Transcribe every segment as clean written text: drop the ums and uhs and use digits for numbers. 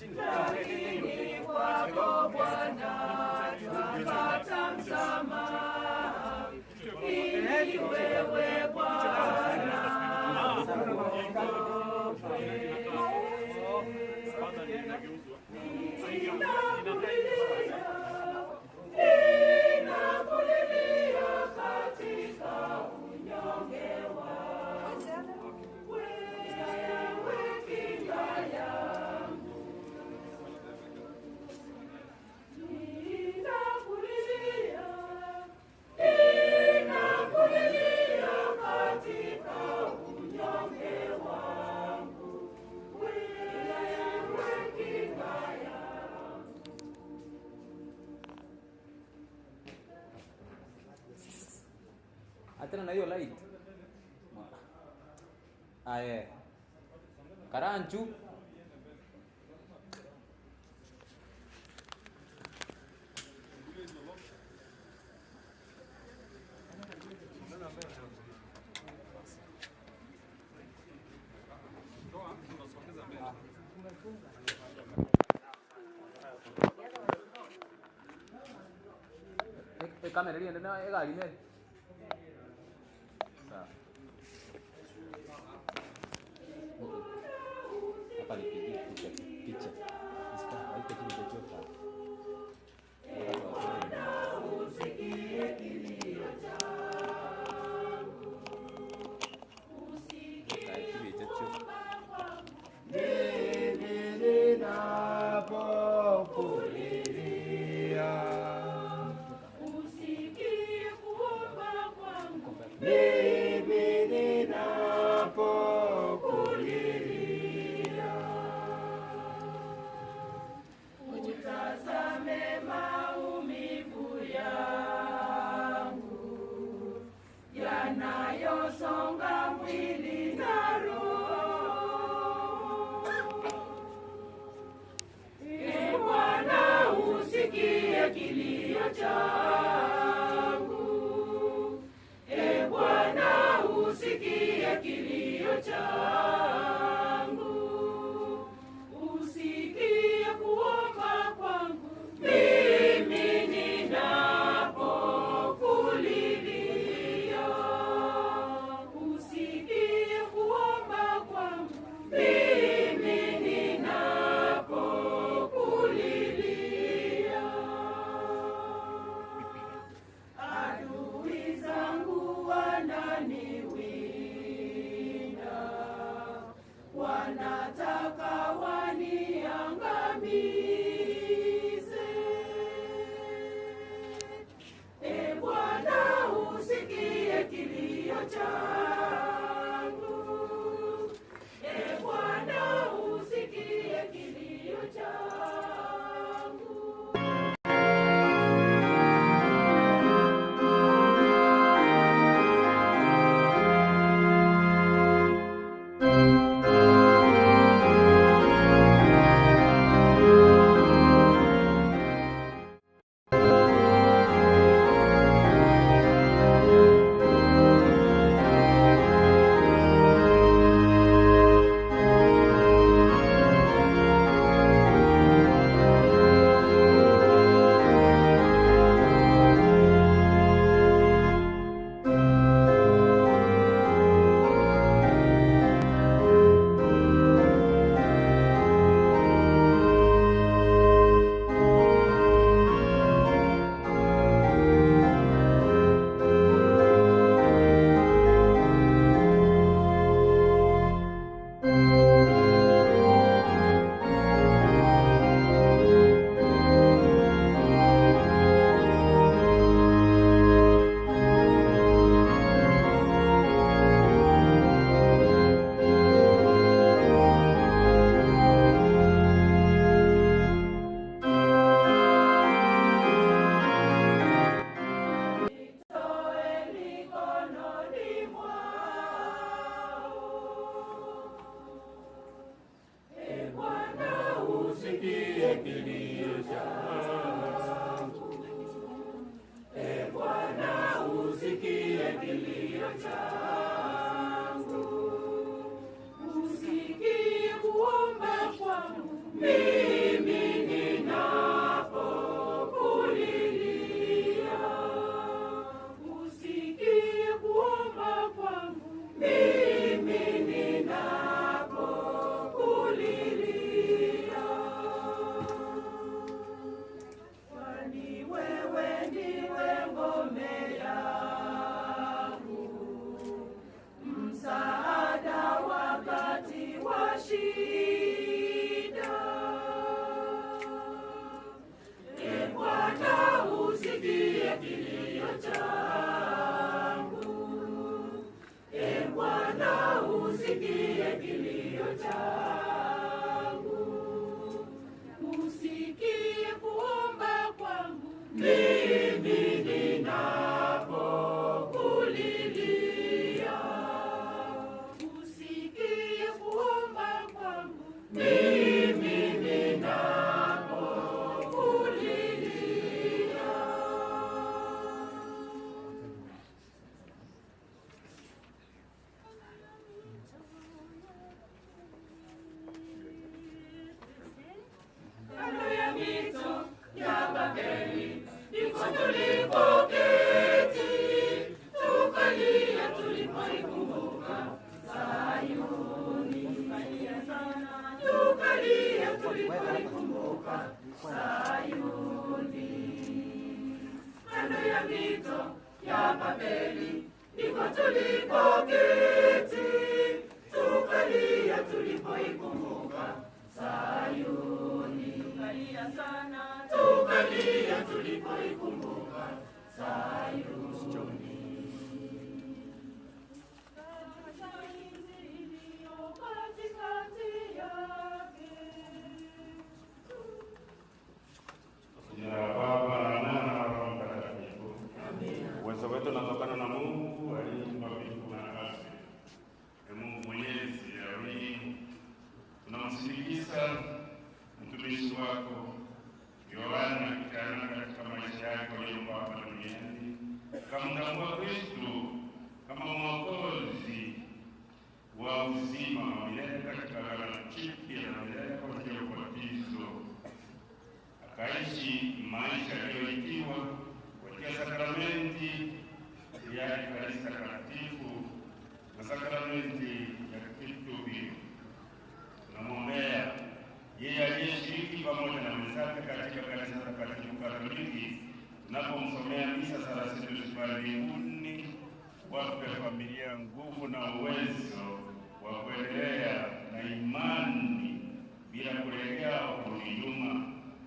Lakini kwako Bwana twapata msamaha, ili wewe Bwana Ninakulilia, ninakulilia katika unyonge wangu, wewe kinga yangu. Ninakulilia, ninakulilia katika unyonge wangu, wewe kinga yangu. Achana na hiyo light. Aye. Karanchu. Kamera riende na egari nere. Sawa. Hapa nipigie picha picha. Isika haiko chini chochote. Usikie kilio changu, usikie Kae chocho. Mimi ninapokulilia, usikie kuomba kwangu, mimi ninapokulilia, utazame maumivu yangu yanayosonga mwili na roho. Ee Bwana, usikie kilio changu. Ee Bwana, usikie kilio changu. Usikie kuomba kwangu mimi ninapokulilia. Usikie kuomba kwangu mimi ninapokulilia. Adui zangu wananiwinda, wanataka waniangamize. E Bwana, usikie kilio changu. E Bwana, usikie kilio changu. Nitoe mikononi mwao. Ee Bwana, usikie kilio changu. E Bwana, usikie kilio changu. usikie kuomba kwangu mimi. tulipoikumbuka Sayuni. Kando ya mito ya Babeli ndiko tulipoketi, tukalia tulipoikumbuka Sayuni. Tukalia sana, tukalia tulipoikumbuka Sayuni. Katikati yake. Jina la Baba na la Mwana na Roho Mtakatifu. Uwezo wetu unatokana na Mungu aliyeumba mbingu na ardhi. Ee Mungu Mwenyezi, leo hii tunamsindikiza mtumishi wako Yohana kijana katika maisha yake aliyokuwa hapa duniani, akamtambua Kristo kama Mwokozi wa uzima wa milele katika agano jipya na milele kwa njia ya ubatizo akaishi maisha yaliyoitiwa kwa njia ya sakramenti ya Ekaristi Takatifu na sakramenti ya kitubio. Tunamwombea yeye aliyeshiriki pamoja na wenzake katika kanisa takatifu Katoliki, tunapomsomea misa sala zetu za mbinguni, wape familia nguvu na uwezo wa kuendelea na imani bila kulegea au kurudi nyuma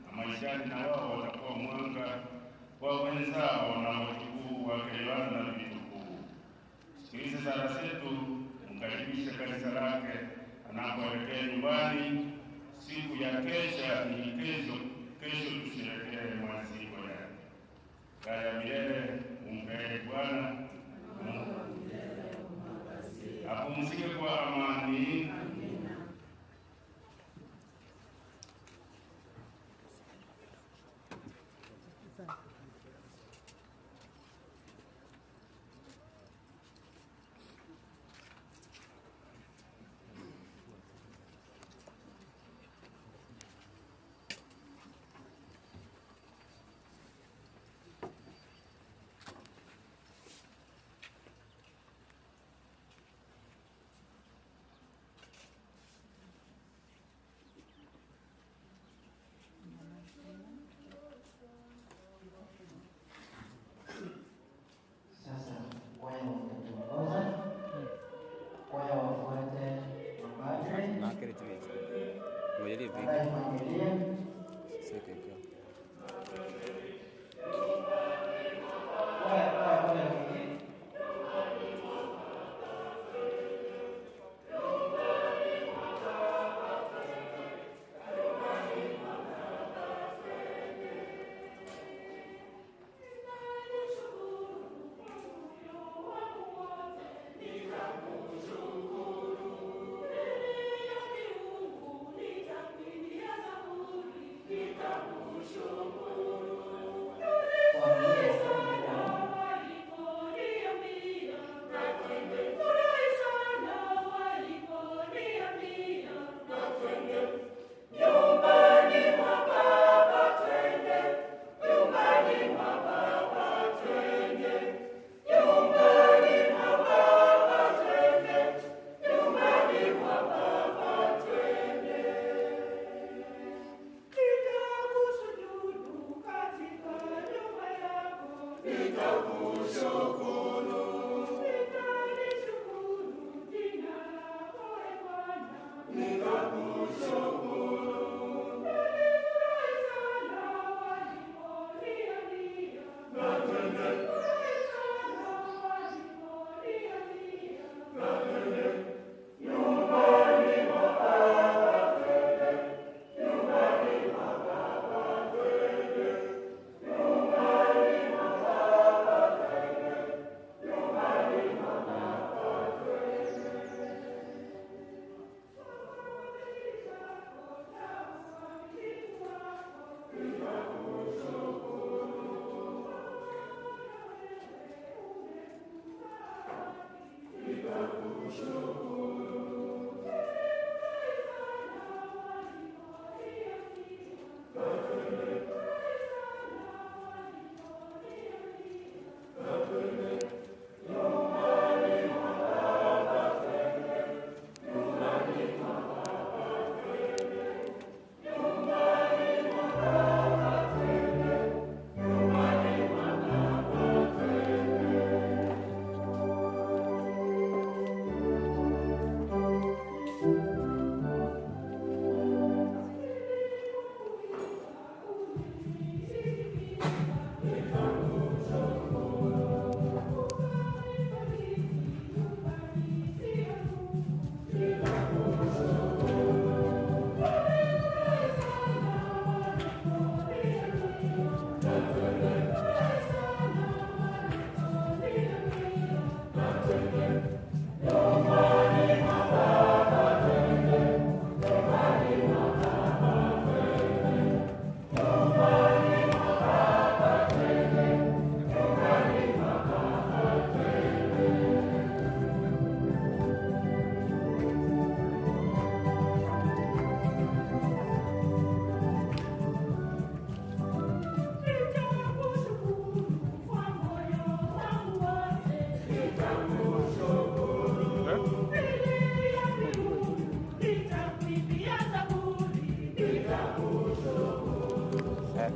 na maishani na wao watakuwa mwanga kwa wenzao na wajukuu wake Yohana na vitukuu. Sikiliza sala zetu, mkaribishe kanisa lake anapoelekea nyumbani. Siku ya kesha ni kesho, kesho tusherekee maziko yake. Kaa ya milele umpee Bwana, apumzike kwa amani.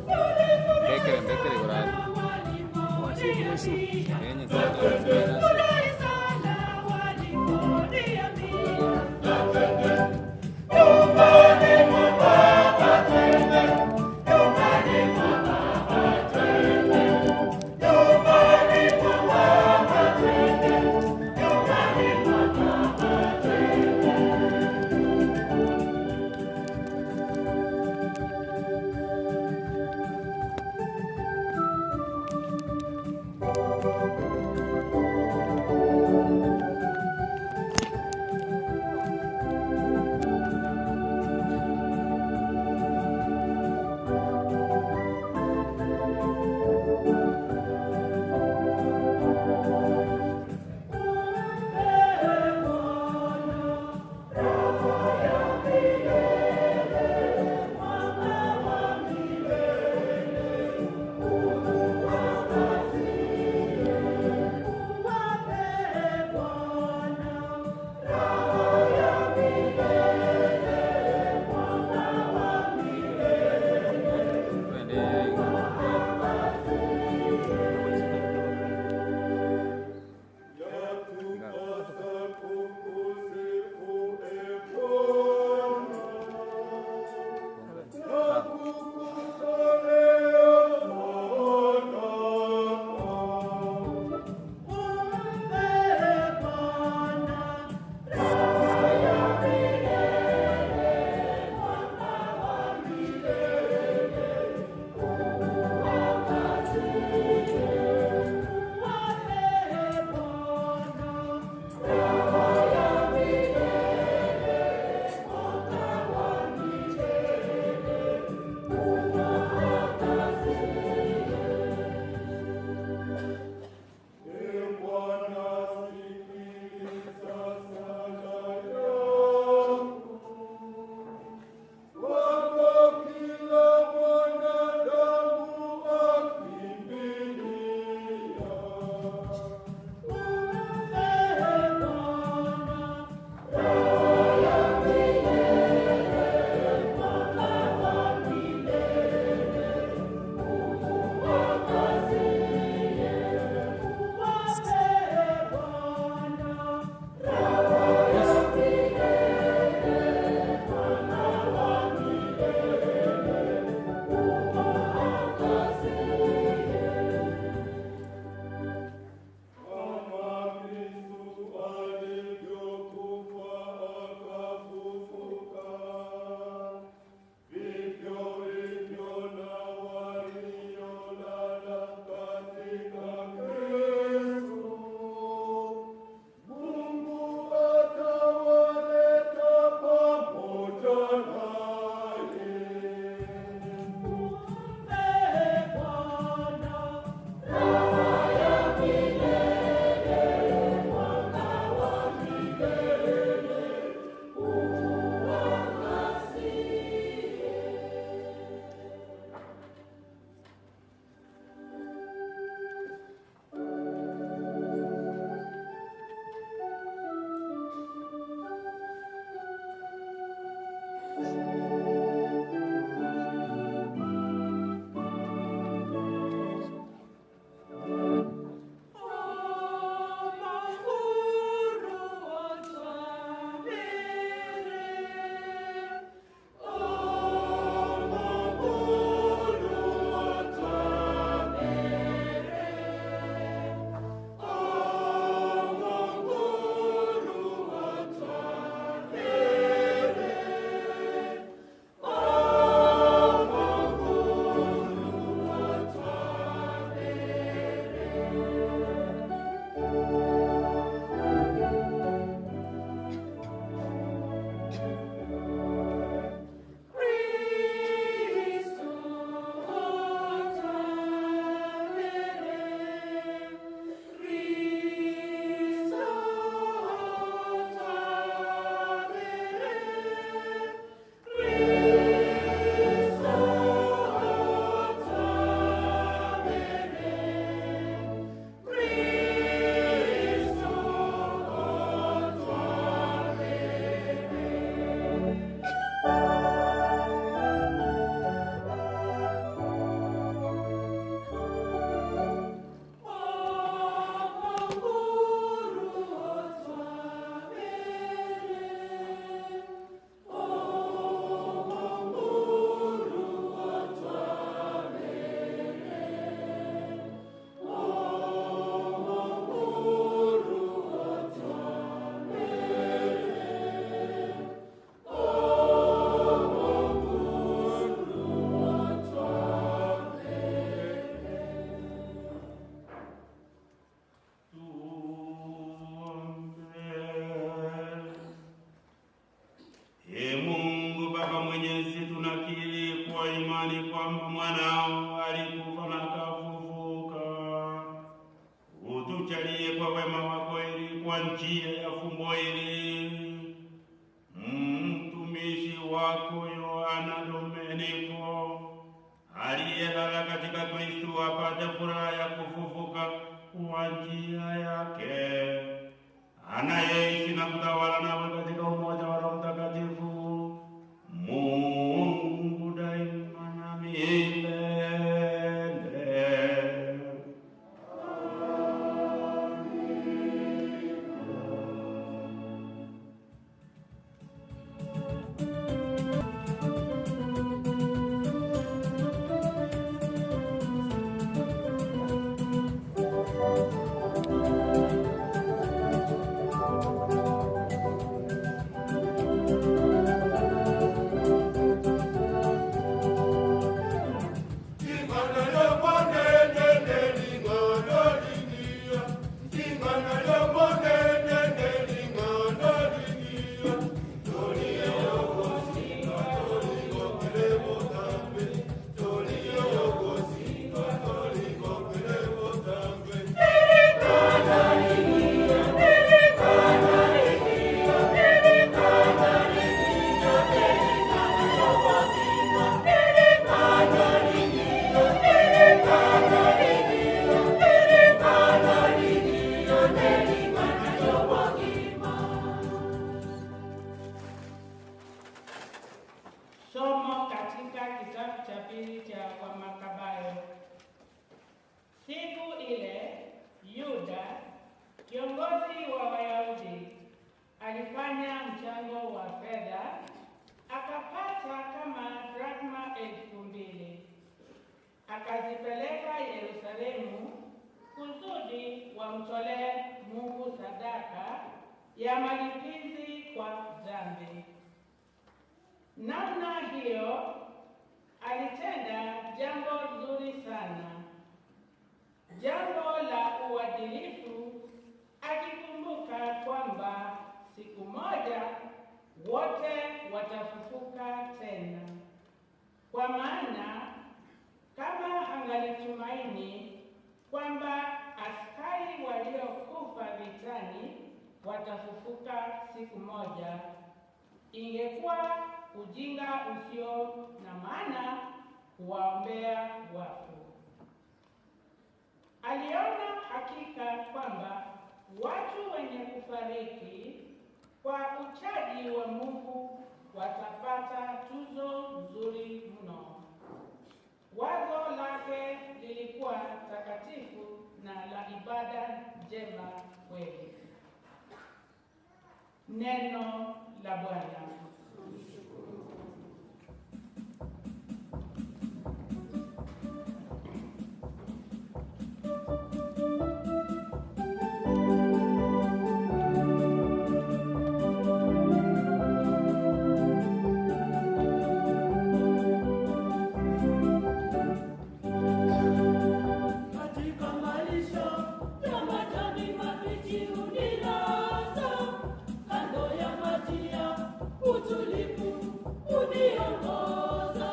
Mbekere mbekere igoro aria. Kenye sana. Tunakiri kwa imani kwamba mwanao alikufa na akafufuka. Utujalie kwa wema wako ili kwa njia ya fumbo hili mtumishi wako Yohana Domeniko aliyelala katika Kristo apate furaha ya kufufuka kwa njia yake, anayeishi na kutawala nawe katika umoja wa Roho Mtakatifu, Mungu daima na milele. Somo katika kitabu cha pili cha Wamakabayo. Siku ile Yuda, kiongozi wa Wayahudi, alifanya mchango wa fedha akapata kama drakma 2000 akazipeleka Yerusalemu kusudi wamtolee Mungu sadaka ya malipizi kwa dhambi. Namna hiyo alitenda jambo zuri sana, jambo la uadilifu, akikumbuka kwamba siku moja wote watafufuka tena. Kwa maana kama angalitumaini kwamba askari waliokufa vitani watafufuka siku moja, ingekuwa ujinga usio na maana kuwaombea wafu. Aliona hakika kwamba watu wenye kufariki kwa uchaji wa Mungu watapata tuzo nzuri mno. Wazo lake lilikuwa takatifu na la ibada njema kweli. Neno la Bwana. Katika malisho ya majani mabichi unilaza, kando ya maji ya utulivu uniongoza,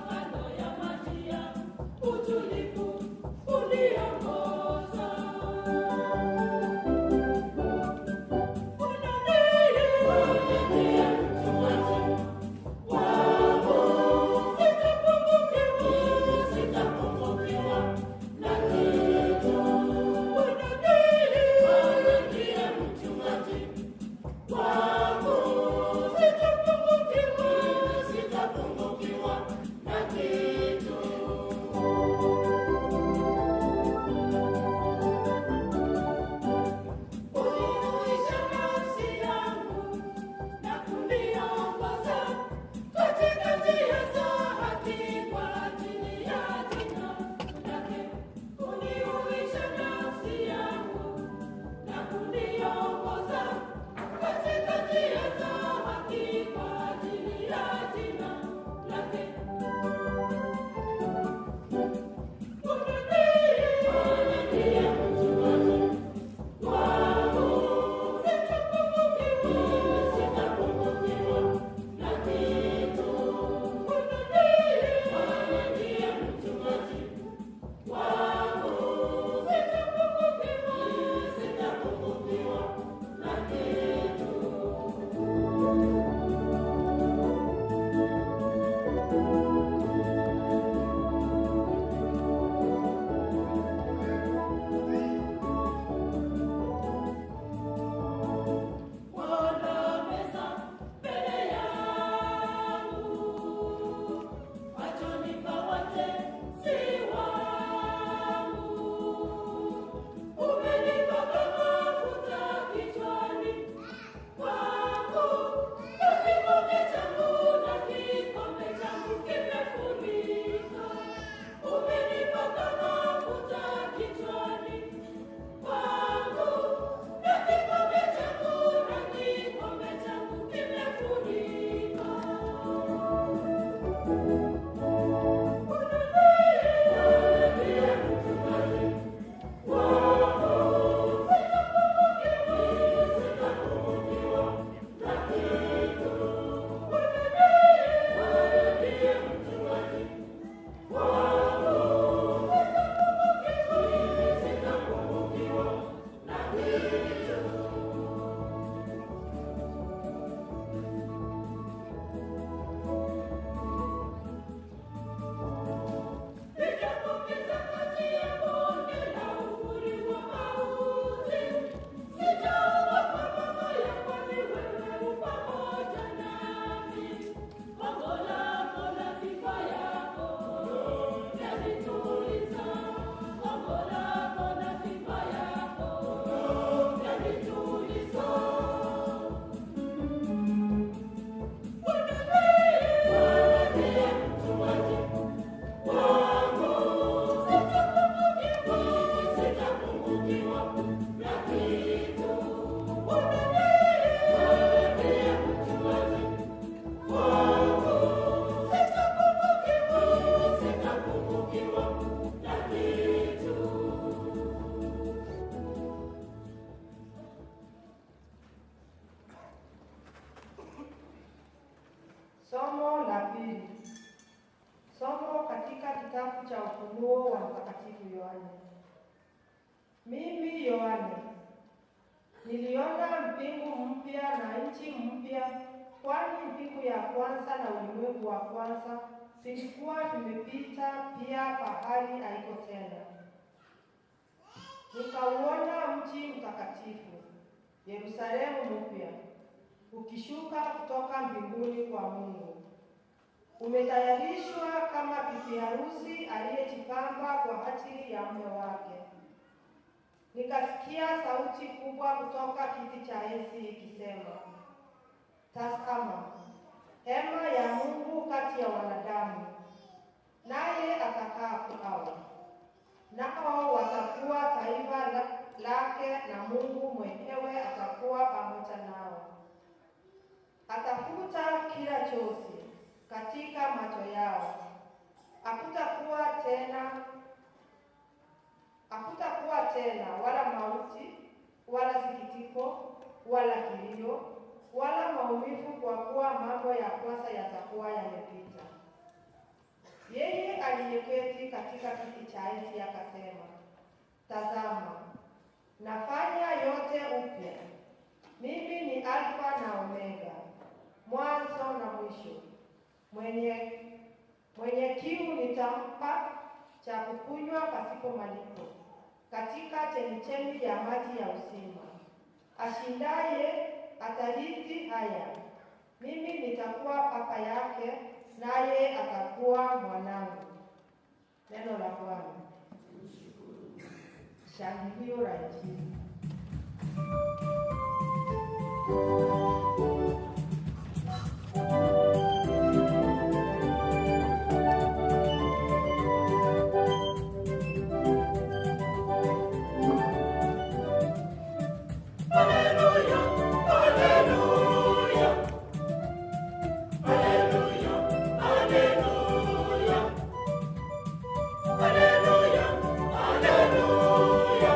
kando ya maji ya utulivu uniongoza. kitabu cha Ufunuo wa Mtakatifu Yohane. Mimi Yohane niliona mbingu mpya na nchi mpya, kwani mbingu ya kwanza na ulimwengu wa kwanza vilikuwa vimepita, pia bahari haiko tena. Nikauona mji mtakatifu Yerusalemu mpya ukishuka kutoka mbinguni kwa Mungu, umetayarishwa kama bibi harusi aliyejipamba kwa ajili ya mume wake. Nikasikia sauti kubwa kutoka kiti cha enzi ikisema, Tazama, hema ya Mungu kati ya wanadamu, naye atakaa kwao, nao watakuwa taifa lake, na Mungu mwenyewe atakuwa pamoja nao. Atafuta kila chozi katika macho yao. Hakutakuwa tena, hakutakuwa tena wala mauti wala sikitiko wala kilio wala maumivu, kwa kuwa mambo ya kwanza yatakuwa yamepita. Yeye aliyeketi katika kiti cha enzi akasema, Tazama, nafanya yote upya. Mimi ni Alfa na Omega, mwanzo na mwisho. Mwenye kiu nitampa cha kukunywa pasipo malipo katika chemichemi ya maji ya uzima. Ashindaye atarithi haya, mimi nitakuwa baba yake, naye atakuwa mwanangu. Neno la Bwana. Shangilio la Injili. Haleluya, haleluya. Haleluya, haleluya. Haleluya, haleluya.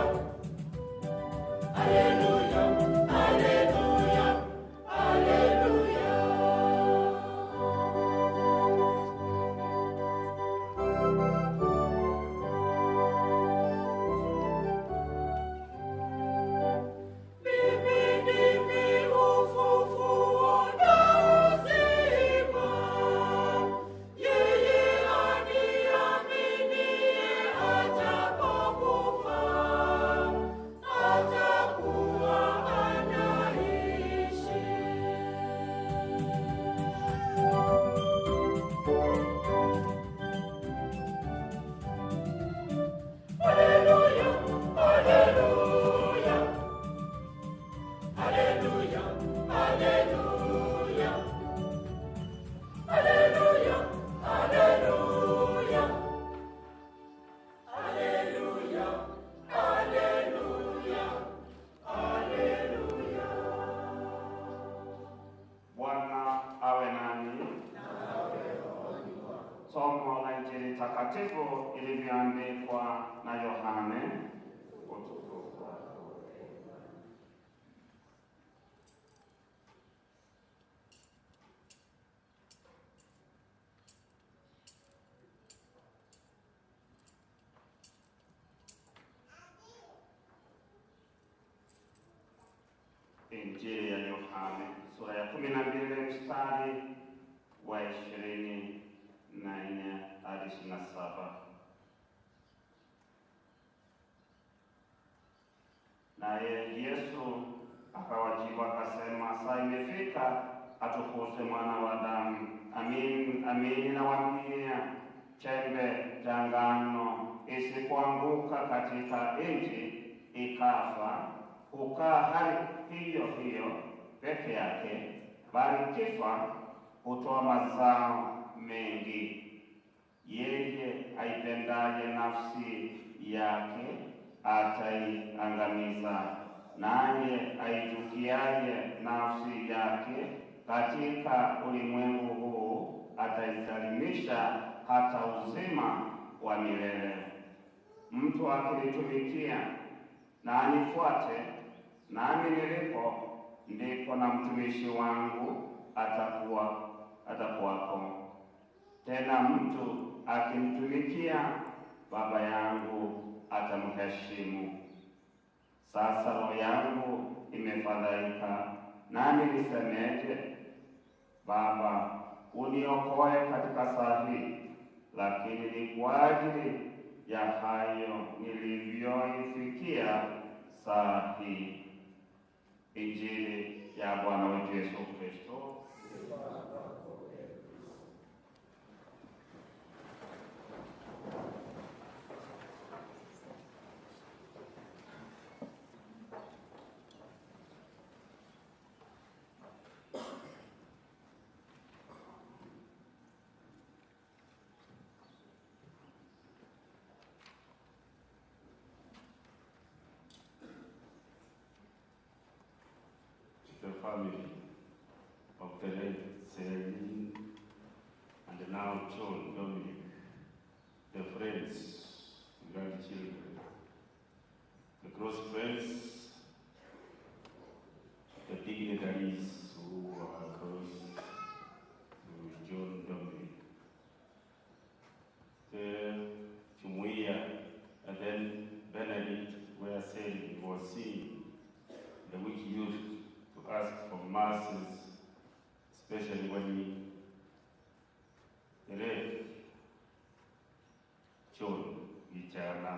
Haleluya, haleluya. Haleluya. Mimi ndimi ufufuo na uzima. Yeye aniaminiye ajapokufa, atakuwa anaishi. Haleluya, haleluya. Haleluya, haleluya. Haleluya, haleluya. Haleluya, haleluya. Haleluya. Bwana awe nani. Somo la Injili takatifu ilivyoandikwa na Yohane. Utukufu wako. Injili ya Yohane sura ya 12 mstari wa 24 hadi 27. Naye Yesu akawajibu akasema, saa imefika atukuzwe mwana wa Adamu. Amin, amin nawaambia, chembe cha ngano isipoanguka katika nchi ikafa, hukaa hali hiyo hiyo peke yake, bali kifa hutoa mazao mengi. Yeye aipendaye nafsi yake ataiangamiza, naye aichukiaye nafsi yake katika ulimwengu huu ataisalimisha hata uzima wa milele. Mtu akinitumikia na anifuate, nami nilipo ndipo na mtumishi wangu atakuwako. Tena mtu akimtumikia Baba yangu atamheshimu. Sasa roho yangu imefadhaika, nami nisemeje? Baba, uniokoe katika saa hii. Lakini ni kwa ajili ya hayo nilivyoifikia saa hii. Injili ya Bwana wetu Yesu Kristo. The family of the late Celine and now John Dominic, the friends, grandchildren, the close friends, the dignitaries who are close to John Dominic, the Jumuiya, and then Benedict, where Celine was seen, the weak youth to ask for masses, especially when the late John Gichana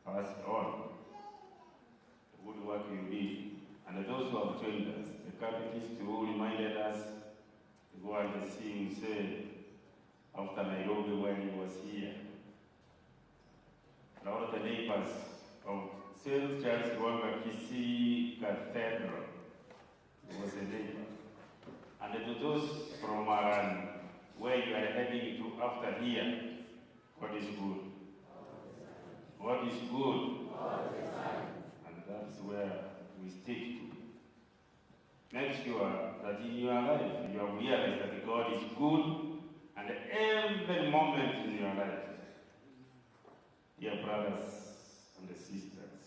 passed on. The good work you did, and those who have joined us, the catechist who reminded us to go and see him say after Nairobi when he was here, and all the neighbors of St. Charles Lwanga Kisii Cathedral. He was a neighbor. And to those from Aran, where you are heading to after here, God is good. God is good. And that's where we stick to. Make sure that in your life you have realized that God is good and every moment in your life. Dear brothers and sisters,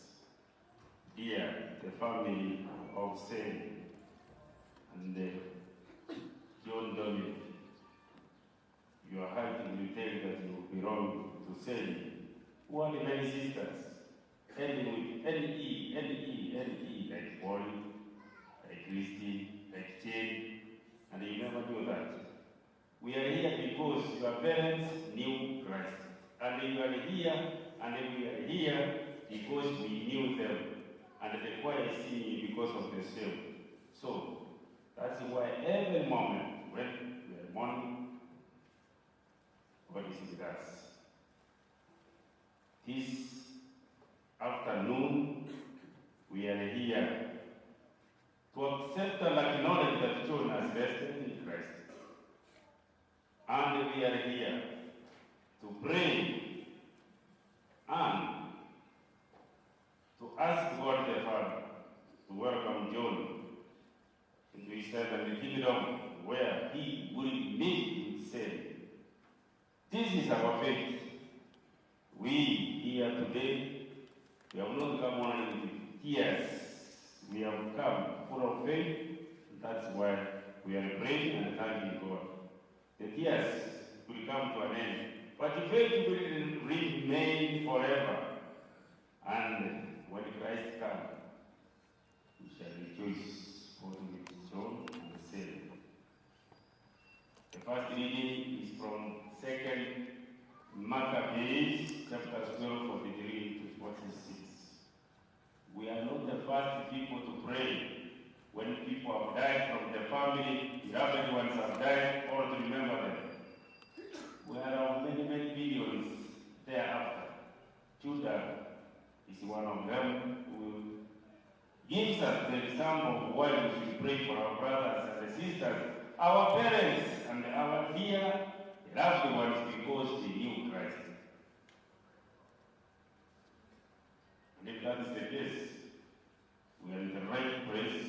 dear the family of Saint and John Dominic, your heart will tell you that you belong to Saint, who had many sisters, ending with N-E, N-E, N-E, like Polly, like Christy, like Jane, and you never knew that. We are here because your parents knew Christ. And you are here, and we are here because we knew them. And the choir is singing because of the same. So, that's why every moment when we are mourning, God is with us. This afternoon, we are here to accept and acknowledge that John has rested in Christ. And we are here to pray and to ask God the Father to welcome John into his heavenly kingdom where he will meet with sin. This is our faith. We here today, we have not come only with tears. We have come full of faith. That's why we are praying and thanking God. The tears will come to an end, but the faith will remain forever. And when Christ comes, we shall rejoice both with John and the Savior. The first reading is from 2 Maccabees, chapter 12, 43 to 46. We are not the first people to pray. When people have died from the family, the loved ones have died, or to remember them. We are of many, many billions thereafter. Judah is one of them who gives us the example of why we should pray for our brothers and sisters, our parents, and our dear loved ones, because they knew Christ. And if that is the case, we are in the right place,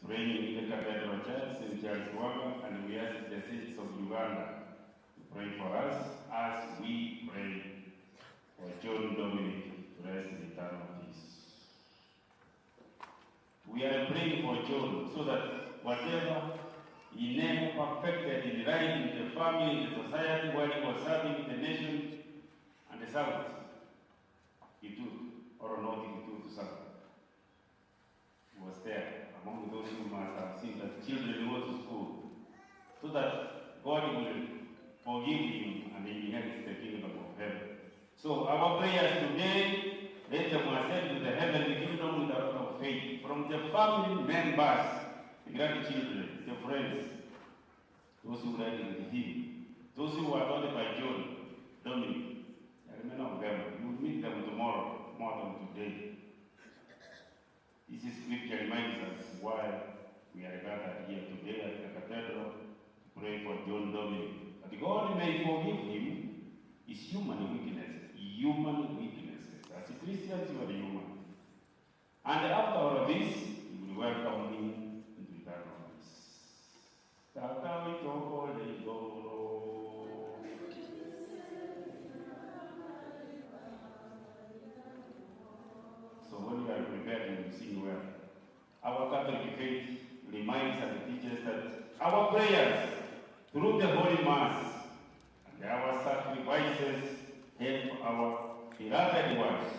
praying in the Cathedral Church, St. Charles Lwanga, and we ask the saints of Uganda to pray for us as we pray for John Dominic to rest in eternal peace. We are praying for John so that whatever He never perfected in life, in the family, in the society while he was serving the nation and the served Kitutu or not Kitutu South. He was there among those who must have seen that children go to school so that God will forgive him and he inherits the kingdom of heaven. So our prayers today, let them ascend to the heavenly kingdom with a lot of faith from the family members, the grandchildren, the friends, those who read with him, those who were taught by John, Dominic. I remember them. You will meet them tomorrow more than today. This scripture reminds us why we are gathered here today at the cathedral to pray for John Dominic. That God may forgive him his human weaknesses. Human weaknesses. As Christians, you are human. And after all of this, he will welcome him into eternal peace. Tata witoko leigoro. So when you are prepared, you will sing well. Our Catholic faith reminds and teaches that our prayers through the Holy Mass and our sacrifices help our beloved ones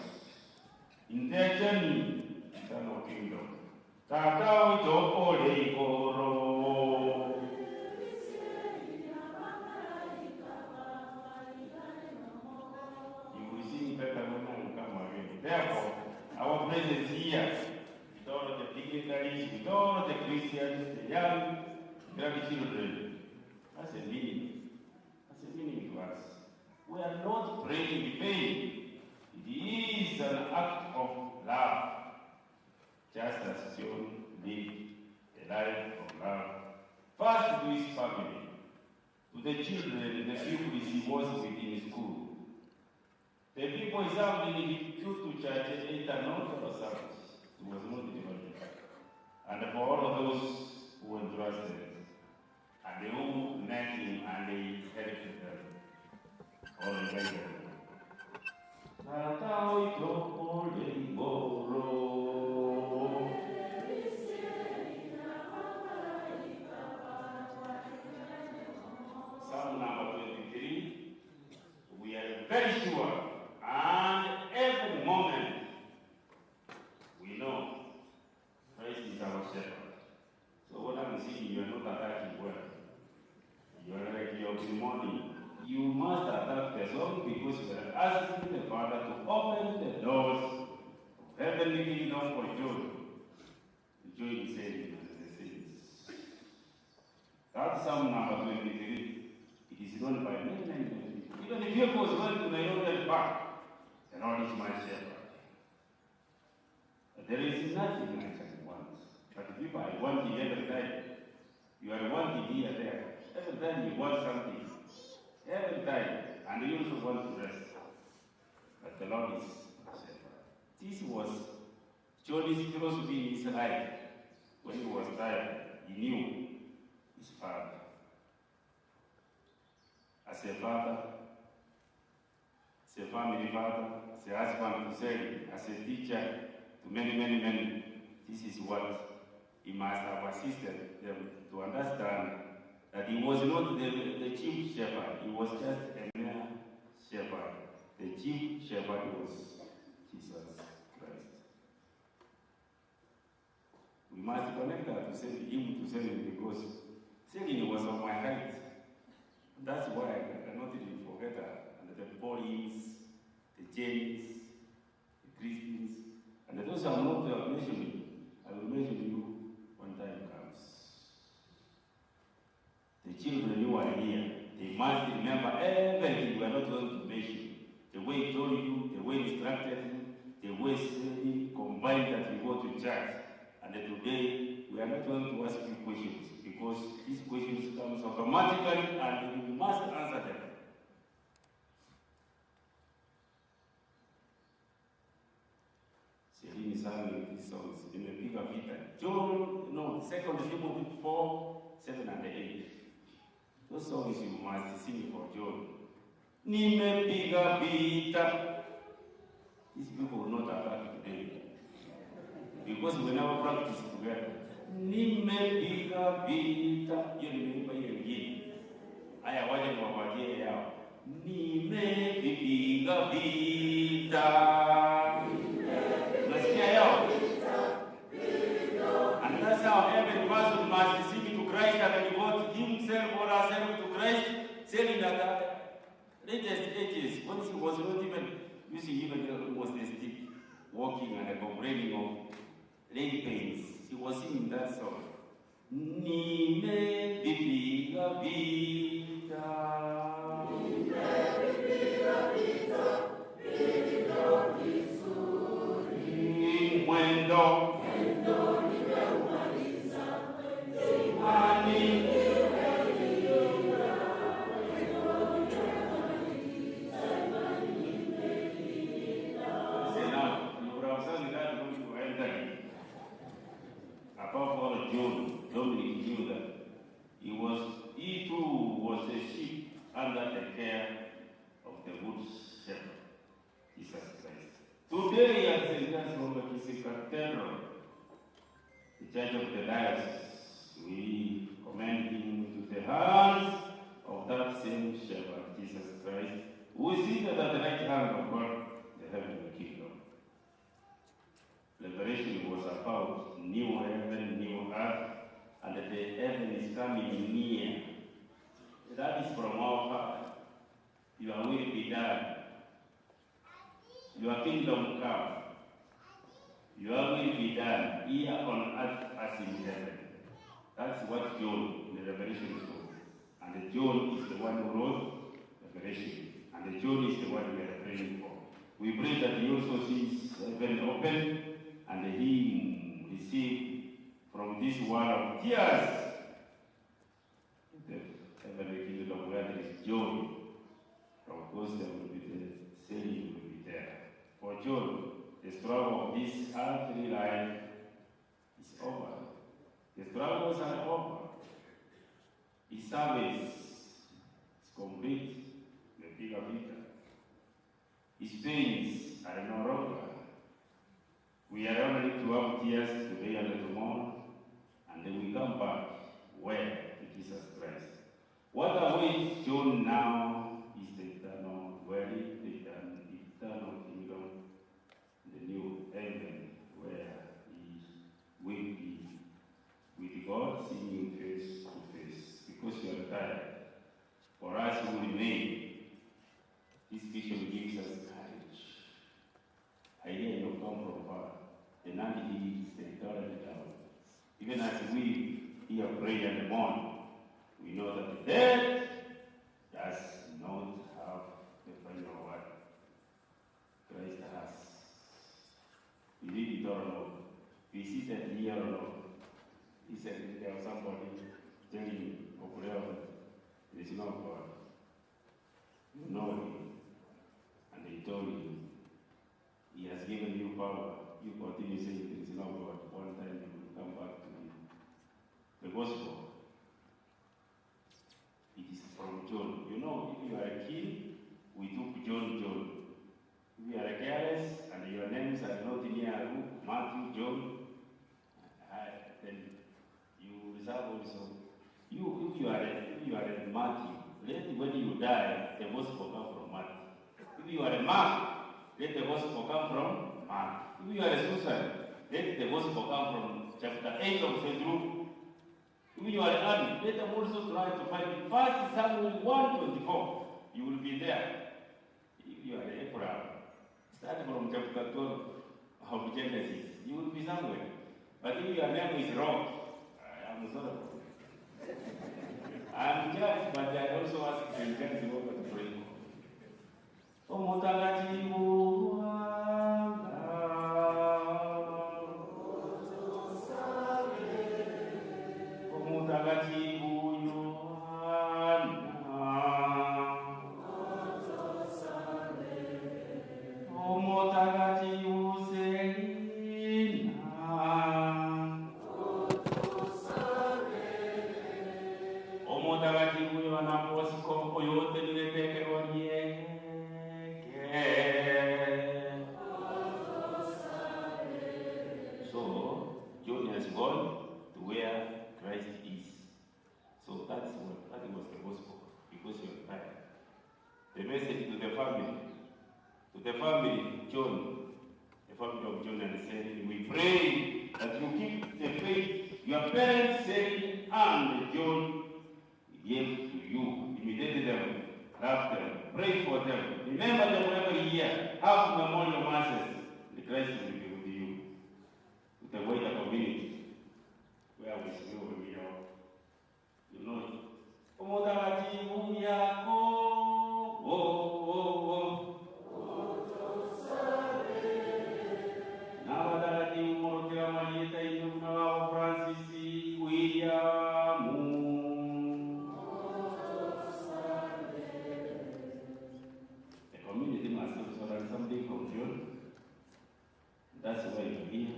in their journey to eternal kingdom. Tata witoko leigoro. You will sing better when I come again. Therefore, our presence here, with all the dignitaries, with all the Christians, the young grandchildren, has a meaning. Has a meaning to us. We are not praying in vain. It is an act of love. Just as John lived a life of love, first to his family, to the children, the pupils he was with in school. The people he served in Kitutu Church either north or south. It was not divided. And for all of those who entrusted and who met him and he helped them or guided them. Tata witoko leigoro. Psalm number 23. We are very sure, and every moment we know Christ is our shepherd. So what I'm saying, you are not attacking well. You are like you are mourning. You must attack the song because you are asking the Father to open the doors of heavenly kingdom for you to join Him and the saints. That's Psalm number 23. It is known by many, many, many people. Even the vehicles going to Nairobi and back, the Lord is my shepherd. But there is nothing I can want. But people are wanting every time. You are wanting here, there. Every time you want something. Every time. And you also want to rest. But the Lord is my shepherd. This was Johnny's philosophy in his life. When he was tired, he knew his father. As a father, as a family father, as a husband to Sally, as a teacher to many, many, many. This is what he must have assisted them to understand that he was not the chief shepherd, he was just a mere shepherd. The chief shepherd was Jesus Christ. We must connect her to send him to send him because Celine was of my height. That's why I cannot even forget her. And the Paulines, the Janes, the Christines, and those I'm not mentioning, I will mention you when time comes. The children who are here, they must remember everything we are not going to mention. The way he told you, the way he instructed you, the way he combined that we go to church. And today, we are not going to ask you questions because these questions come automatically and you must answer them. Celine sang these songs. Nimepiga vita. John, no, Second Timothy 4, 7 and 8. Those songs you must sing for John. Nimepiga vita. These people will not attack today. Because we never practice together. Nimepiga vita. Hiyo nimeimba hiyo ingine. Haya, wacha niwapatie yao. Nimevipiga vita. Unasikia yao? And that's how every person must sing to Christ and devote himself or herself to Christ, saying that latest ages, when he was not even using even almost a stick, walking and complaining of leg pains. He was singing that song. Nimevipiga vita. Mwendo. Ani. Say now, you would have sung that when you were elderly. Above all, John, Dominic knew that he was, he too was a sheep under the care of the good shepherd, Jesus Christ. Today at St. John's Roman Cathedral, the church of the diocese, we commend him to the hands of that same shepherd, Jesus Christ, who is seated at the right hand of God, the heavenly kingdom. Revelation was about new heaven, new earth, and the heaven is coming near. That is from our Father. Your will be done. Your kingdom come. Your will be done here on earth as in heaven. That's what John in the Revelation saw. And John is the one who wrote Revelation. And John is the one we are praying for. We pray that he also sees heaven open and he receive from this world of tears the heavenly kingdom where there is joy. Of course, there will be the sailing will be there. For John, the struggle of this earthly life is over. The struggles are over. His service is complete. Amepiga vita. His pains are no longer. We are only to have tears today and tomorrow, and then we come back where? To Jesus Christ. What awaits John now is the eternal dwelling, the eternal kingdom, the new heaven, where he will be with God, seeing face to face. Because you are tired. For us who remain, this vision gives us courage. I hear you come from far. The Nandi is territorially down. Even as we here pray and mourn, we know that the death does not have the final word. Christ has. We read it or not. We see that here or not. He said there was somebody telling Okuleo that there is no God. You know him. And they told him, He has given you power. You continue saying there is no God. One time you will come back to him. The gospel. It is from John. You know, if you are a king, we took John, John. If you are careless and your names are not near Luke, Matthew, John, then you reserve also. You, if you are a, if you are a Matthew, let when you die, the gospel come from Matthew. If you are a Mark, let the gospel come from Mark. If you are a Susan, let the gospel come from chapter 8 of St. Luke. If you are an Anne, let them also try to find it. First Samuel 1:24. You will be there. If you are Abraham, start from chapter 12 of Genesis. You will be somewhere. But if your name is wrong, I am sorry. I am judged, but I also ask the judge over to pray. Umutakatifu Umutakatifu Yohana. Umutakatifu Selina. Umutakatifu Yohana Bosco oyotenire orieke. So John has gone to To the family, John, the family of John and Celine, we pray that you keep the faith your parents, Celine and John, gave to you. Imitate them, love them, pray for them, remember them every year, have memorial masses, and Christ will be with you. To the wider community, where we still we are, you know it. Umutakatifu yako, oh, oh, oh. Na watakatifu Morokela Marieta Indu na wao Francis William. The community must also learn something from John. That's why you're here.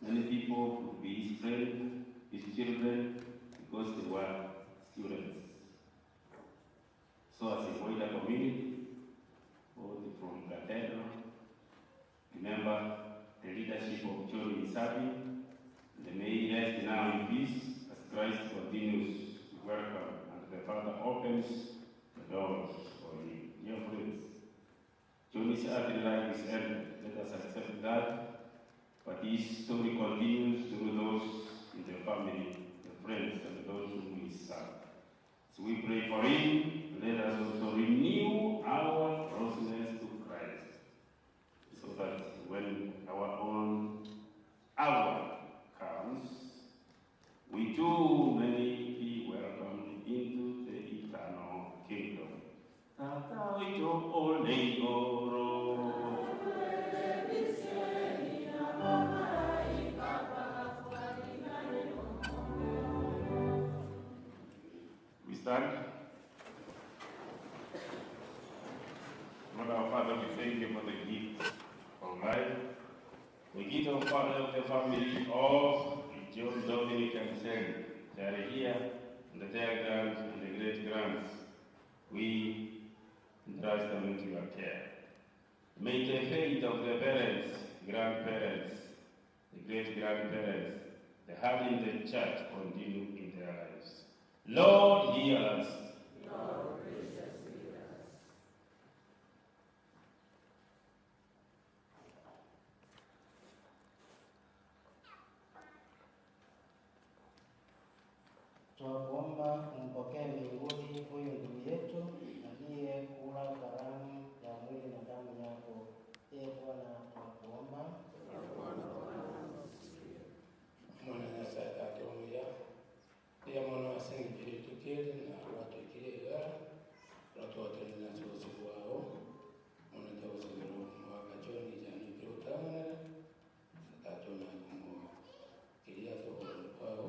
Many people could be his friend, his children, because they were students. So as a wider community, both from Cathedral, remember the leadership of John Misabi, and may he rest now in peace as Christ continues to welcome and the Father opens the doors for him. Dear friends, Johnny's earthly life is ended. Let us accept that, but his story continues through those in the family, the friends, and those whom he served. So we pray for him. Let us also renew our closeness to Christ, so that when our own hour comes, we too may be welcomed into the eternal kingdom. Tata oito oleigoro. We stand. Lord our Father, we thank you for the gift of life, the gift of father of the family of John Dominic and Sally. They are here, and their grands and the great grands. We entrust them into your care. May the faith of the parents, grandparents, the great grandparents, the heart in the church continue in their lives. Lord, hear us. Lord, graciously hear us. Twakuomba umpokee mbinguni huyu ndugu yetu aliyekula karamu ya mwili na damu yako. Ee Bwana, twakuomba. Mwana Nyasaye tata omuya riria mwana wasengejire itukire na rwatwikire igara rwatwaterera nsosi bwao mwana tagusabira omwaka John janukire otang'anere tata onakumo kiria ase oborori bwao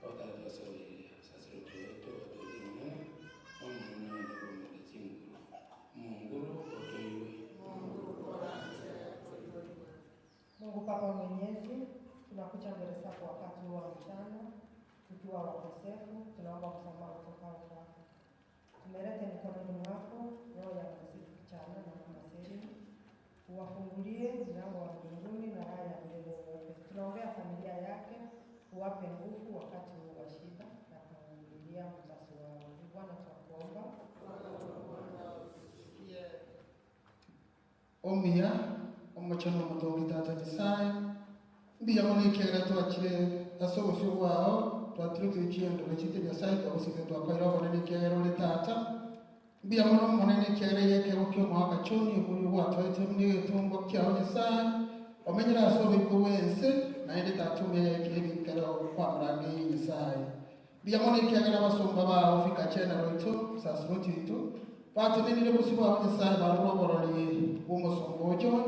otata osabire sacerdote wetu otwekire monene omwana naende komera chinguru omonguru otoiwe. Mungu Baba Mwenyezi, tunakuja mbele zako wakati huu wa mchana tukiwa wakosefu, tunaomba msamaha utokao kwako. Tumelete mikononi mwako roho ya msifu kijana na mama Selina, uwafungulie mlango wa mbinguni na raha ya milele wote. Tunaombea familia yake, uwape nguvu wakati huu wa shida na kumvumilia mzazi wao. Bwana tunakuomba. Omuya omuchano omutongi tata Nyasaye mbiya mono ekiagera twachire ase obosio bwao twatire okichiendo gachite Nyasaye twagosire twakwaira obonene ekiagera ore tata mbiya mono omonene ekiagera egekero kia omwaka choni omuri gwatwaete muna egetongwa kiao Nyasaye omenyere ase oboiko bwense naende tata omuya yaikire ebikero kwamurangeirie Nyasaye mbiya mono ekiagera abasomba bao fika chena roito sasiroti oito batenenire bosio bwao Nyasaye barora oborori bw'omosongo ojon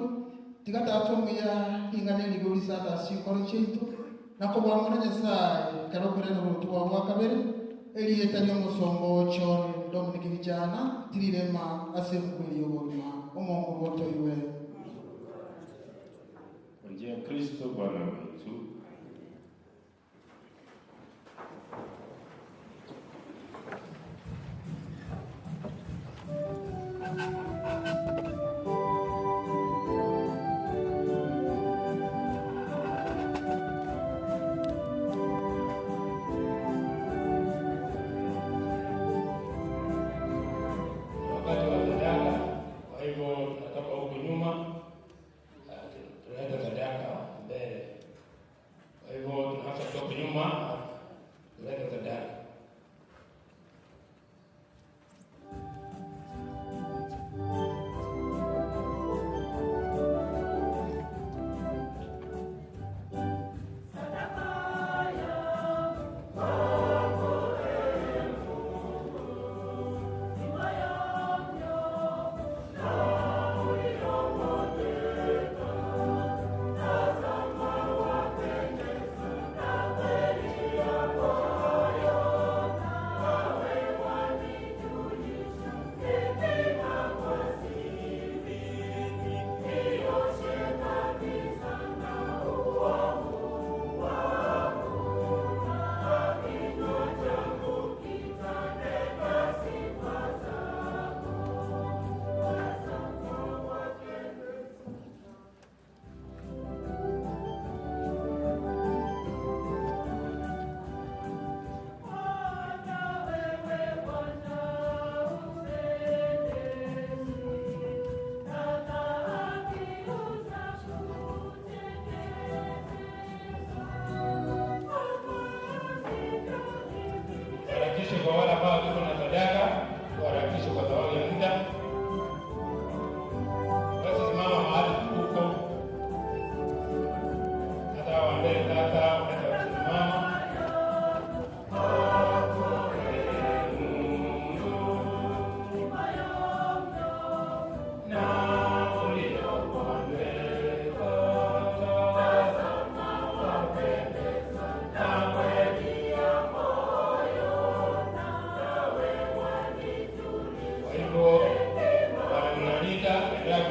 tiga tata omuya ring'ana erigo risata ase chinkoro chiaito nakobua mono Nyasaye ekero okorera obotu bwao bwa kabere erieta ria omosongo ochon Dominic Vijana tirirema ase omokweri obogima omongo bwotoiwe. Kwa njia ya Kristo Bwana wetu. Wakati wa sadaka, kwa hivyo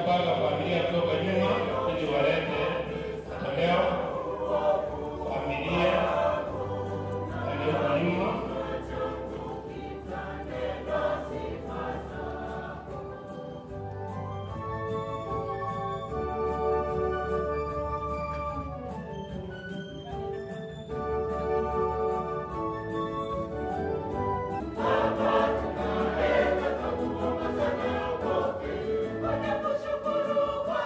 kupanga familia kutoka nyuma ili walete matoleo. Familia walioko nyuma. Baba, tunakushukuru kwa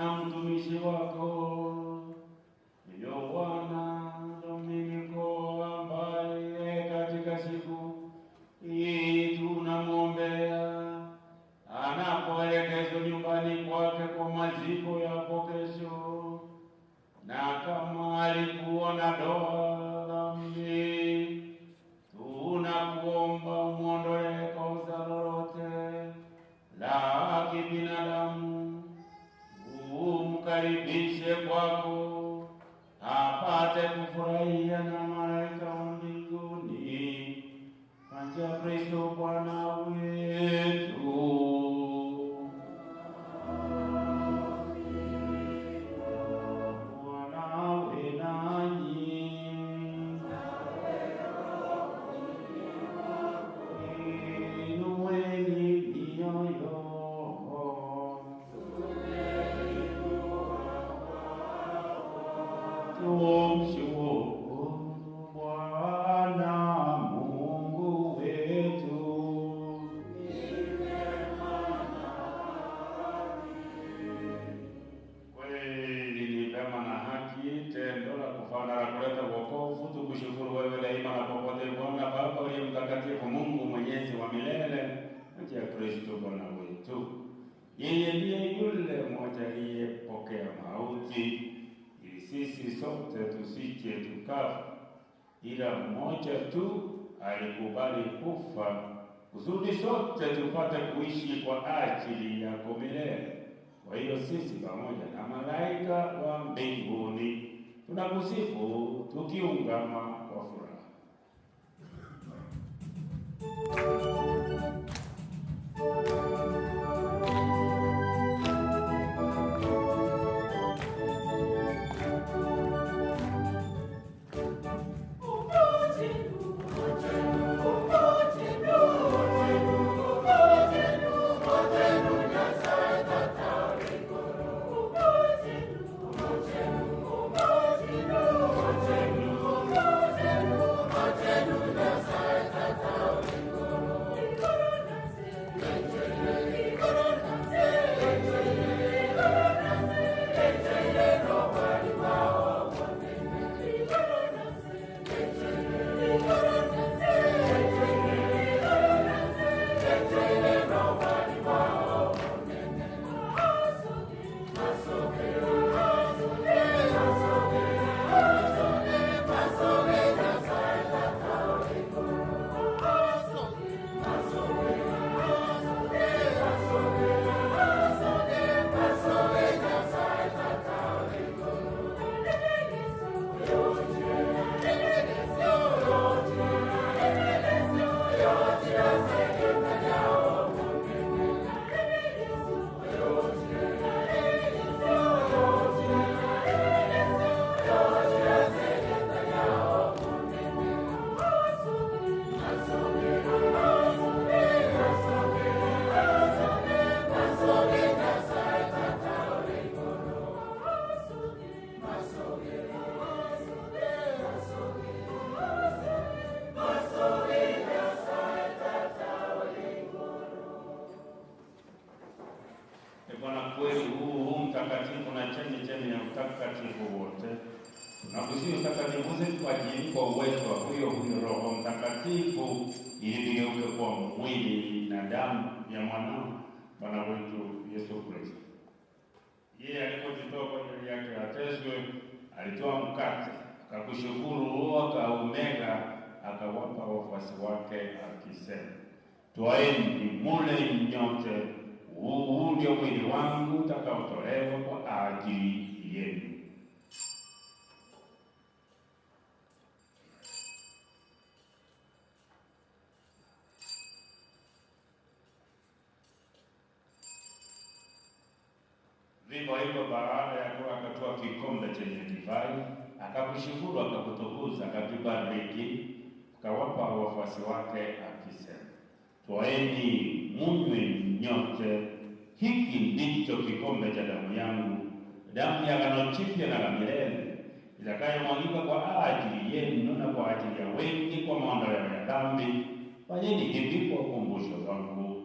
na mtumishi wako Yohana Dominiko ambaye katika siku hii tunamwombea anapoelekezwa nyumbani kwake kwa maziko yapo kesho, na kama alikuwa na doa dhambi, tunakuomba umwondolee kosa lolote la kibinadamu, umkaribishe kwako apate kufurahia na malaika wa mbinguni kwa njia ya Kristo Bwana wetu. Bwana awe nanyi. Inueni mioyo. Tumshukuru Bwana Mungu wetu. Kweli ni vema na haki, tendo la kufana la kuleta wokovu. Tukushukuru wewe daima na popote, Bwana Baba uliye mtakatifu, Mungu mwenyezi wa milele, kwa njia ya Kristo Bwana wetu. Yeye ndiye yule mmoja aliyepokea mauti ili sisi sote tusije tukafa, ila mmoja tu alikubali kufa kusudi sote tupate kuishi kwa ajili yako milele. Kwa hiyo sisi pamoja na malaika wa mbinguni tunakusifu tukiungama kwa furaha. E Bwana kweli huu huu mtakatifu na chembe chembe ya utakatifu wote, tunakusihi utakatifuze kwa ajili kwa uwezo wa huyo huyo Roho Mtakatifu, ili vigeuke kuwa mwili na damu ya mwanao Bwana wetu Yesu Kristo. Yeye alipojitoa kwa ajili yake ateswe, alitoa mkate, akakushukuru, akaumega, akawapa wafuasi wake akisema, Twaeni mule nyote, huu ndio mwili wangu utakaotolewa kwa ajili yenu. Vivyo hivyo, baada ya kula, akatoa kikombe chenye divai, akakushukuru, akakutukuza, akakibariki, akawapa wafuasi wake akisema, Twaeni munywe nyote, hiki ndicho kikombe cha damu yangu, damu ya agano jipya na la milele, itakayomwagika kwa ajili yenu na kwa ajili ya wengi kwa maondoleo ya dhambi. Fanyeni hivi kwa ukumbusho wangu.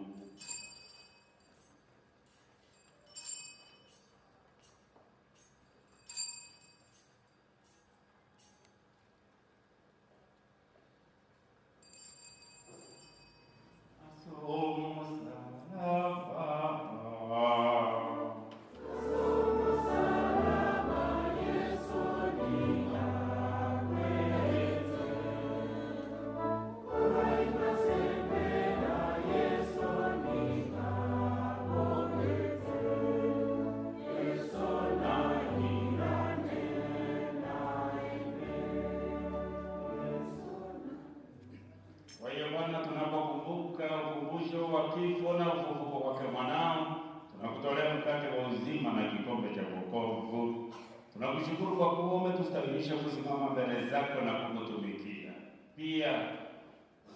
Tunakushukuru kwa kuwa umetustahilisha kusimama mbele zako na kukutumikia. Pia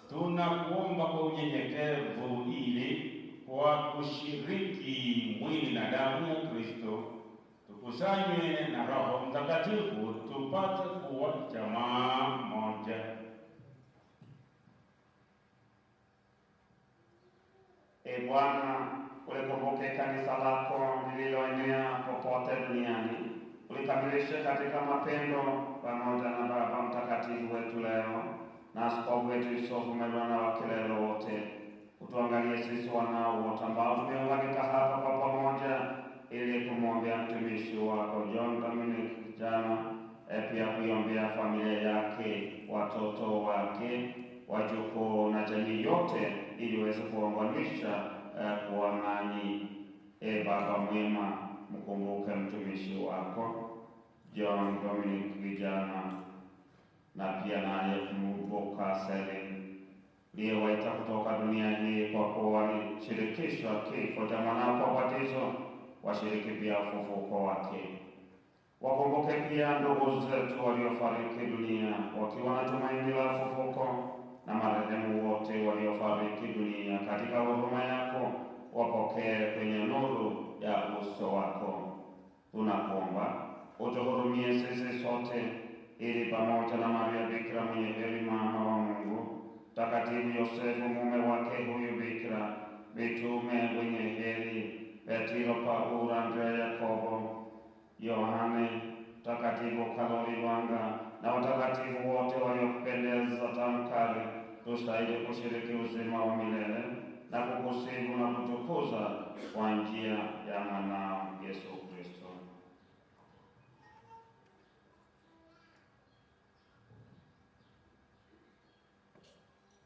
tunakuomba kwa unyenyekevu ili kwa kushiriki mwili na damu ya Kristo tukusanywe na Roho Mtakatifu tupate kuwa jamaa moja. E Bwana, ulikumbuke kanisa lako lililoenea popote duniani, ulikamilishe katika mapendo pamoja na Baba Mtakatifu wetu leo na askofu wetu Yusufu Melwa na wakilelo wote. Utuangalie sisi wanao wote ambao tumeunganika hapa kwa pamoja ili kumwombea mtumishi wako John Dominic Jana, pia kuiombea familia yake, watoto wake, wajukuu na jamii yote, ili iweze kuunganisha kwa amani. E Baba mwema, mkumbuke mtumishi wako John Dominic Kijana na pia naye kumkumbuka Selim uliyewaita kutoka dunia hii, kwa kuwa walishirikishwa kifo cha mwanao kwa ubatizo, washiriki pia ufufuko wake. Wakumbuke pia ndugu zetu waliofariki dunia wakiwa na tumaini la ufufuko, na marehemu wote waliofariki dunia katika huruma yako, wapokee kwenye nuru ya uso wako. Tunakuomba utuhurumie sisi sote, ili pamoja na Maria Bikira mwenye heri, mama wa Mungu, Mtakatifu Yosefu mume wake huyu Bikira, mitume wenye heri, Petro, Paulo, Andrea, Yakobo, Yohane, Mtakatifu Karoli Lwanga na watakatifu wote waliokupendeza tangu kale, tustahili kushiriki uzima wa milele na kukusifu na kutukuza kwa njia ya mwanao Yesu Kristo.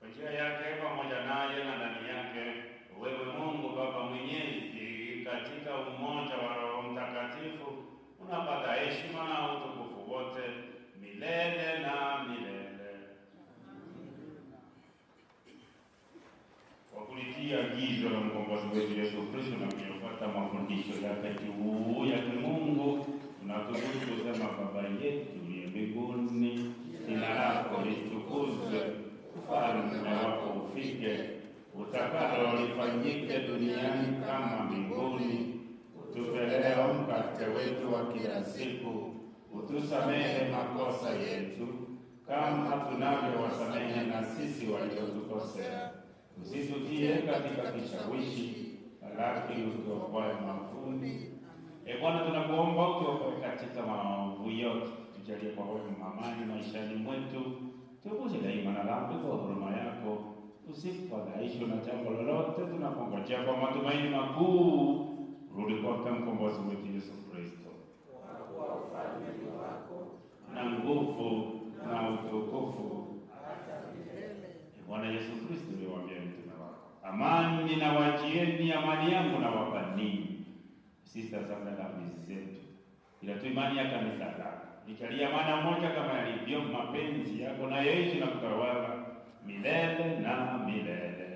Kwa njia yake pamoja naye na ndani yake, wewe Mungu Baba Mwenyezi, katika umoja wa Roho Mtakatifu, unapata heshima na utukufu wote milele na milele. Kwa kulitia agizo la mkombozi wetu Yesu Kristo na kuyafuata mafundisho yake juu ya kimungu, tunathubutu kusema: Baba yetu uliye mbinguni, jina lako litukuzwe, ufalme wako ufike, utakalo lifanyike duniani kama mbinguni. Utupe leo mkate wetu wa kila siku, utusamehe makosa yetu kama tunavyowasamehe na sisi waliotukosea, usitutie katika kishawishi, lakini utuokoe maovuni. E Bwana, tunakuomba utuokoe katika maovu yote, tujalie kwa wema amani maishani mwetu, tuepushe daima na dhambi kwa huruma yako, usifadhaishwe na jambo lolote, tunapongojea kwa matumaini makuu rudi kwake mkombozi wetu Yesu Kristo, na nguvu na utukufu. Bwana Yesu Kristo uliwaambia mitume wako, amani na wajieni, amani yangu na wapa ninyi. Usitazame dhambi zetu, ila tu imani ya kanisa lako. Lijalie amani na umoja kama yalivyo mapenzi yako, na yaishi na kutawala milele na milele.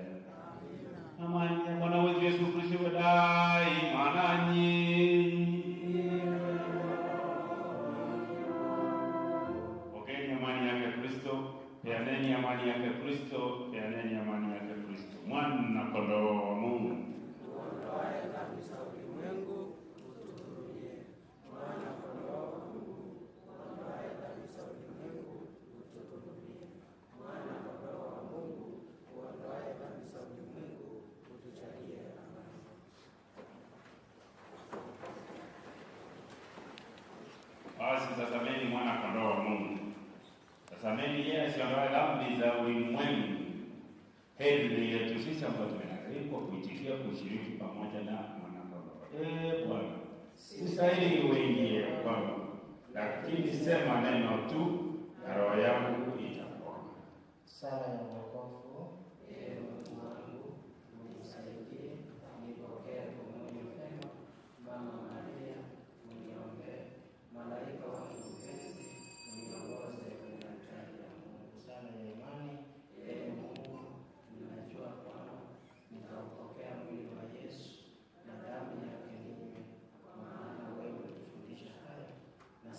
Amani ya Bwana wetu Yesu Kristo iwe daima nanyi. Pokeeni amani yake Kristo, peaneni amani yake Kristo, peaneni amani yake Kristo. Mwana kondoo wa Mungu. Uondoaye dhambi za ulimwengu, utuhurumie. Mwana kondoo wa Mungu, uondoaye dhambi za ulimwengu, utuhurumie. Mwana kondoo wa Mungu, uondoaye dhambi za ulimwengu, utujalie amani. Basi tazameni mwana kondoo wa Mungu. Tazameni yeye asiondoaye dhambi za ulimwengu. Heri yetu sisi ambao tumealikwa kuitikia kushiriki pamoja na mwana kondoo. Ee Bwana, sistahili uingie kwangu, lakini sema neno tu na roho yangu itapona. Sala ya wokovu. Ee Mungu wangu, unisaidie nipokee komunyo vema. Mama Maria, uniombee. Malaika wangu mpenzi, uniongoze kwenye altari ya Mungu. Sala ya imani. Ee Mungu, ninajua kwamba nitaupokea mwili wa Yesu na damu yake ninywe, kwa maana wewe ulitufundisha haya. Na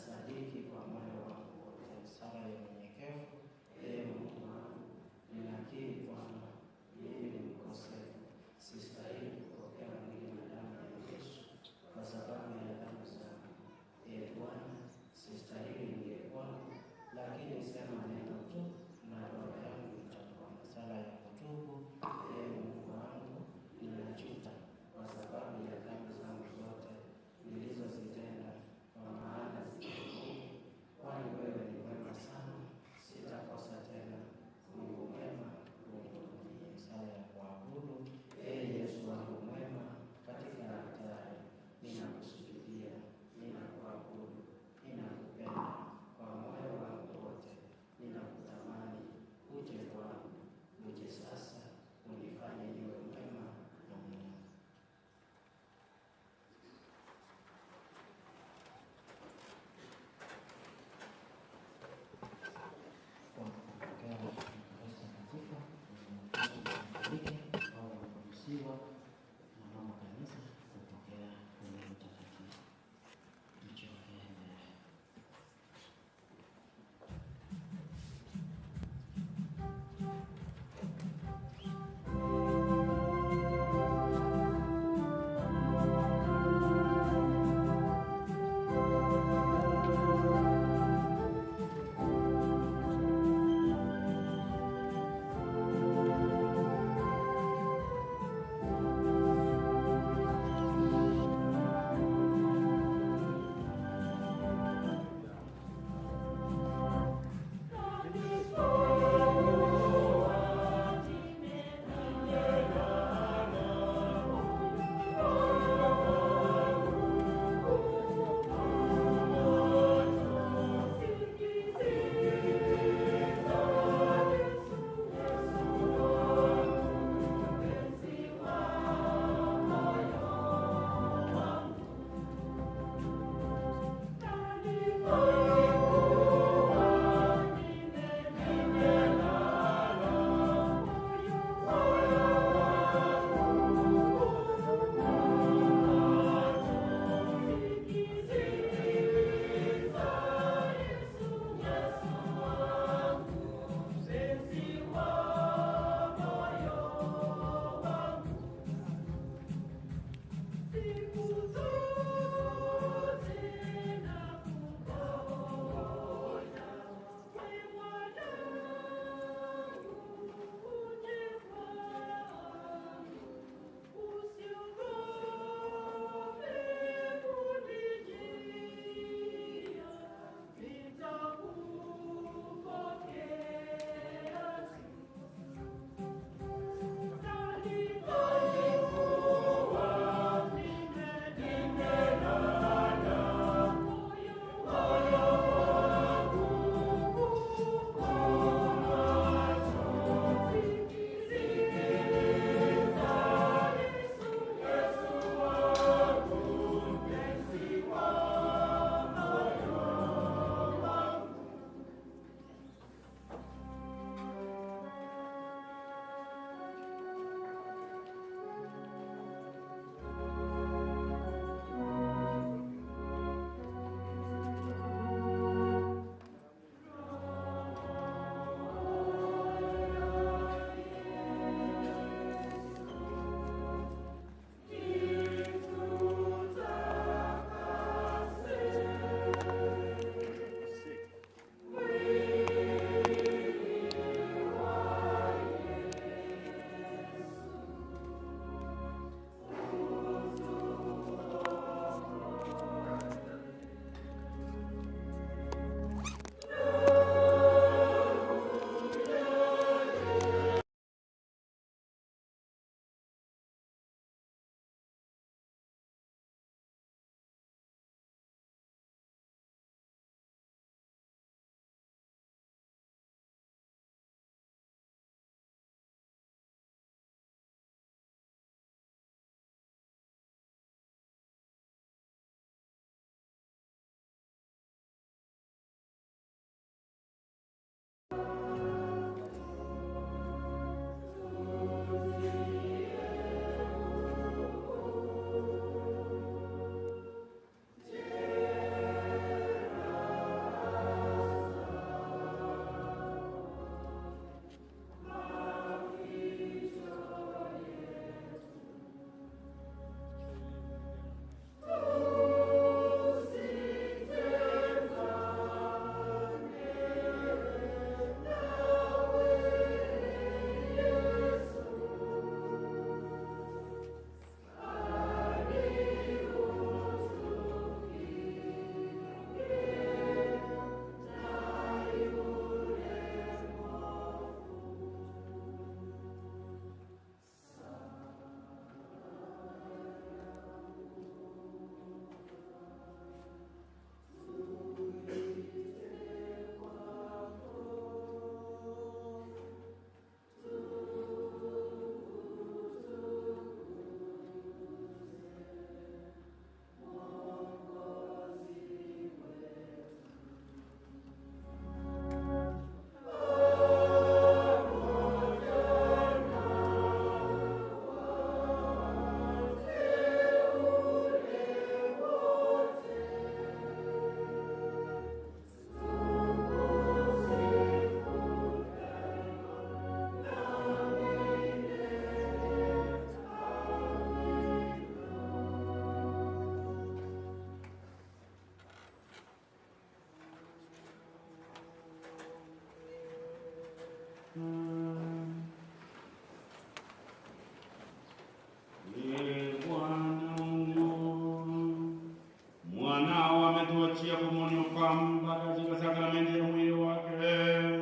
Kuachia komunioka katika sakramenti ya mwili wake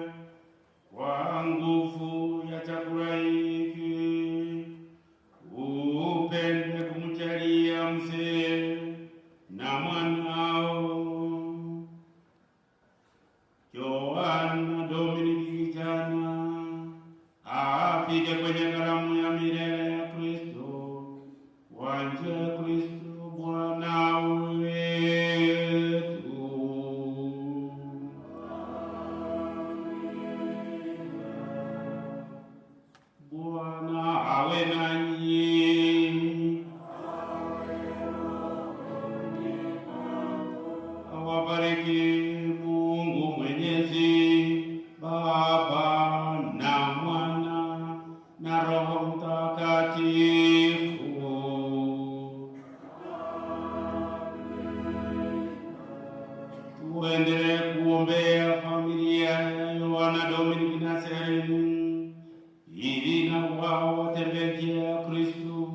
kwa nguvu ya chakula hiki upende kumjalia mzee na mwanao Yohana Dominiki kijana afike kwenye karamu ya milele ya Kristo kwa njia ya Kristo Bwana wetu. Bwana awe nanyi. Awabariki Mungu Mwenyezi, Baba na Mwana na Roho Mtakatifu. Tuendelee kuombea familia ya Yohana Dominiki na Sereni ili na wao watembee njia ya Kristo,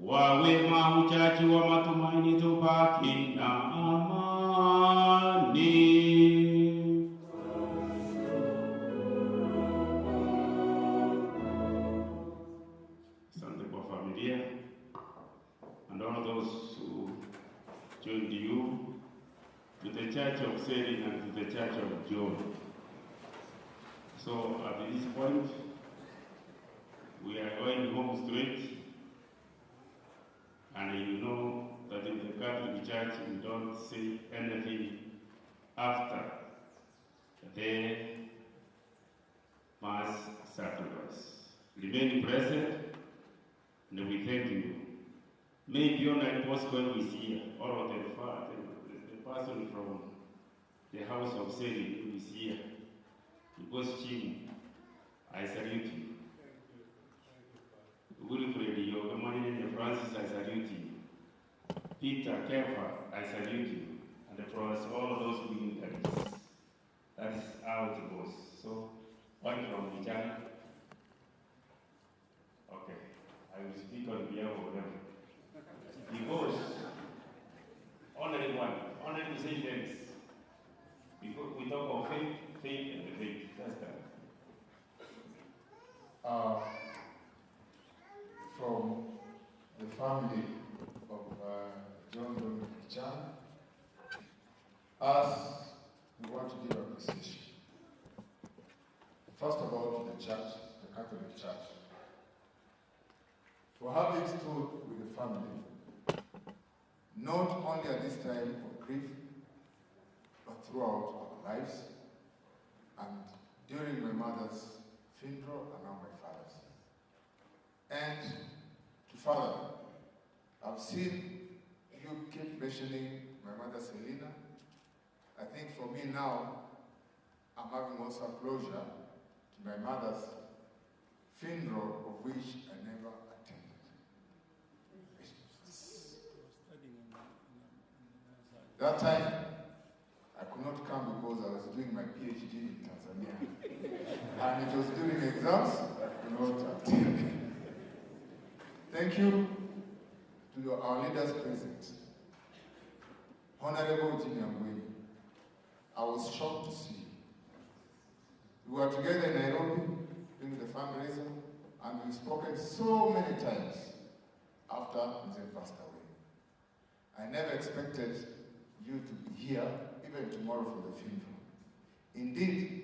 wawe mahujaji wa matumaini, tubaki na amani. Asante kwa familia and all those who joined you to the Church of Selin and to the Church of John. So at this point, we are going home straight, and you know that in the Catholic Church we don't say anything after the Mass sacrifice. Remain present, and we thank you. Maybe on Bosco who is here, or the person from the house of Selin who is here, because Jim, I salute you. Wilfred Yogamani Francis, I salute you. Peter Kefa, I salute you. And of course, all those dignitaries. That is how it goes. So, one from Vijana. Okay, I will speak on behalf of them. Because only one, only to say thanks. Because we talk of faith, faith, and faith. That's that. From the family of John Dominic Chan, us, we want to give appreciation. First of all, to the church, the Catholic Church, for having stood with the family, not only at this time of grief, but throughout our lives, and during my mother's funeral and now my father's. And to Father, I've seen you keep mentioning my mother Selina. I think for me now, I'm having also a closure to my mother's funeral, of which I never attended. That time, I could not come because I was doing my PhD in Tanzania. And it was during exams, I could not attend. Thank you to our leaders present. Honorable Jimmy Angweni, I was shocked to see you. We were together in Nairobi doing the fundraiser, and we've spoken so many times after Mzee passed away. I never expected you to be here even tomorrow for the funeral. Indeed,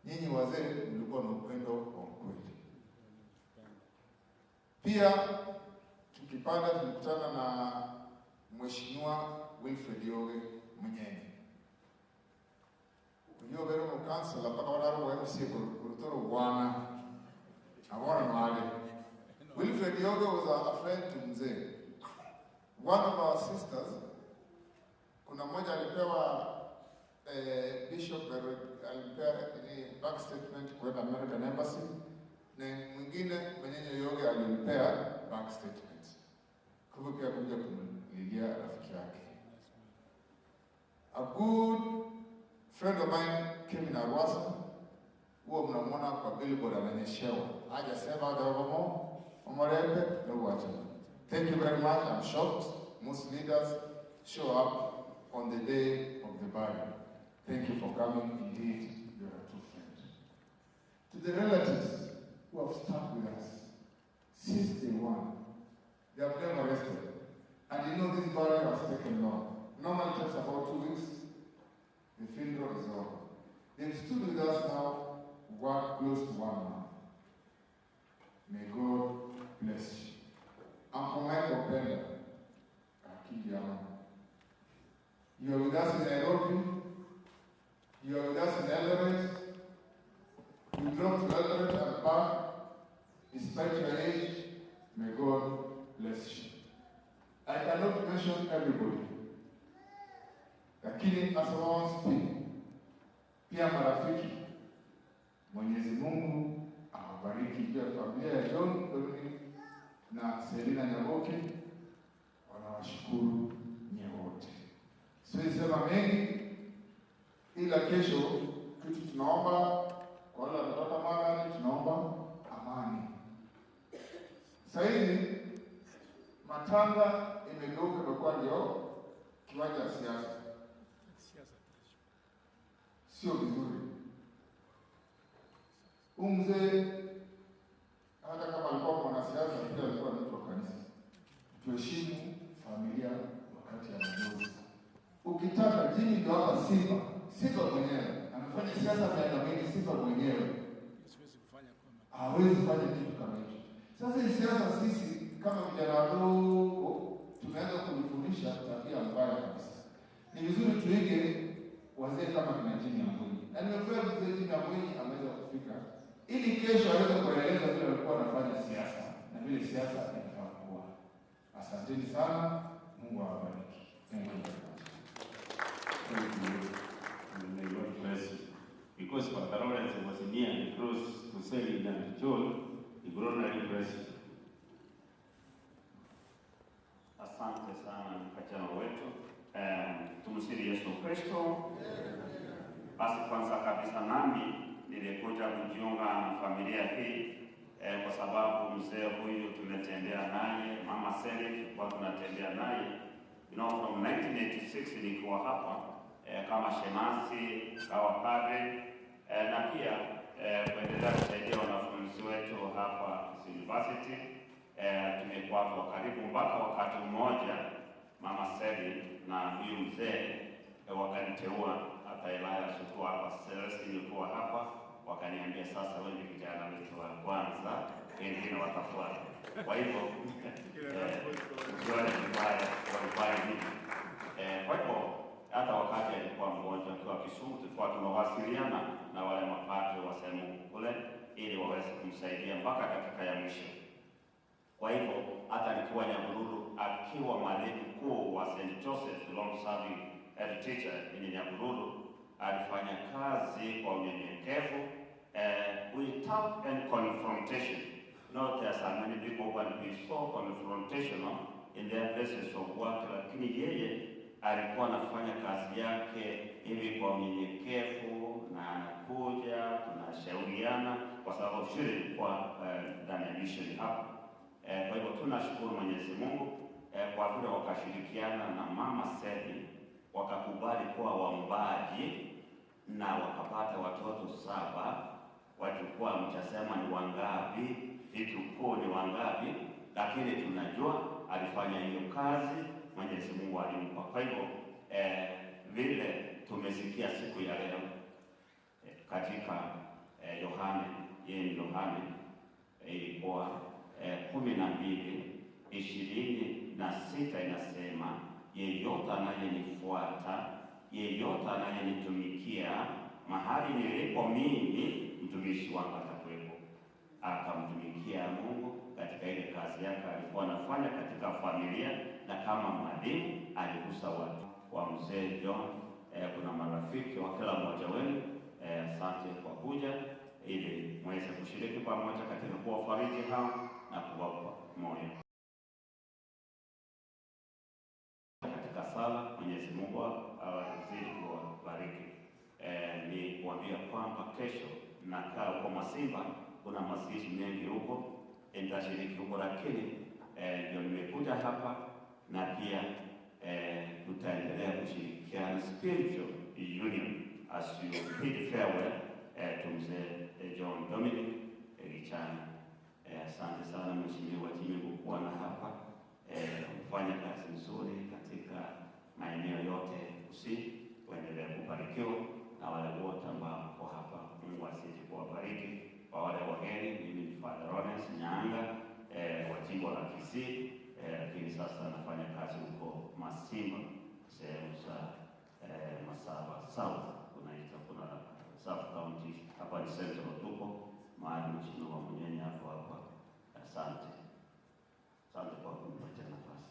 nyinyi wazee mlikuwa na upendo wa kweli. Pia tukipanda tulikutana na Mheshimiwa Wilfred Yoge Munyenye. Uyo bere mu council mpaka wadaro wa MCA kurutoro bwana. Abona nwale. Wilfred Yoge was a friend to Mzee. One of our sisters, kuna mmoja alipewa Bishop alipewa ni bank statement kwenda American Embassy, na mwingine Munyenye Yoge alimpea bank statement. Kwa hivyo pia kuja kumlilia rafiki yake. A good friend of mine, Kevin Arwasa, huwa mnamwona kwa billboard ananyeshewa. Hajasema gavamo, omorembe, no wacha. Thank you very much. I'm shocked. Most leaders show up on the day of the burial. Thank you for coming. Indeed, you are a true friend. To the relatives who have stuck with us since day one, they have never rested. And you know this burial has taken long. Normally it takes about 2 weeks. The funeral is over. They've stood with us now close to 1 month. May God bless you. Uncle Michael Penda, Akiyama. You are with us in Nairobi. You are with us in Eldoret. You drove to Eldoret and back. Despite your age, may God bless you. I cannot mention everybody. Lakini as one speak, pia marafiki, Mwenyezi Mungu awabariki pia familia ya John Dominic na Selina Nyaboke, wanawashukuru nyie wote. Siwezi sema mengi, ila kesho kitu tunaomba kwa wale wanatoka Marani, tunaomba amani. Sasa hivi matanga imegeuka imekuwa ndio kiwanja cha siasa. Sio vizuri. Huyu mzee hata kama alikuwa mwanasiasa pia alikuwa mtu wa kanisa. Tuheshimu familia wakati ya majonzi. Ukitaka jini ndio hapa Simba. Simba mwenyewe amefanya siasa miaka mingi. Simba mwenyewe hawezi kufanya kitu kama hicho. Sasa hii siasa sisi kama vijana wadogo tumeanza kujifundisha tabia mbaya kabisa. Ni vizuri tuige wazee kama kina Jimmy Ambwinyi. Na nimefurahi mzee Jimmy Ambwinyi ameweza kufika ili kesho aweze kueleza vile walikuwa wanafanya siasa na vile siasa inafaa kuwa. Asanteni sana, Mungu awabariki. Thank you very much. Thank you. And may God bless you. Because Pastor Lawrence was near the cross to Selina and John, he could only bless you. Asante sana mkachano wetu. Tumsifu Yesu Kristo. Basi kwanza kabisa nami nilikuja kujiunga na familia hii kwa sababu mzee huyu tumetembea naye, Mama Seli tulikuwa tunatembea naye from 1986 nilikuwa hapa kama shemasi, kawa padre na pia kuendelea kusaidia wanafunzi wetu hapa Kisii University. Tumekuwa kwa karibu mpaka wakati mmoja Mama Seli na huyu mzee wakaniteua, hata Elias ukiwa hapa, Celestine ukiwa hapa, wakaniambia sasa wewe ni kijana wetu wa kwanza, wengine watafuata. Kwa hivyo usione vibaya walifanya hivi. Kwa hivyo hata wakati alikuwa mgonjwa akiwa Kisumu, tulikuwa tumewasiliana na wale mapadri wa sehemu kule ili waweze kumsaidia mpaka dakika ya mwisho. Kwa hivyo hata nikiwa Nyahururu akiwa mwalimu mkuu wa St. Joseph long serving head teacher in Nyahururu, alifanya kazi kwa unyenyekevu without any confrontation. Not there are many people who can be so confrontational in their places of work, lakini yeye alikuwa anafanya kazi yake hivi kwa unyenyekevu na anakuja tunashauriana, kwa sababu shule ilikuwa ndani ya mission hapa. Kwa hivyo tunashukuru Mwenyezi Mungu kwa vile wakashirikiana na Mama Seli wakakubali kuwa waombaji na wakapata watoto 7. Wachukua mtasema ni wangapi, vitukuu ni wangapi, lakini tunajua alifanya hiyo kazi, Mwenyezi Mungu alimpa. Kwa hivyo vile tumesikia siku ya leo katika Yohane, yeye ni Yohane, ilikuwa 12:26 inasema, yeyote anayenifuata, yeyote anayenitumikia, mahali nilipo mimi, mtumishi wangu atakuwepo. Akamtumikia Mungu katika ile kazi yake alikuwa anafanya katika familia, na kama mwalimu aligusa watu wa mzee John. Kuna marafiki wa kila mmoja wenu. Asante kwa kuja ili muweze kushiriki pamoja katika kuwafariji hao na kuwapa moyo katika sala. Mwenyezi Mungu awazidi kuwabariki. Ni kuambia kwamba kesho nakaa huko Masimba, kuna mazishi mengi huko, nitashiriki huko, lakini ndio nimekuja hapa na pia Tutaendelea kushirikiana spiritual union as you bid farewell to mzee John Dominic Gichana. Asante sana Mheshimiwa Jimmy kukuona hapa. Umefanya kazi nzuri katika maeneo yote Kisii. Uendelee kubarikiwa na wale wote ambao mko hapa, Mungu azidi kuwabariki. Kwa wale wageni, mimi ni Father Lawrence Nyaanga wa jimbo la Kisii, lakini sasa nafanya kazi huko Masimba, sehemu za Masaba South, kunaita kuna South County, hapa ni Central tuko mahali Mheshimiwa Munyenye hapo hapa. Asante, asante kwa kunipatia nafasi.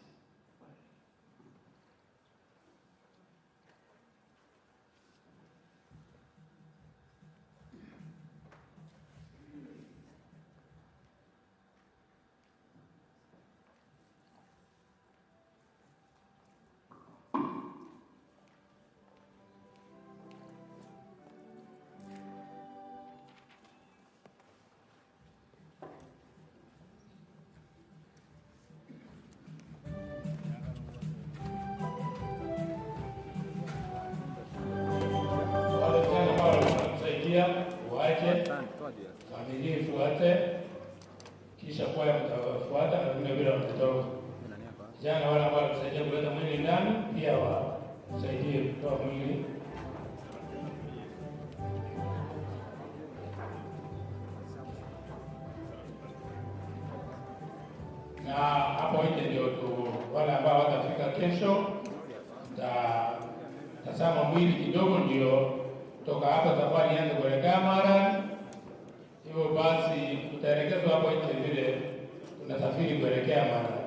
Wale vijana ambao wanatusaidia waache, familia ifuate, kisha kwaya mtafuata na vile vile mtatoka. Vijana wale ambao wanatusaidia kuleta mwili ndani pia wasaidie kutoa mwili. Na hapo nje ndio tu wale ambao watafika kesho tazama mwili kidogo, ndio toka hapa safari ianze kuelekea Mara. Hivyo basi tutaelekezwa hapo nje vile tunasafiri kuelekea Mara.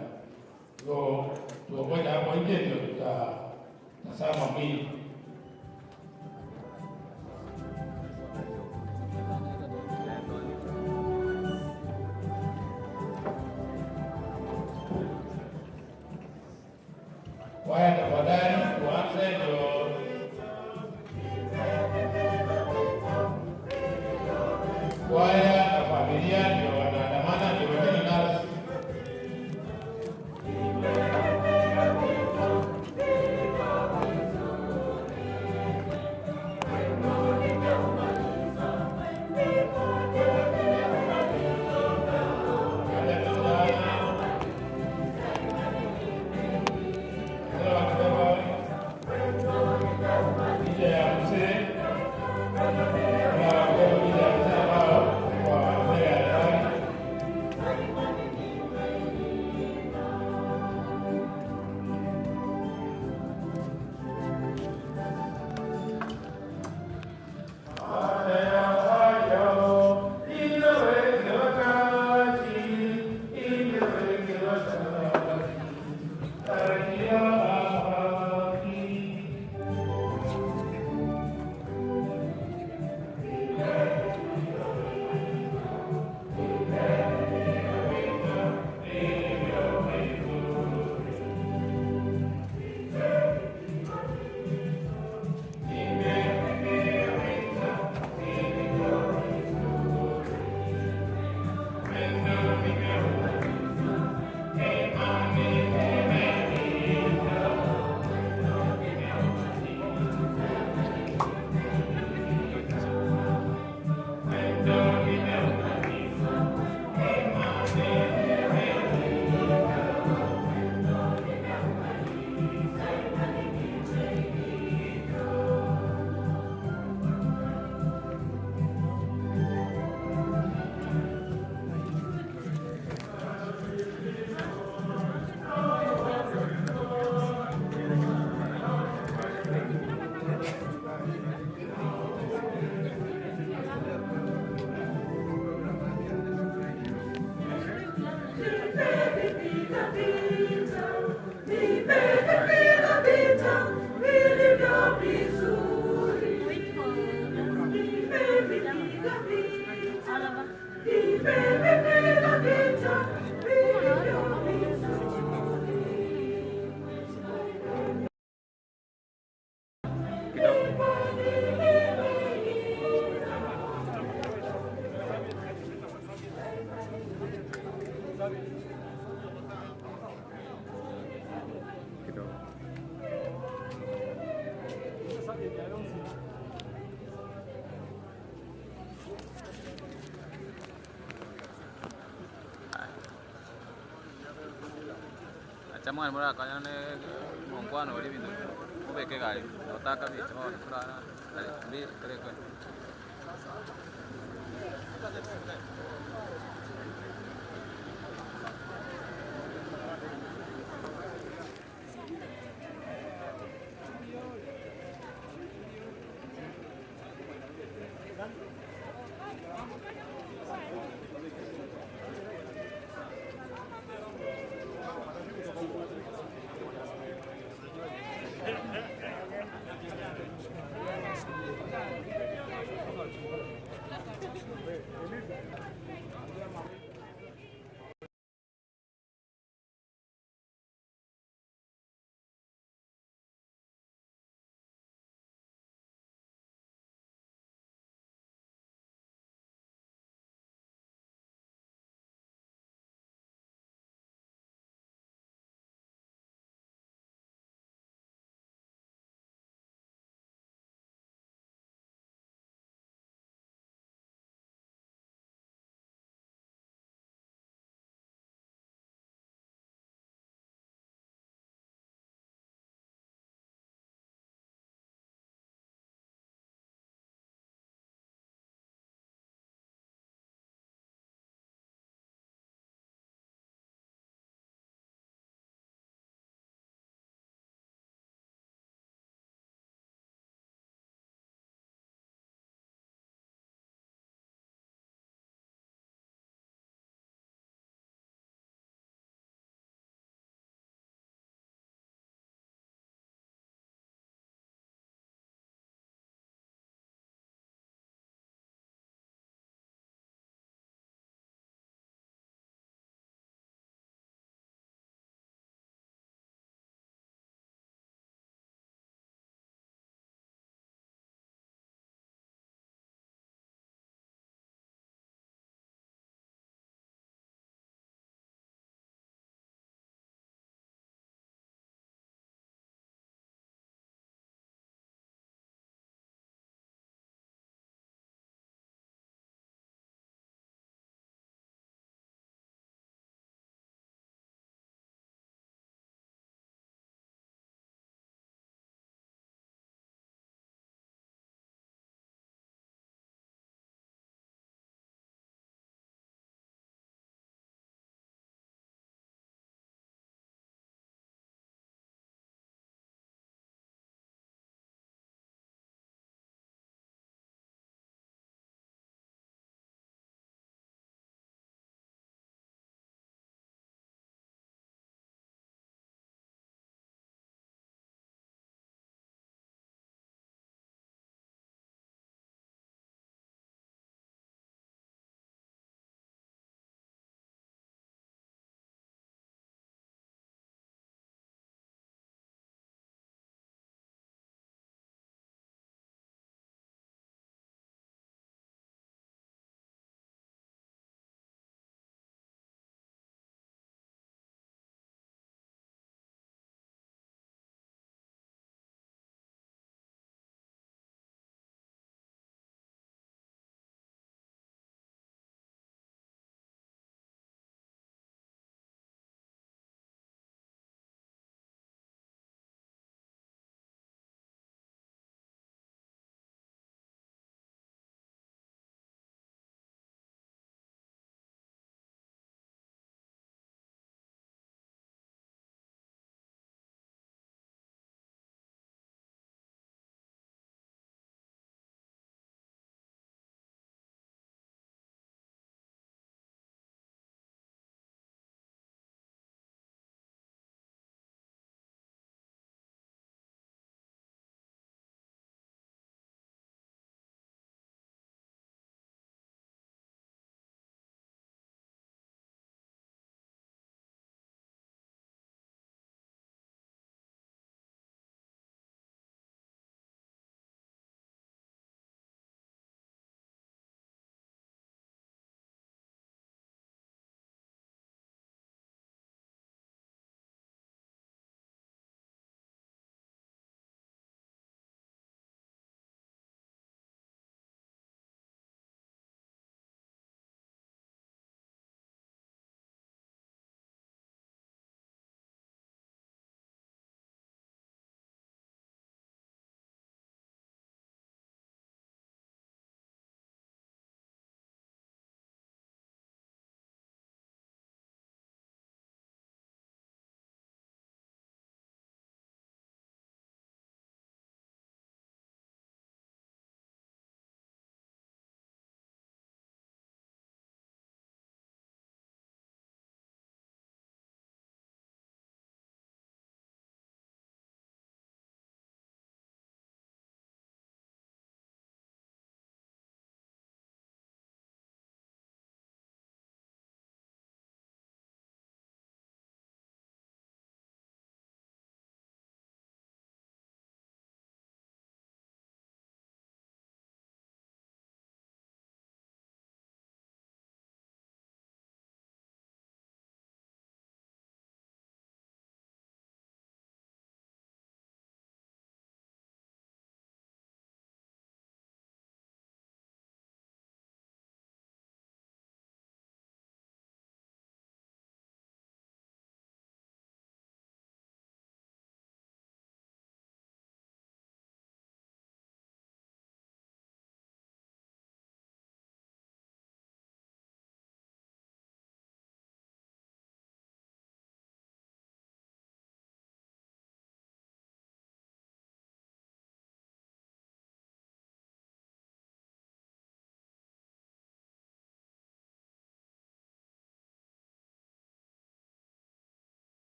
Hivyo tuongoje hapo nje ndio tutatazama mwili. Kwaya tafadhali tuanze ndio kwaya na familia ndio wanaandamana, ndio wengine nasi. Picha ya mzee na wakibeba picha ya mzee ambao Acha mwana murakanyane munkwano ori bintu mubeke gari otaka bicho bono turara mbi kare kwe.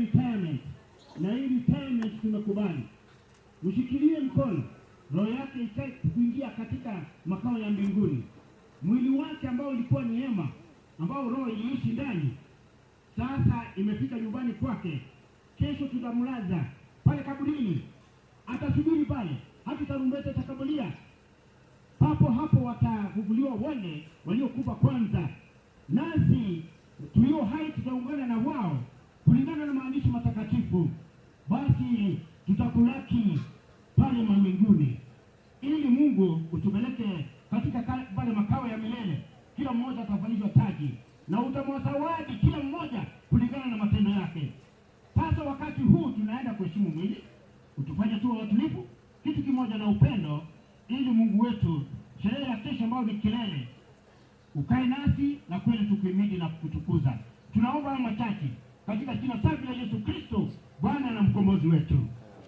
retirement, na hii retirement tumekubali. Mshikilie mkono, roho yake ikae kuingia katika makao ya mbinguni. Mwili wake ambao ulikuwa ni hema, ambao roho iliishi ndani, sasa imefika nyumbani kwake. Kesho tutamlaza pale kaburini, atasubiri pale hadi tarumbeta itakapolia. Papo hapo watafufuliwa wale waliokufa kwanza, nasi tulio hai tutaungana na wao kulingana na maandishi matakatifu. Basi tutakulaki pale mawinguni, ili Mungu utupeleke katika pale makao ya milele. Kila mmoja atavalishwa taji na utamwazawadi kila mmoja kulingana na matendo yake. Sasa wakati huu tunaenda kuheshimu mwili, utufanye tuwe watulivu, kitu kimoja na upendo, ili Mungu wetu sherehe ya kesho ambayo ni kilele ukae nasi na kweli tukuhimidi na kukutukuza. Tunaomba haya machache katika jina safi la Yesu Kristo, Bwana na mkombozi wetu,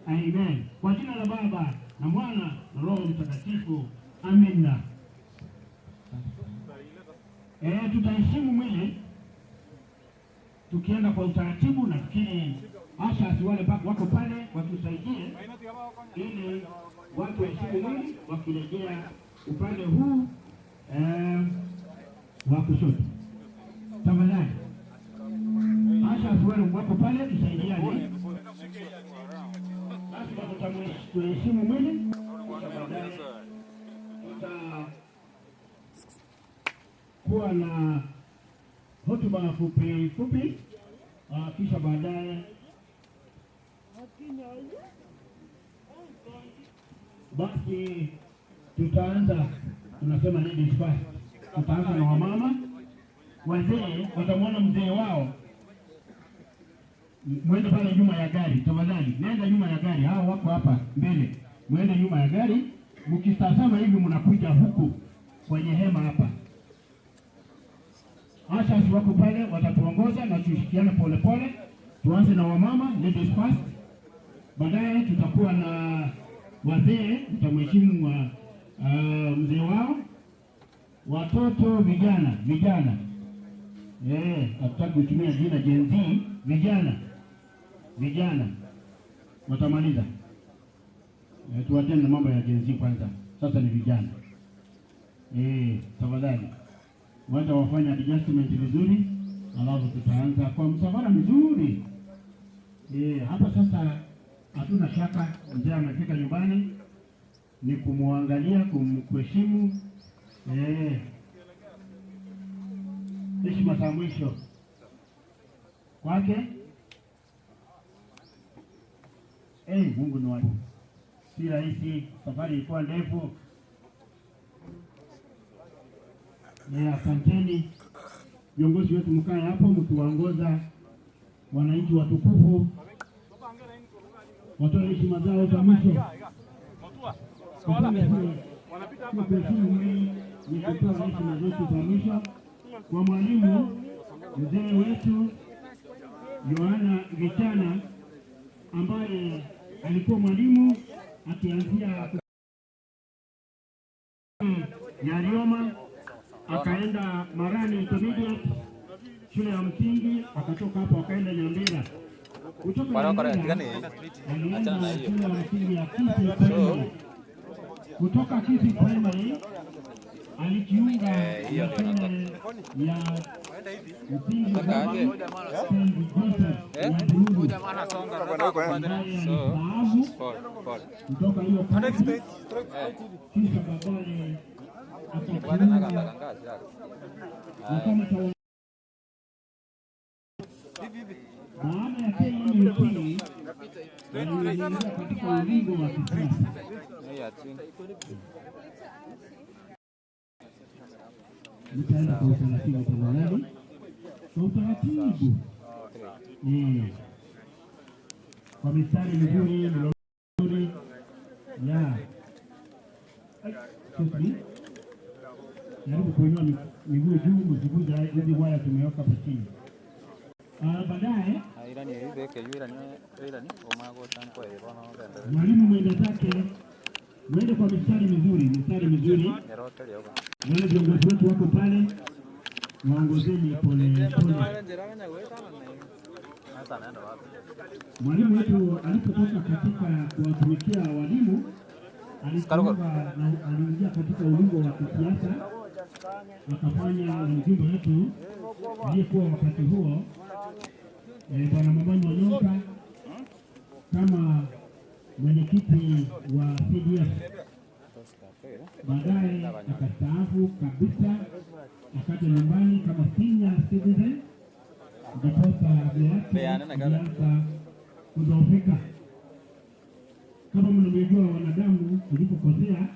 amen. Kwa jina la Baba na Mwana na Roho Mtakatifu, amina. Tutaheshimu mwili tukienda kwa utaratibu. Nafikiri ushers wale wako pale watusaidie, ili watu waheshimu mwili wakirejea upande huu wa kushoto. Tafadhali ushers wale wako pale, tusaidiane. Basi tuheshimu mwili, kisha baadaye tutakuwa na hotuba fupi fupi, kisha baadaye basi tutaanza, tunasema ladies first. Tutaanza na wamama, wazee watamwona mzee wao. Mwende pale nyuma ya gari tafadhali, nenda nyuma ya gari. Hao wako hapa mbele, mwende nyuma ya gari. Mkitazama hivi, mnakuja huku kwenye hema hapa. Ushers wako pale, watatuongoza na tushikiane polepole. Tuanze na wamama, ladies first. Baadaye tutakuwa na wazee, mtamheshimu wa mzee wao, watoto, vijana, vijana hatutaki kutumia jina Gen Z, vijana, vijana watamaliza. Tuwachane na mambo ya Gen Z kwanza, sasa ni vijana. Tafadhali wacha wafanye adjustment vizuri, alafu tutaanza kwa msafara mzuri. Hapa sasa hatuna shaka, mzee amefika nyumbani, ni kumwangalia, kumheshimu, heshima za mwisho kwake. Mungu ni wa si rahisi, safari ilikuwa ndefu. Asanteni viongozi wetu, mkae hapo mkiwaongoza wananchi watukufu, watoe heshima zao za mwisho. Kuheshimu mwili ni kutoa heshima zetu za mwisho kwa mwalimu mzee wetu Yohana Gichana ambaye alikuwa mwalimu akianzia Nyarioma akaenda Marani Intermediate shule ya msingi, akatoka hapo akaenda Nyambera. Kutoka Nyambera alienda shule ya msingi ya Kisii Primary. Kutoka Kisii Primary alijiunga na shule ya msingi St. Joseph ya Bururu ambaye alistaafu kutoka hiyo kazi, kisha baadaye akajiunga na chama cha baada ya KMT aliingia katika ulingo wa kisiasa. Nitaenda kwa utaratibu tafadhali, kwa utaratibu kwa mistari mizuri mizuri ya excuse me, jaribu kuinua miguu juu, msiguze hizi waya tumeweka hapo chini. Baadaye mwalimu mwenda zake, mwende kwa mistari mizuri, mistari mizuri. Wale viongozi wetu wako pale, waongozeni pole pole. Mwalimu wetu alipotoka katika kuwatumikia walimu alijiunga na aliingia katika ulingo wa kisiasa, akafanya na mjumbe wetu aliyekuwa wakati huo Bwana Mabani Wanyonka kama mwenyekiti wa CDF. Baadaye akastaafu kabisa, akaja nyumbani kama senior citizen, ndiposa afya yake ilianza kudhoofika. Kama mnavyojua wanadamu tulipokosea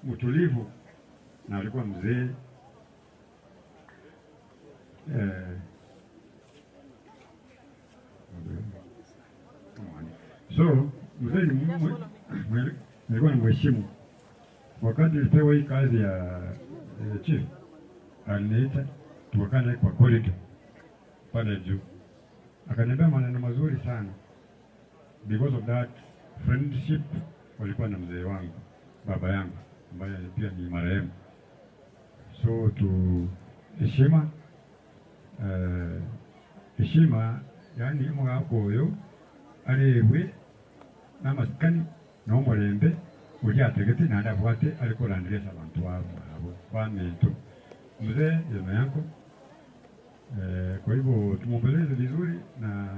mtulivu na alikuwa mzee eh, so mzee ni nilikuwa namheshimu. Wakati nilipewa hii kazi ya chief, aliniita tukakaa naye kwa corridor pale juu, akaniambia maneno mazuri sana. Because of that friendship walikuwa na mzee wangu baba yangu ambaye pia ni marehemu. So tu heshima heshima yani omogaka oyo arebwe namasikani na omorembe oria ategete naende abwate are koranderia ase abanto abo abo baminto. Mzee is my uncle. Kwa hivyo tumwomboleze vizuri na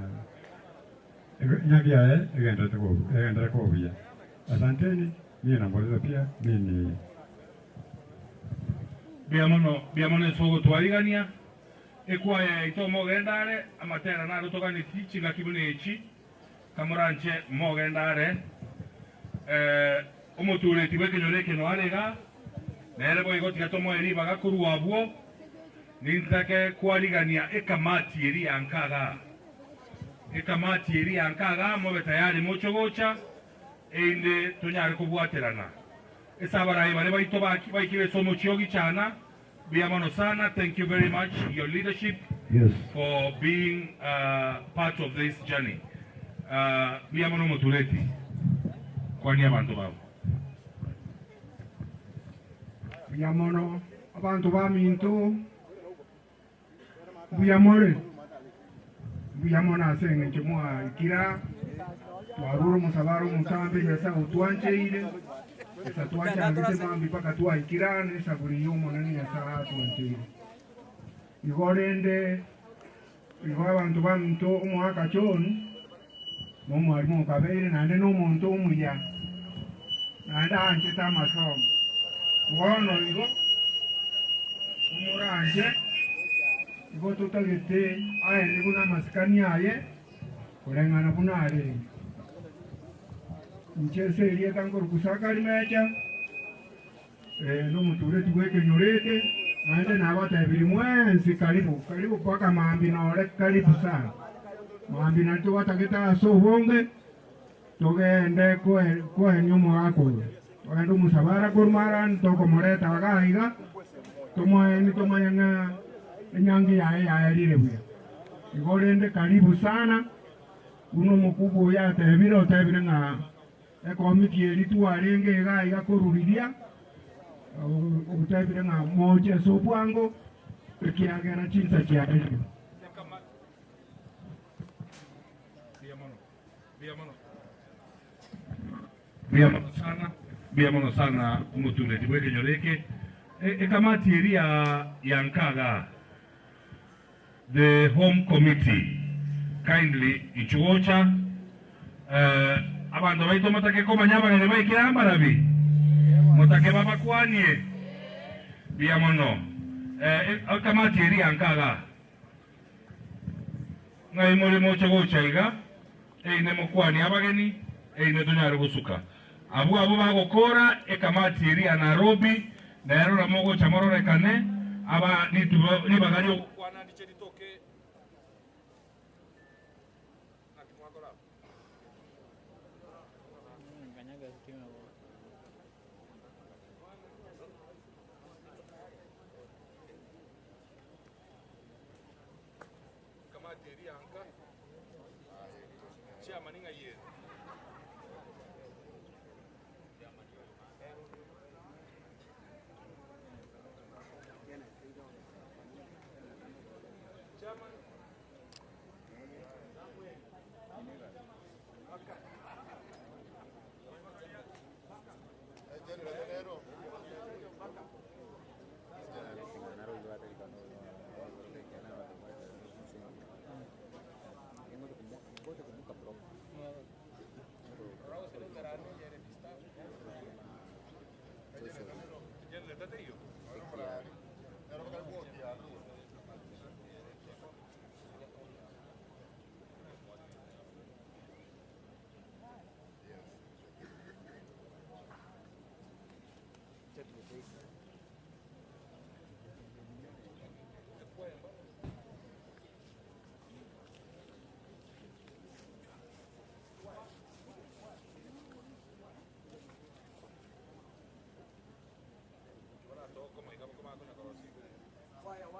nyangi yaye egenderete kobuya. Asanteni, mimi naomboleza pia, mimi ni Mbuya mono ase ogotwarigania, ekwaya yaito mogende are, amatera naro toganeti chingaki buna echi, kamoranche mogende are, omotureti bwa ekenyoro eke noare iga, nere boigo tiga tomoe ribaga korwa abwo, nintake kwarigania ekamati eria ya nka igaa. Ekamati eria ya nka igaa, mobe tayari moche gocha, erinde tonyare kobwaterana. Ase abarai baria baito baikire ase omochie o Gichana, mbuya mono sana, thank you very much, your leadership, Yes. for being part of this journey. Mbuya mono omotureti, kwania abanto babo. Mbuya mono abanto baminto, mbuya more, mbuya mono ase eng'encho mwaikira, twarure omosabara omotambe Nyasaye otwancheire, esa twachangete mambi mpaka twaikira, na esaburi ya Omonene Nyasaye atwancheire. Igo rende, igo abanto baminto omoaka John, na omwalimu okabeire, naende na omonto omuya, naende aanchete amasomo. Bono igo, omoranche, igo totagete aende buna amasikani aye, koreng'ana buna arenge. Inche ase erieta nkorukusa Karimecha, na omotureti bwa ekenyoro eke, naende nabatebiri mwensi karibu, karibu mpaka mambi nore karibu sana. Mambi nari tobatagete ase obonge, togende koenia omogaka oyo. Togende omosabara korwa marani, tokomoreta iga iga, tomoeni tomanye ng'a enyangi yaye yaerire buya. Igo rende karibu sana, buna omokubwa oyo atebire, otebire ng'a ekomiti eri twarenge iga iga koruriria, otebire ng'a moche ase obwango, ekiagera chinsa chiarenge. Mbuya mono sana, mbuya mono sana omotureti bwa ekenyoro eke. Ekamati eri ya nka igaa, the home committee, kindly ichugocha, abanto baito motake komanya abageni baikire amarabi, motake babakwanie, mbuya mono. Ekamati eri ya nka igaa, ng'ai more moche gocha iga, eine mokwanie abageni, eine tonyare gosuka. Abwo abwo bagokora ekamati eri ya Nairobi, nero ramo gocha mororekane, aba ribaga riogokwana ndiche ritoke. Kamati eri ya nka, chairman ng'ai ere?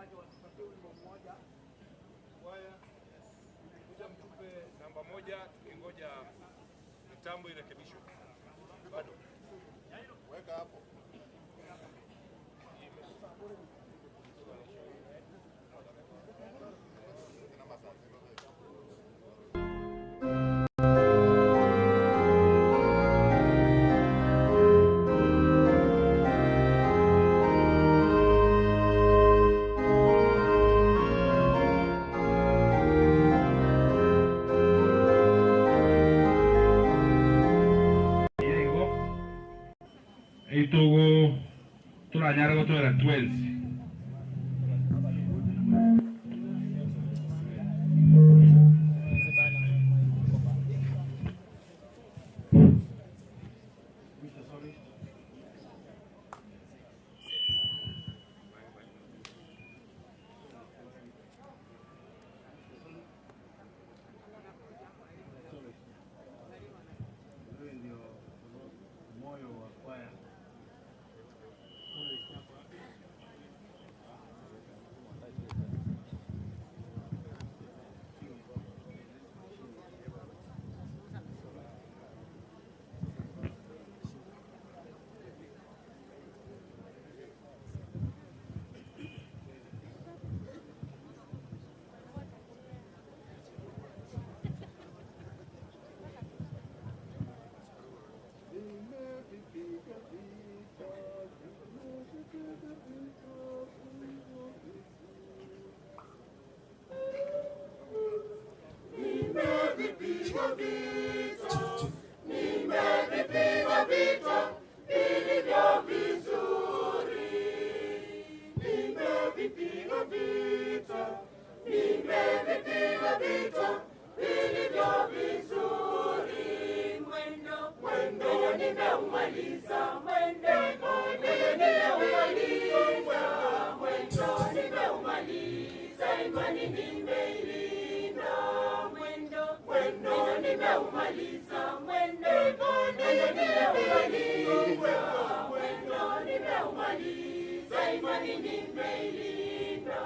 Waje watupatie wimbo mmoja. Kwaya, kuja mtupe namba moja tukingoja mitambo irekebishwe. Bado. Weka hapo. Yego. Itogo turanyara gotwera twensi. Wewe ndio moyo wa kwaya. Nimevipiga vita, nimevipiga vita vilivyo vizuri. Nimevipiga vita, nimevipiga vita vilivyo vizuri. Mwendo, mwendo nimeumaliza, mwendo, mwendo nimeumaliza, mwendo nimeumaliza, imani nimeilinda mwendo, mwendo nimeumaliza, mwendo, mwendo nimeumaliza, mwendo nimeumaliza, imani nimeilinda.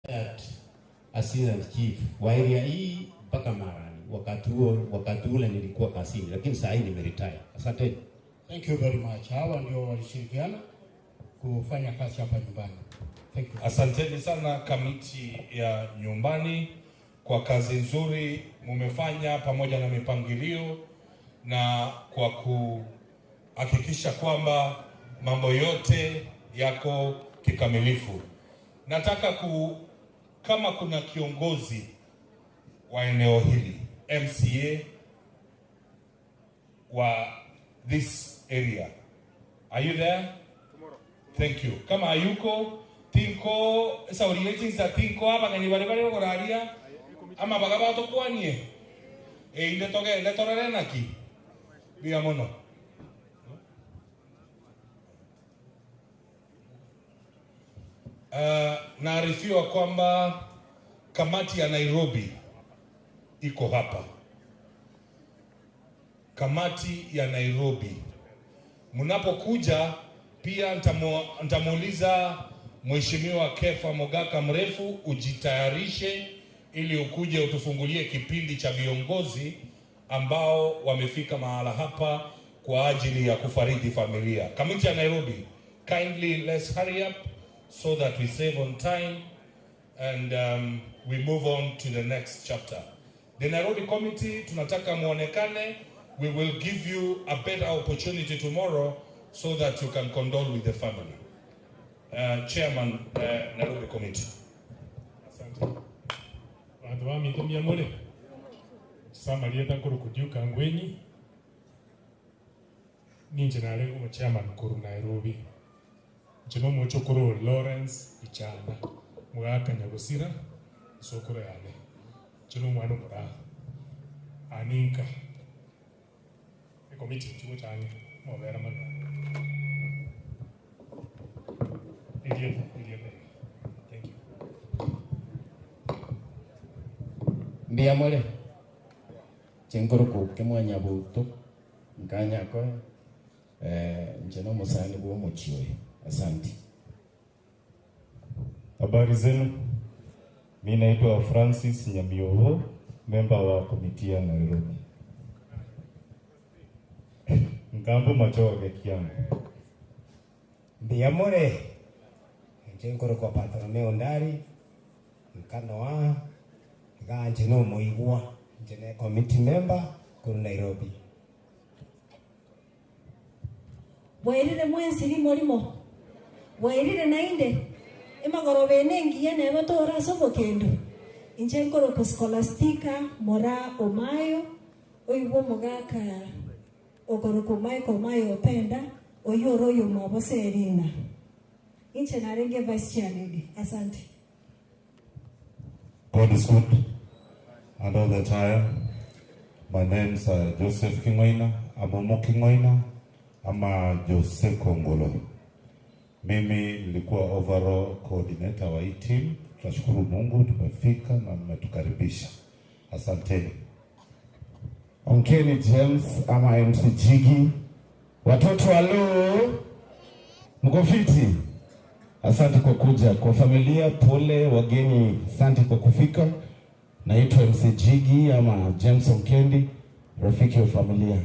That assistant chief wa area hii mpaka Marani. Wakati huo wakati ule nilikuwa kazini, lakini saa hii nimeretire. Asante. Thank you very much. Hawa ndio walishirikiana kufanya kazi hapa nyumbani. Thank you. Asanteni sana kamiti ya nyumbani kwa kazi nzuri mumefanya pamoja na mipangilio na kwa kuhakikisha kwamba mambo yote yako kikamilifu. Nataka ku, kama kuna kiongozi wa eneo hili MCA wa this area, are you there? Thank you. Kama hayuko tinko sauriye za tinko abageni bari bari goraria ama baga batokwanie einde togende torore naki buya mono. Naarifiwa kwamba kamati ya Nairobi iko hapa. Kamati ya Nairobi, mnapokuja pia nitamuuliza Mheshimiwa Kefa Mogaka Mrefu, ujitayarishe ili ukuje utufungulie kipindi cha viongozi ambao wamefika mahala hapa kwa ajili ya kufariji familia. Kamati ya Nairobi, kindly let's hurry up so that we save on time and we move on to the next chapter. The Nairobi Committee, tunataka muonekane. We will give you a better opportunity tomorrow so that you can condole with the family. Chairman, Nairobi Committee. Asante. Bantu baminto mia mule samalieta nkurukudiuka ngwenyi ninje narenga omuchairman kuru Nairobi nje nomuchukuru Lawrence Ichana mugaka Nyagusira isokoro yane nje nomwana omura aninka ekomiti nchigo change mobera mono Ndiyo, ndiyo. Thank you. Mbiyamole. Nche nkorokwa Kemwanyabuto, nkanyakoe, inche nomosani bwa omochie oyo. Asanti. Habari zenu, mi naitwa Francis Nyamiobo, memba wa komiti ya Nairobi. Nkambo Machoge Kiambu. Mbuya more, inche nkorokwa Bartholomeo Ndari, nkanoa, iga inche nomoigwa, inche ne committee member korwa Nairobi. Bwairire mwensi rimo rimo? Bwairire naende? Emagoroba ene engiya neba tore ase obokendu. Inche nkorokwa Scholastica Moraa Omayo, oyio bw'omogaka okorokwa Michael Omayo Openda, oyio ore oyomwabo Selina. Inche narenge vice chairlady. Asante. God is good and all the time. My name's Joseph King'oina, Amomo King'oina ama Jose Kongolo. Mimi nilikuwa overall coordinator wa hii team. Tunashukuru Mungu tumefika na mmetukaribisha. Asanteni. Onkeni James ama MC Jigi. Watoto halo, mko fiti? Asante kwa kuja. Kwa familia pole, wageni asante kwa kufika. Naitwa MC Jigi ama James Onkendi, rafiki wa familia.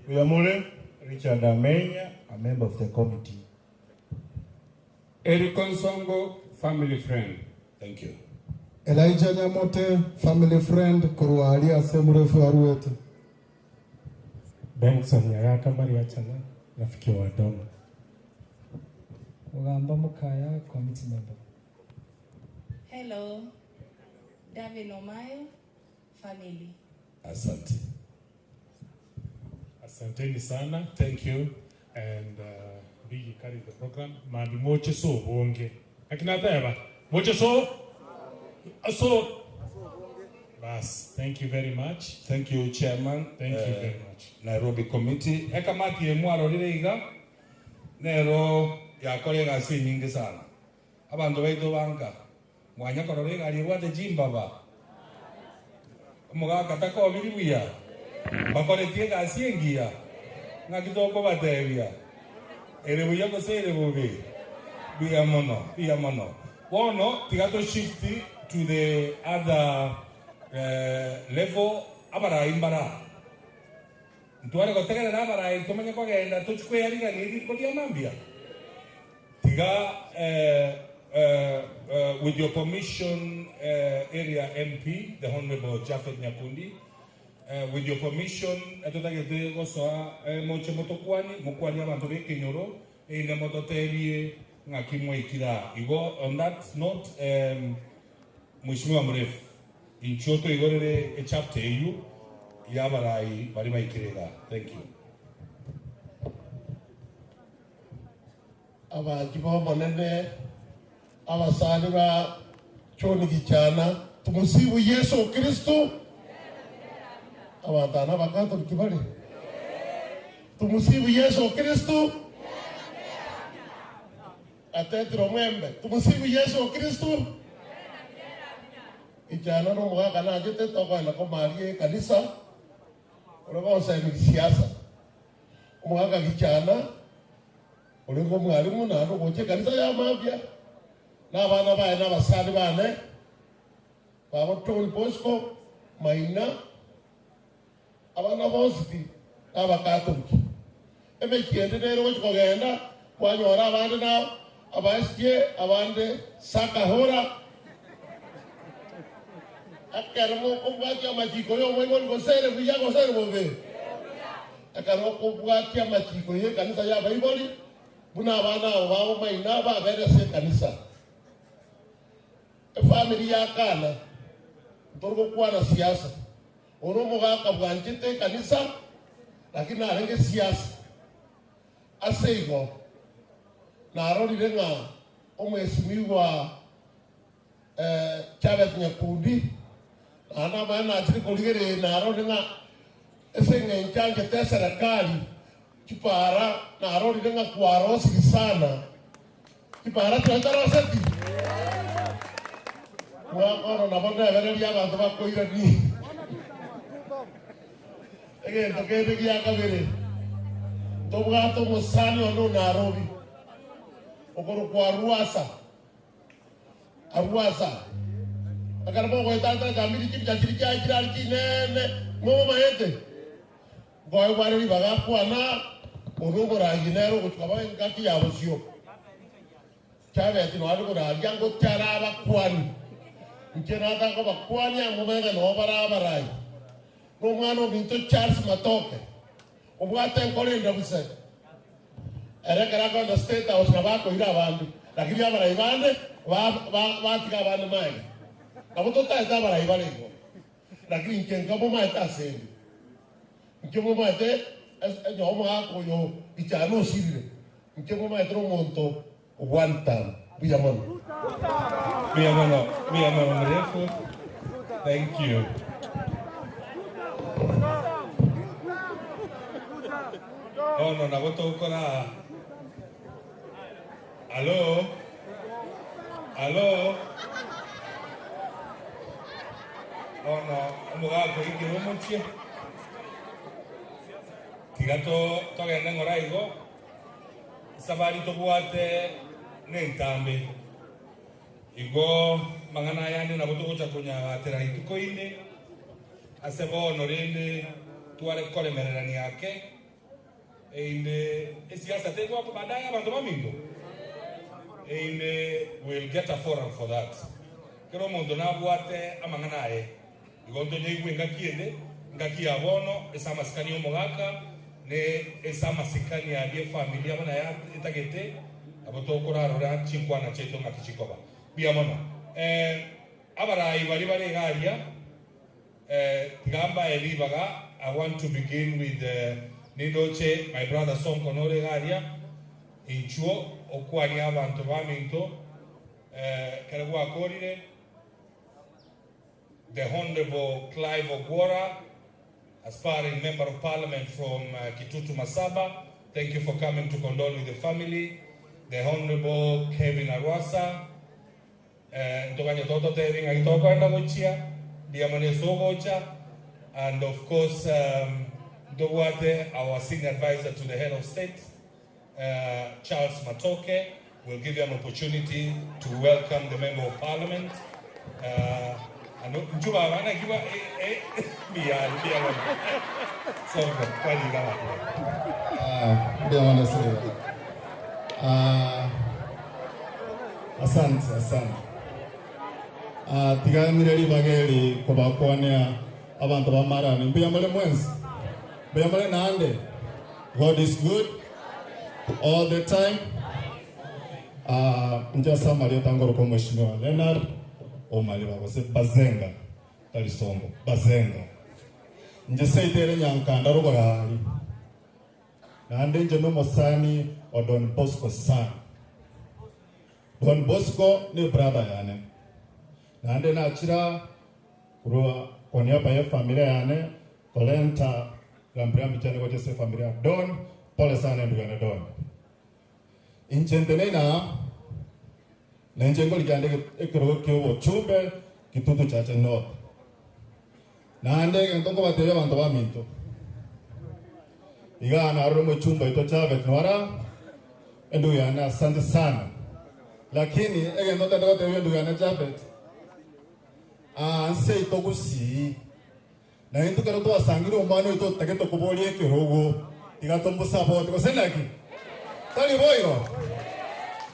Uyamule Richard Amenya, a member of the committee. Eric Onsongo, family friend. Thank you. Elijah Nyamote, family friend, korwa aria ase omorefu aruete. Benson Nyagaka Mariachana, rafiki wa Doma. Ogamba Mukaya, committee member. Hello, Davin Omayo, family. Asante. Asanteni sana. Thank you. And Biggie carry the program. Mambi moche so bonge. Akina teba. Moche so so Bas, thank you very much. Thank you, Chairman. Thank you very much. Nairobi Committee. Ekamati emwarorire iga nero yakora egasi enyinge sana. Abanto baito banka mwanya korora egari ebwate chimbaba omogaka takobiri buya bakoretie egasi engiya ng'aki tokobatebia ere buya gose ere bobe buya mono buya mono bono tiga to shift to the other level abarai mbara ntware gotegerera abarai tomanye kogenda tochi kweyarigania riko ria mambia tiga with your permission, area MP, the Honorable Japhet Nyakundi, with your permission, etotagete gosoa moche motokwani mokwani abanto bekenyoro inde mototebie ng'aki mwaikira igo. On that note, Mheshimiwa Mrefu inchuo toigorere echapter eyu yabarai bari baikirega. Thank you. Abaji bomonene abasani ba John Gichana, tumusibu Yesu Kristo. Abantana abakatoliki bari tumusibu Yesu Kristo atetire omwembe tumusibu Yesu Kristo. Gichana nomogaka nachete tokoenda komaria ekanisa ore gosemi siasa omogaka Gichana orengo omwalimu naende ogocha ekanisa ya mambia na abana baye na abasani bane babo Tony Bosco Maina abana bonsi pi n'abakatoliki emekiende nere gochi kogenda kwanyora abande nao abaesie abande sakahora ekero mokobwatia amachiko ya omoibori gosere buya gosere bobe ekero okobwatia amachiko ya ekanisa ya abaibori buna abana abo babo maina babere ase ekanisa efamiri yakana ntori gokwana siasa ore omogaka bwanchete ekanisa lakini narenge siasa ase igo narorire ng'a omwesimigwa Chabet Nyakundi naende amanye nachire korigereria narorire ng'a ase eng'encho anchete eserekari chipara narorire ng'a kwarosiri sana chipara chiataroseti mwaka ono nabo nebereria abanto bakoirani. Egento kende gia kabere, ntobwate omosani one o Nairobi, okorokwa Arwasa. Arwasa. Ekero mogoetantara chambiri chibicha chiria chiaye chirari chinene, momomaete? Nkoegwa are ribaga akwana, Oria omoragia nere ogochia koba engaki ya bosio. Chabeti noare koraria ngochia arabakwani. Inche natakobakwania momenge noo bare abarai. Nomwana ominto Charles Matoke, obwate enkoro endabuse. Ere ekero akogenda State House nabo akoira abande, lakini abarai bande batiga abande magega. Nabo totaete abarai bare igo. Lakini inche nkamomaete ase ende. Inche momaete onye omogaka oyo Gichana osirire, inche momaete nomonto one term. Mbuya mono. Mbuya mono, mbuya mono Mrefu. Thank you. Bono nabo tokora Hallo? Hallo? Bono omogaka oikire omochie, tiga to togende ng'ora igo, esabari tobwate nentambe. Igo amang'ana aya ande nabo togocha konyagatera rituko inde, ase bono rende tware koremererania ake. Erinde esiasa tegoaka baadaye abanto baminto? Erinde we'll get a forum for that. Kera omonto nabwate amang'ana aye. Igo ntonyaigwe engaki ende, engaki ya bono, ase amasikani y'omogaka, ne ase amasikani aria efamiri abo naye etagete, nabo tokorarora chinkwana chiaito ng'aki chikoba. Mbuya mono. Eh, abarai baria bare iga aria, Tiga mbae ribaga, I want to begin with nindoche my brother Sonko nore iga aria, inchuo okwanie abanto baminto, ekero gwakorire, the Honourable Clive Ogwora, aspiring member of parliament from Kitutu Masaba, thank you for coming to condole with the family, the Honourable Kevin Arwasa, Ntoganye tototebie ng'aki tokoenda gochia, mbuya mono ase ogocha and of course ntobwate our senior advisor to the head of state Charles Matoke will give you an opportunity to welcome the member of parliament and inchuo baba naki ba mbuya are mbuya mono Sonko kwanyinga abanto baria. Mbuya mono ase Asante, asante. Ah, tiga ng'ire ribaga eri kobakwania abanto ba Marani. Mbuya more mwensi? Mbuya more naende? God is good all the time. Ah, inche ase amarieta ngoroka omweshimiwa Leonard Omariba gose Bazenga, tari Songo, Bazenga. Inche seito ere Nyankanda rogoro aria. Naende inche nomosani o Don Bosco sana. Don Bosco ne brother yane. Naende nachira korwa kwa niaba ye familia yane korenta rambirambi chiane gocha ase efamilia ya Don. Pole sana endugu yane Don. Inche nteneine aa, na inche nkorigia ande ekerogo ki'obochumbe Kitutu Chache North. Naende egento nkobatebia abanto baminto, igaa narore omochumba oito Javeth Nwara, endugu yane asante sana. Lakini egento ntagete gotebia endugu yane Javeth, aa nse ito gusii, na intwe ekero twasangire omwana oito otagete koboria ekerogo, tiga tomosapote, gose naki? Tari boigo?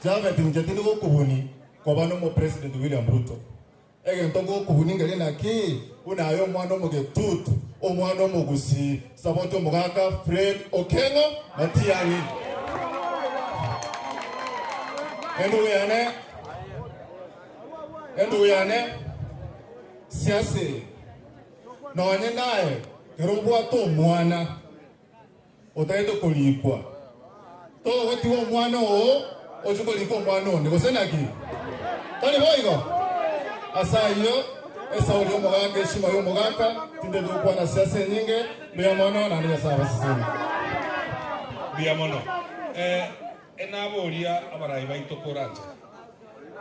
Javeth inche tindi gokobuni koba nomopresident William Ruto. Egento ngokobuna ingeria naki, buna aye omwana omogetutu, omwana omogusii, saboti omogaka Fred Okengo Matiang'i. Endugu yane, endugu yane, siasa nonye naye kero obwate omwana otagete korikwa, togotiga omwana oo oche korika omwana onde, gose naki? Tari boigo? Ase ayio, esauri y'omogaka, eshima y'omogaka, tindeti gokwana ase ase enyinge, mbuya mono, naende Nyasae abasesenie. Mbuya mono. Eh, enaboria abarai baito koranche.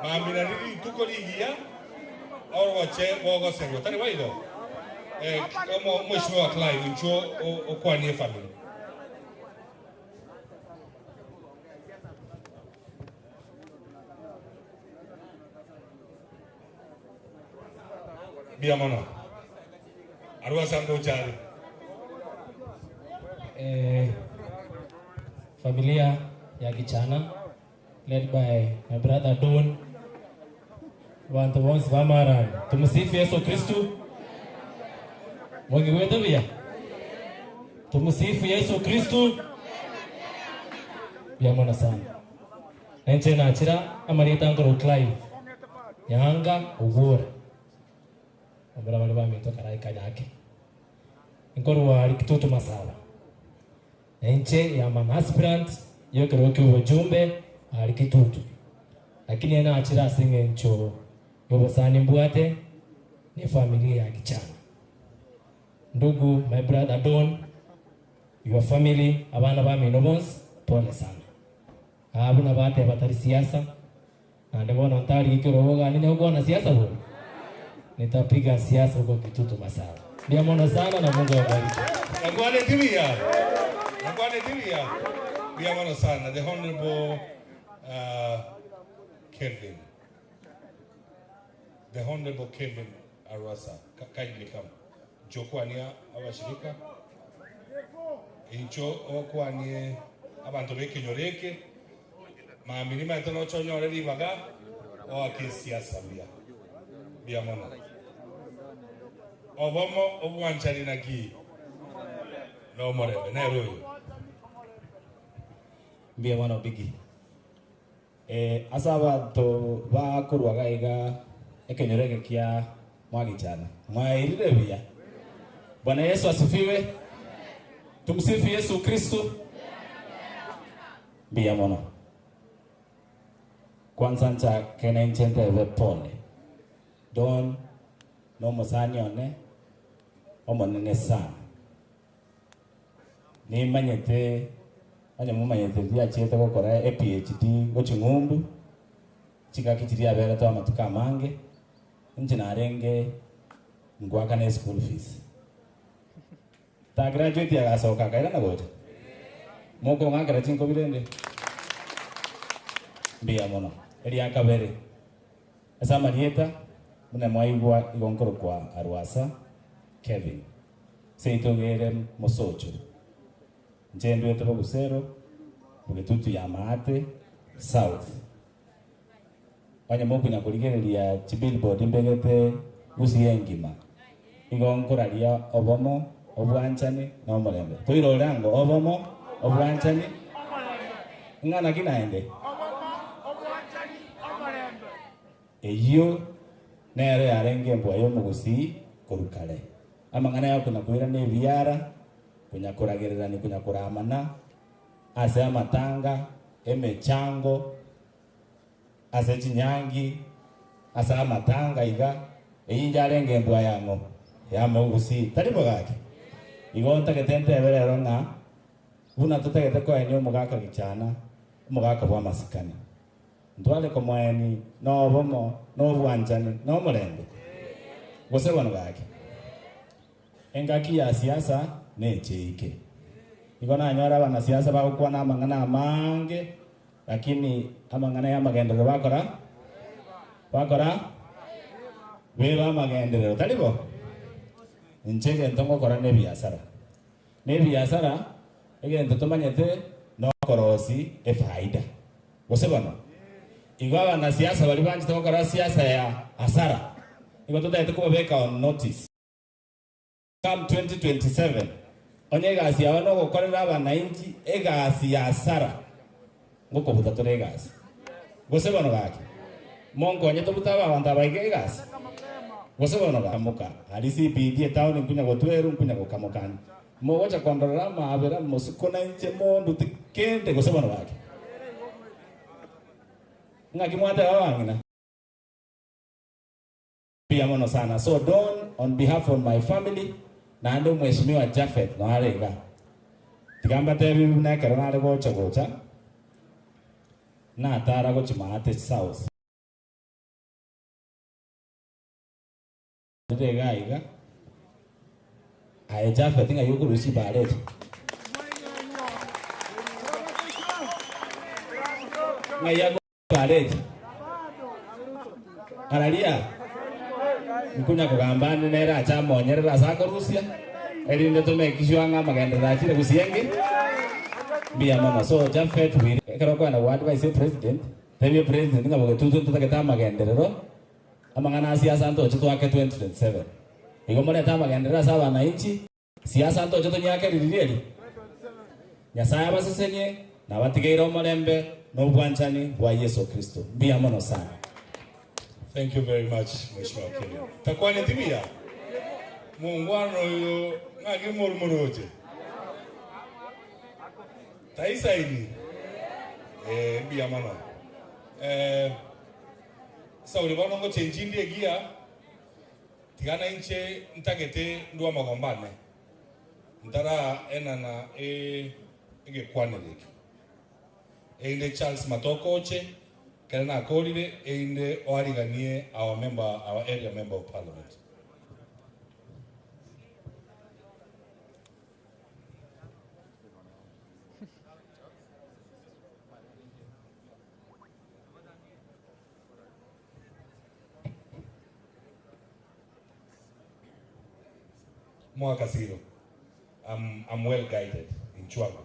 Mambia nari rituko rigiya orogoche bogoserwa, tari boigo? Eh, omo- Mheshimiwa Clive, inchuo o- okwanie efamily. Mbuya mono. Arwasa ngocha are. Eh, familia ya Gichana led by my brother Don bantu bonsi ba Marani tumusifu Yesu Kristu mwangigwete buya tumusifu Yesu Kristu buya mono sana Nenche nachira amarieta nkorwa Clive Nyanga Ogwora omura baria baminto karai kanyake nkorwa Rikitutu Masaba nenche I am an aspirant y'ekerogo ki'obojumbe aa Rikitutu lakini ere nachire ase eng'encho y'obosani mbwate ne efamiri ya Gichana ndugu my brother Don your family abana bamino bonsi pole sana. Aa buna bateba tari siasa, naende bono ntarigetie oroboga ninya gokwana siasa bori? Nitapiga siasa huko Kitutu Masaba. Mbuya mono sana na Mungu awabariki. Nangwaneti buya. Nangwaneti buya. Mbuya mono sana. The Honorable uh, Kevin. The Honorable Kevin Arwasa. Kindly come. Nchokwania abashirika. Incho okwanie abanto b'ekenyoro eke, mambia nimaete noche onyore ribaga oake esiasa mbuya. Mbuya mono. Obomo obwanchani naki nomorembe nere oyo. Mbuya mono Biggy. Eh, ase abanto bakorwa iga iga ekenyoro eke kia Mwagichana, mwairire buya. Bwana Yesu asifiwe. Tumsifu Yesu Kristo. Mbuya mono. Kwanza nchake nainche ntebe pole. Don nomosani one omonene sana. Nimanyete, onye momanyete riria achiete gokora ePhD gochia ng'umbu, chingaki chiria aberetwe amatuko amange, inche narenge ngoakana eschool fees. Ta graduate agasoka akairana gocha? Mokong'akera chinkobi rende? Mbuya mono. Eria kabere, ase amarieta, buna mwaigwa igo nkorokwa Arwasa Kevin. Seito gere mosocho, inche ndwete bogusero, bogetutu ya maate, south. Onye mokonya korigereria chibillboard mbegete gusii engima, igo nkoraria obomo, obwanchani na omorembe. Toirore ango obomo, obwanchani, ng'ana ki naende? Eyio nero yarenge embwa y'omogusii korwa kare. Amang'ana ya konya-koirana ebiara, konya-koragererania, konya-koramana ase amatanga, emechango, ase chinyangi, ase amatanga iga, eyio inche arenge embwa yang'o? Y'amogusii. Tari bo gaki? Igo ntagete ntebe rero ng'a buna totagete koenia omogaka gichana, omogaka bw'amasikani. Ntware komoeni nobomo, na obwanchani, na omorembe? Gose bono gaki, engaki ya siasa necheike. Igo nanyora abanasiasa bagokwana amang'ana amange, lakini amang'ana y'amagenderero bakora? Bakora? Beba amagenderero, tari bo? Inche egento ngokora nebiasara. Nebiasara, egento tomanyete nokorosi efaida. Gose bono, igo abanasiasa baria banchete gokora siasa ya hasara, nigo totagete kobabeka on notice. Come 2027, onye egasi yao nogokorera abanainchi egasi ya hasara, ngokobuta tore egasi. Gose bono gaki, monkonye tobute aba abanto aba iga egasi? Gose bono gaki, aria CBD etown nkunya gotwerwa nkunya gokamokani. Mogocha kondorera amaabera mosiko nainche mondute kende gose bono gaki. Ng'aki mwateba abang'ina? Mbuya mono sana. So Don on behalf of my family naende omweshimiwa Japheth noyo are igaa. Tiga mbatebi buna ekero nare gocha gocha natara gochia Maate South. Rire igaa iga. Aye Jafeti ng'ai okorusia chibara echi? Ng'ai akorusia chibara echi? Araria, nkonya kogamba ande nere ache amonyerere ase akorusia, erinde tomake sure ng'a amagenderero achire gusii enki? Mbuya mono. So Japhet we ekero okoenda go advise epresident, tebia epresident ng'a bogetutu ntotagete amagenderero, amang'ana a siasa ntoche toake 2027. Igo morete amagenderero ase abanainchi, siasa ntoche tonyeake ririri eri. Nyasae abasesenie na abatigeire omorembe na obwanchani bwa Yeso Kristo. Mbuya mono sana. Thank you very much Mheshimiwa Okello. Takwaneti buya? Mongwana oyo ng'aki morumoroche? Taisaini? Eh, mbuya mono. Eh, Sauli bono ngochenchia inde egiya, tiga nainche ntagete ndue amagombo ane, ntaraenana egekwanero eke. Erinde Charles Matoke oche, ekero nakorire, erinde oariganie our member, our area member of parliament. Mwakasiro, I'm, I'm well guided in Chwango.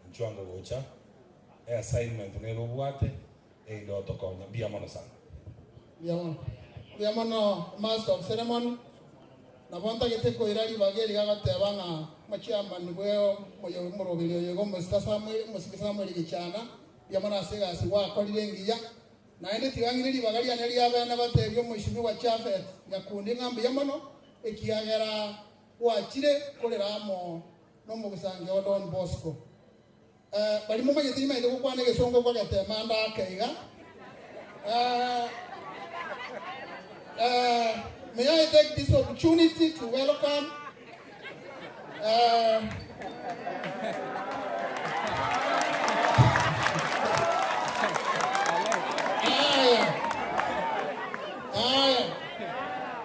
Inchwango gocha, e assignment nere obwate, erinde otokonya. Mbuya mono sana. Mbuya mono. Mbuya mono Master of Ceremony. Nabo ntagete koira ribaga eri gagoteba ng'a omochairman bwe omoyo omoroberi oyo igo Omosita Samuel, Omosike Samuel Gichana, mbuya mono ase egasi gwakorire engiya. Naende tiga ng'ire ribaga riane riabene batebie Omweshimiwa Japhet Nyakundi ng'a mbuya mono ekiagera gwachire korera amo nomogisangio o Don Bosco. Eh, baria momanyete nimanyete gokwana egesongo nkogetema ande ake iga. Eh, eh, may I take this opportunity to welcome eh, Aya, aya,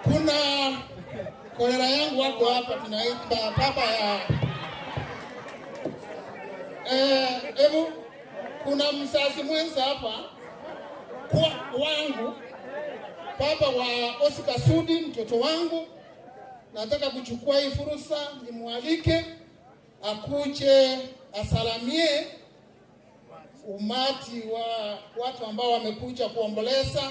kuna kolera yangu wako hapa tunaimba baba ya eh, hebu kuna mzazi mwenza hapa kwa wangu baba wa Oscar Sudi mtoto wangu, nataka kuchukua hii fursa nimwalike akuje asalamie umati wa watu ambao wamekuja kuomboleza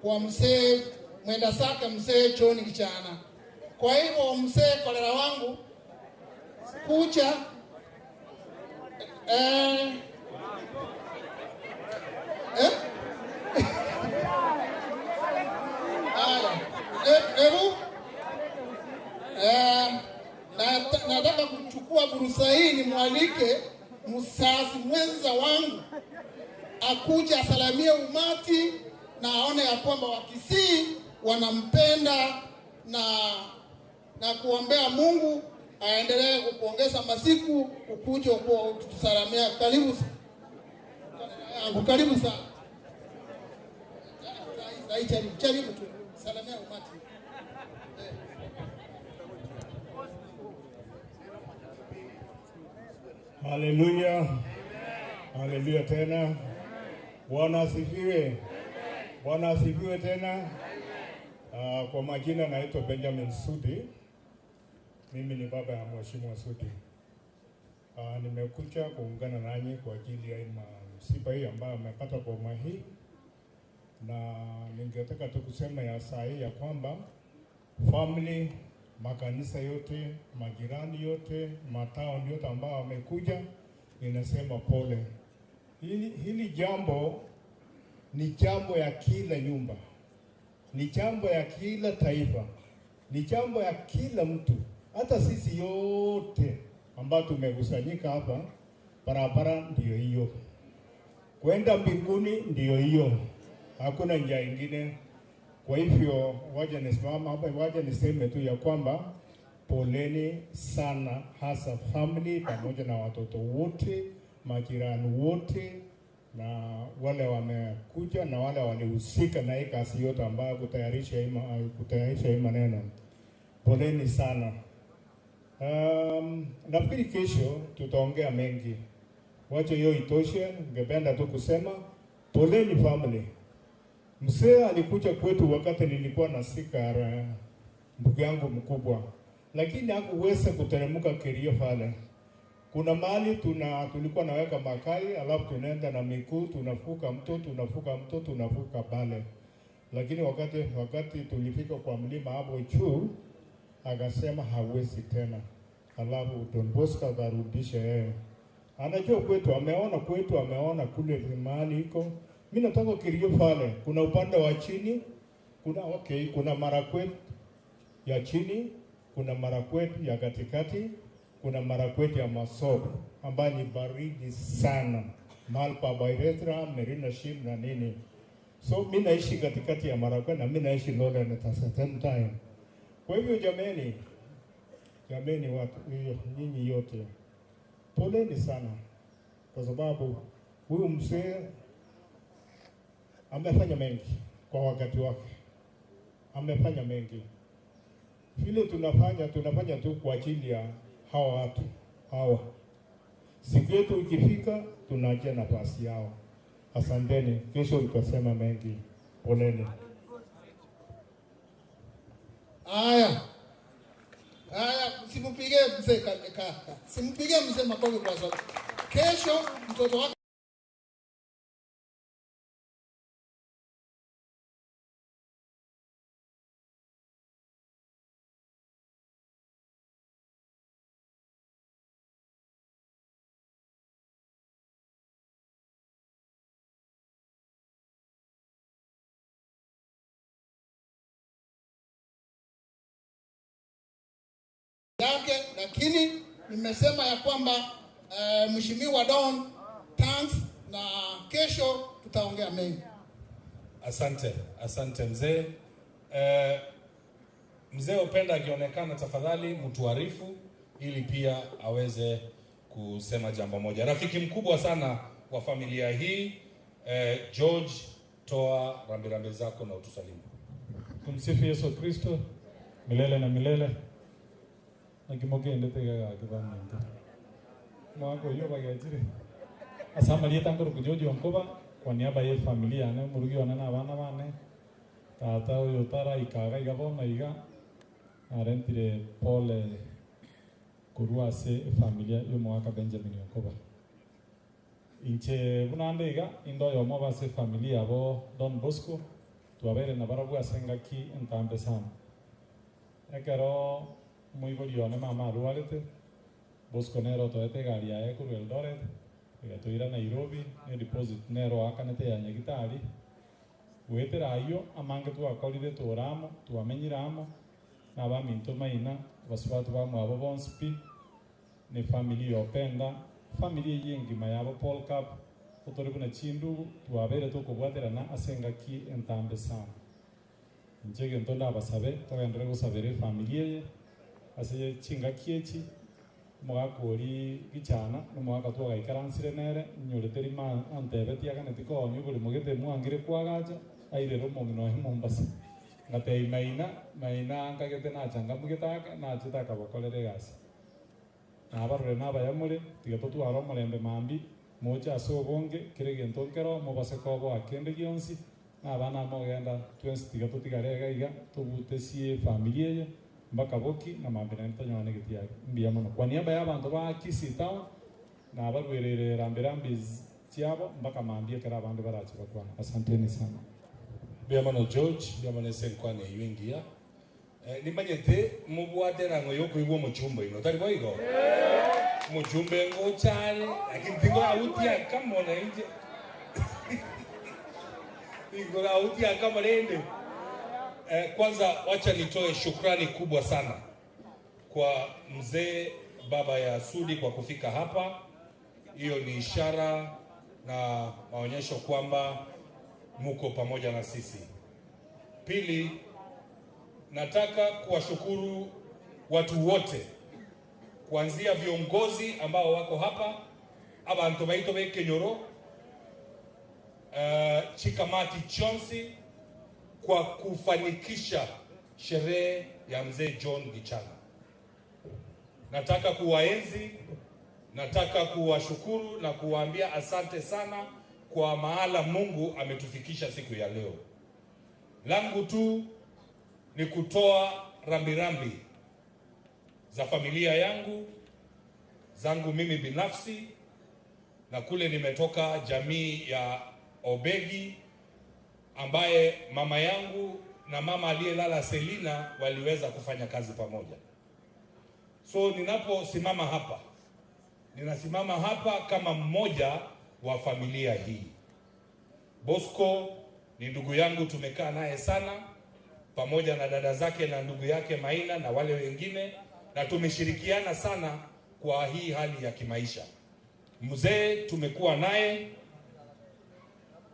kwa mzee mwenda zake mzee John Kichana. Kwa hivyo mzee kolera wangu kuja eh, eh? Haya, hebu eh, nataka kuchukua fursa hii nimwalike mzazi mwenza wangu akuje asalamie umati na aone ya kwamba Wakisii wanampenda na kuombea Mungu aendelee kukuongeza masiku ukuje kutusalamia. Karibu yangu, karibu sana. Sai jaribu, jaribu tu salamia umati. Haleluya, haleluya tena. Bwana asifiwe. Bwana asifiwe tena. Kwa majina naitwa Benjamin Sudi. Mimi ni baba ya Mheshimiwa Sudi. Nimekuja kuungana nanyi kwa ajili ya msiba hii ambayo amepata boma hii, na ningetaka tu kusema ya saa hii ya kwamba family, makanisa yote, majirani yote, mataoni yote ambao wamekuja, ninasema pole. Hili jambo ni jambo ya kila nyumba, ni jambo ya kila taifa, ni jambo ya kila mtu, hata sisi yote ambao tumekusanyika hapa. Barabara ndiyo hiyo, kwenda mbinguni ndiyo hiyo, hakuna njia ingine. Kwa hivyo waja nisimama hapa, waja niseme tu ya kwamba poleni sana, hasa family pamoja na watoto wote, majirani wote na wale wamekuja na wale walihusika na hii kazi yote ambayo kutayarisha hii maneno. Poleni sana. Um, nafikiri kesho tutaongea mengi. Wacha hiyo itoshe. Ningependa tu kusema poleni family. Mzee alikuja kwetu wakati nilikuwa nasika ndugu yangu mkubwa, lakini hakuweza kuteremka Kerio pale. Kuna mahali tuna tulikuwa naweka makai, alafu tunaenda na miguu tunavuka mto tunavuka mto tunavuka pale, lakini wakati wakati tulifika kwa mlima hapo juu akasema hawezi tena, alafu Don Bosco akarudisha yeye. Anajua kwetu, ameona kwetu, ameona kule mahali iko. Mimi nataka Kerio pale, kuna upande wa chini, kuna okay, kuna Marakwet ya chini, kuna Marakwet ya katikati, kuna Marakwet ya Masop ambayo ni baridi sana, mahali pa Bairetra, Merina Shim na nini. So mi naishi katikati ya Marakwet na mi naishi Lolland at the same time. Kwa hivyo jameni, jameni watu nyinyi yote, poleni sana, kwa sababu huyu mzee amefanya mengi kwa wakati wake, amefanya mengi. Vile tunafanya tunafanya tu kwa ajili ya hawa watu hawa. Siku yetu ikifika, tunaachia nafasi yao. Asanteni, kesho tutasema mengi. Poleni. Haya. Haya, msimpigie mzee ka, ka, ka. Simpigie mzee makofi kwa sababu kesho mtoto wake yake, lakini nimesema ya kwamba uh, Mheshimiwa Don thanks, na kesho tutaongea mengi. Asante, asante mzee. Eh, mzee Upenda akionekana, tafadhali mtuarifu ili pia aweze kusema jambo moja. Rafiki mkubwa sana wa familia hii eh, George, toa rambirambi zako na utusalimu. Tumsifu Yesu Kristo milele na milele. Nakimogendete gagakithaminto mwaka uyu bagechire ase amarieta nkoroku George Onkoba kwa niaba ya efamily yane omorugi one na abana bane tata oyo taraikaga iga bono iga narentire pole korwa ase efamilia ya omogaka Benjamin Onkoba. Inche buna ande iga inde oyomo obe ase efamily yabo Don Bosco twabeire nabarabwo ase engaki entambe sana. Ekero omoibori one mama arwarete, Bosco nere otoete egari yaye korwa Eldoret, egatoira Nairobi, ne deposit nere oakanete ya nyagitari. Goetera ayio, amange twakorire tore amo, twamenyire amo, na abaminto maina, abasubati bamwabo bonsi pi, ne family ya Openda, family eyio engima yabo Paul Cup, otore buna chindugu, twabeire tokobwaterana ase engaki entambe sana. Inche egento ndabasabe, togenderere gosabera efamiri eye ase chingaki echi, omogaka oria gichana, na omogaka twagaikaransire nere, inyorete rimo antebetie aganeti koonia oborimo gete mwangire koagacha, airere omong'ina oye Mombasa. Ngatebia Maina, Maina nkagete nachangamugete ake, nachete akabakorera egasi. Nabarore nabaya more, tiga totware omorembe mambia, moche ase obonge, kera egento nkero, mobase koboa kende gionsi, na abana amo ogenda, twensi tiga totigare iga iga, tobutesie efamiri eye, mpaka boki, na mambia naende tonyore negetiagi. Mbuya mono. Kwa niaba ya abanto ba Kisii Town, nabarwereire rambi rambi chiabo, mpaka mambia ekero abande barache bakwane. Asanteni sana. Mbuya mono George, mbuya mono ase enkwana eyio engiya. Nimanyete mobwate erang'o y'okoigwa omochumba oino, tari boigo? Omochumba ngocha are, lakini tingorautia akamo nainche. Tingorautia akamo rende. Kwanza wacha nitoe shukrani kubwa sana kwa mzee baba ya Sudi kwa kufika hapa. Hiyo ni ishara na maonyesho kwamba muko pamoja na sisi. Pili, nataka kuwashukuru watu wote kuanzia viongozi ambao wako hapa, abantu baito bekenyoro, Chikamati Chonsi kwa kufanikisha sherehe ya mzee John Gichana. Nataka kuwaenzi, nataka kuwashukuru na kuwaambia asante sana kwa mahala Mungu ametufikisha siku ya leo. Langu tu ni kutoa rambirambi za familia yangu, zangu mimi binafsi na kule nimetoka jamii ya Obegi ambaye mama yangu na mama aliyelala Selina waliweza kufanya kazi pamoja. So ninaposimama hapa, ninasimama hapa kama mmoja wa familia hii. Bosco ni ndugu yangu, tumekaa naye sana pamoja na dada zake na ndugu yake Maina na wale wengine, na tumeshirikiana sana kwa hii hali ya kimaisha. Mzee tumekuwa naye,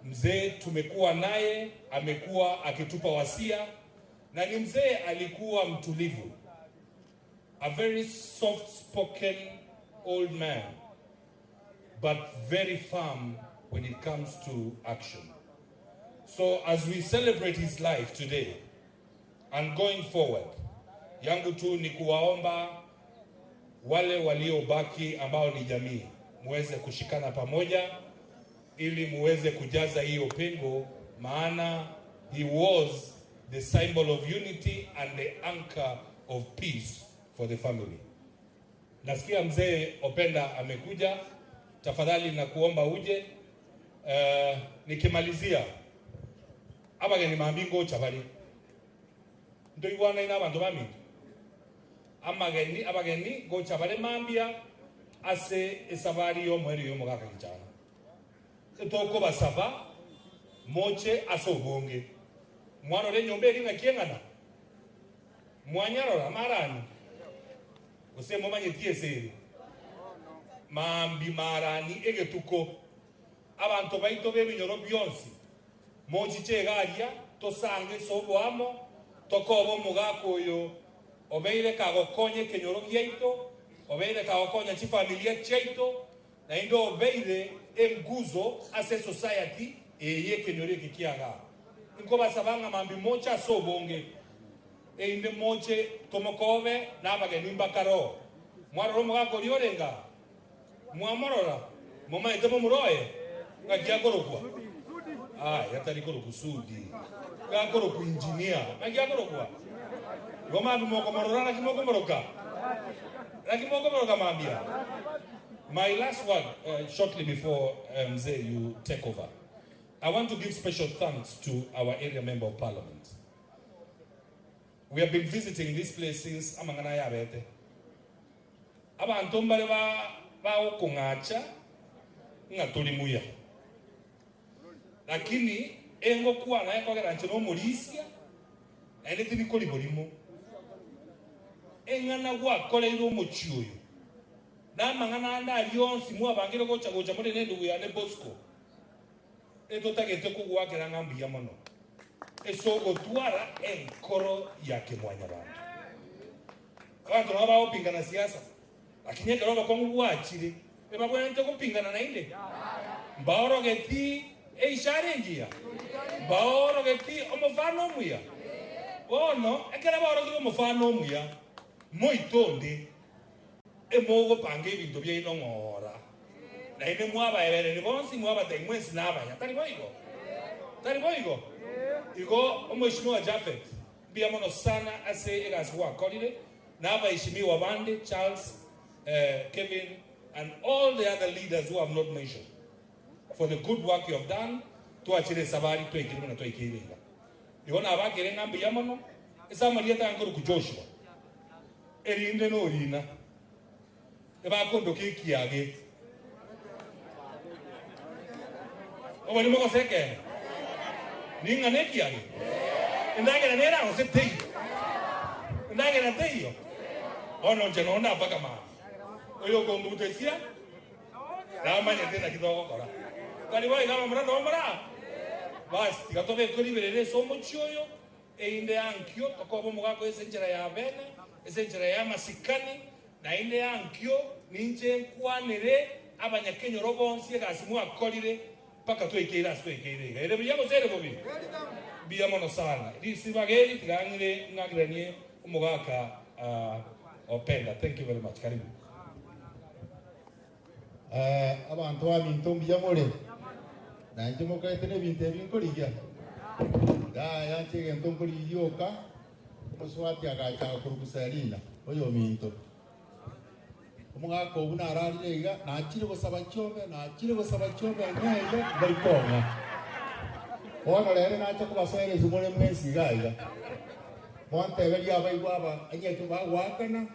mzee tumekuwa naye, amekuwa akitupa wasia, na ni mzee alikuwa mtulivu, a very soft spoken old man but very firm when it comes to action. So as we celebrate his life today and going forward, yangu tu ni kuwaomba wale waliobaki ambao ni jamii muweze kushikana pamoja ili muweze kujaza hiyo pengo, maana he was the symbol of unity and the anchor of peace for the family. Nasikia mzee Openda amekuja, tafadhali na kuomba uje. Nikimalizia abageni mambingo chabari ndoigwana ina abanto baminto amageni abageni gocha bare mambia ase esabari y'omweri y'omogaka gichana etokobasaba moche ase obonge mwarora enyomba eri ng'aki eng'ana mwanyarora marani gose momanyeti ase ere mambi marani egetuko abanto baito b'ebinyoro bionsi mochiche egaria tosange ase oboamo tokoba omogaka oyo obeire kagokonya ekenyoro giaito obeire kagokonya chifamilia chiaito naende obeire enguzo ase society eye ekenyoro eke kiaga nkobasaba ng'a mambi moche ase obonge einde moche tomokobe na abageni mbakaro mwarora omogaka oria orenga mwamorora momaete momuroe ng'aki akorokwa aya tari korokwa Sudi gakorokwa engineer ng'aki akorokwa igo mambi mokomorora naki mokomoroka naki mokomoroka mambia. My last word, shortly before Mzee you take over, I want to give special thanks to our area member of parliament. We have been visiting this place since amang'ana yabete. Abanto mbare ba bagokong'acha ng'a tori muya. Lakini engokwana ekogera nche nomorisia naende tibikori borimo. Eng'ana gwakoreire omochie oyo na amang'ana ande aria onsi mwabangire gocha gocha more na endugu yane Bosco etotagete kogwakera ng'a mbuya mono ase ogotwara enkoro ya kemwanyabanto. Abanto nabo bagopingana siasa lakini ekero obokong'u bwachire ebabwenerete gopingana naende mbaorogeti eishara engiya mbaorogeti omofano omuya bono ekero baorogire omofano omuya moito onde emogopanga ebinto biaino ng'ora naende mwabaebereri bonsi mwabatebia mwensi nabaya tari boigo tari boigo igo omheshimiwa Japhet mbuya mono sana ase egasi gwakorire na abaheshimiwa bande Charles, Kevin and all the other leaders who have not mentioned for the good work you have done twachire esabari twaikire buna twaikeire iga igo nabakere ng'a mbuya mono ase amarieta ankoroku Joshua erinde norina ebakondoka ekiage oborimo gose ekene ning'ana ekiage endagera nere gose teiyo endagera teiyo bono nche nonda mpaka mambia oyo okombutesia namanyete naki togokora tari boigo abamura nomora basi tiga tobeke riberera ase omochie oyo einde ankio tokoba omogaka ase enchera ya bene ase enchera ya masikani naende ankio ninche nkwanere abanyakenyoro bonsi egasi mwakorire mpaka twaikeire ase twaikeire iga ere buya gose ere bobe mbuya mono sana risibageri tigang'ire ng'agiranie. Omogaka Openda, thank you very much, karibu. Abanto baminto mbuya more? Na inche mokaete nebinto ebi nkorigia? Yaya, inche egento nkorigia gioka, omosubati agacha okorokwa Selina, oyominto. Omogaka obwo nararire iga, nachire gosaba chiombe, nachire gosaba chiombe ng'ee iga, mbari kong'a. Bono rero nacha kobasoera inse more mwensi iga iga. Monteberie abaigwa aba engencho bagoakana,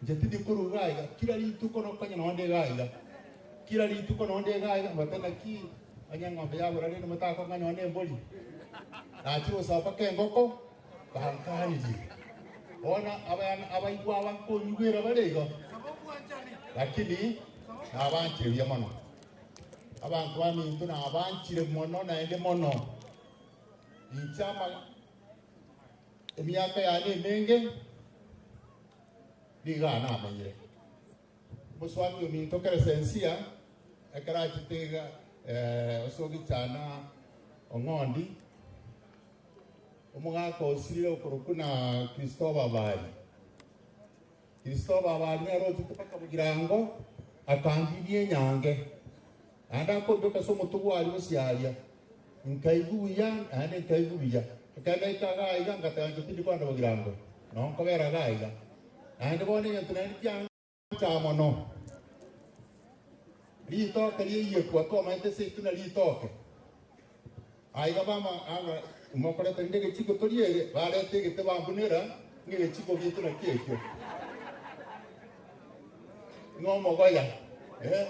inche tindi korwa iga iga, kira rituko nokonya nonde iga iga, kira rituko nonde iga iga, ngote naki onye eng'ombe yabora rende motakong'a nonye embori. Nachire gosaba mpaka engoko, Bankanirie. Bono abana abaigwa aba nkonyigwera bare igo, lakini nabanchire buya mono. Abanto baminto nabanchire mono naende mono. Inche ama emiaka yane emenge nigo namenyire. Omoswaki ominto Keresensia ekero achete iga eh, osogichana ong'ondi Omogaka osirire okorokwa na Kristoba Abari. Kristoba Abari nere ochete mpaka bogirango, akandinia enyange, naende akombeka ase omotwe gwaria gosiaria. Nkaigwa buya, naende nkaigwa buya. Ekero naika iga iga, ngateba inche tindi kogenda bogirango, noo nkobera iga iga. Naende bono egento naende kiancha mono, ritoke riaiyekwa twamaete seito na ritoke. Aiga bama anga mokoreta rinde egechiko toriere, bareta egete bambunera ng'a egechiko giaito nakio ekio. Ng'a omogoya, eh,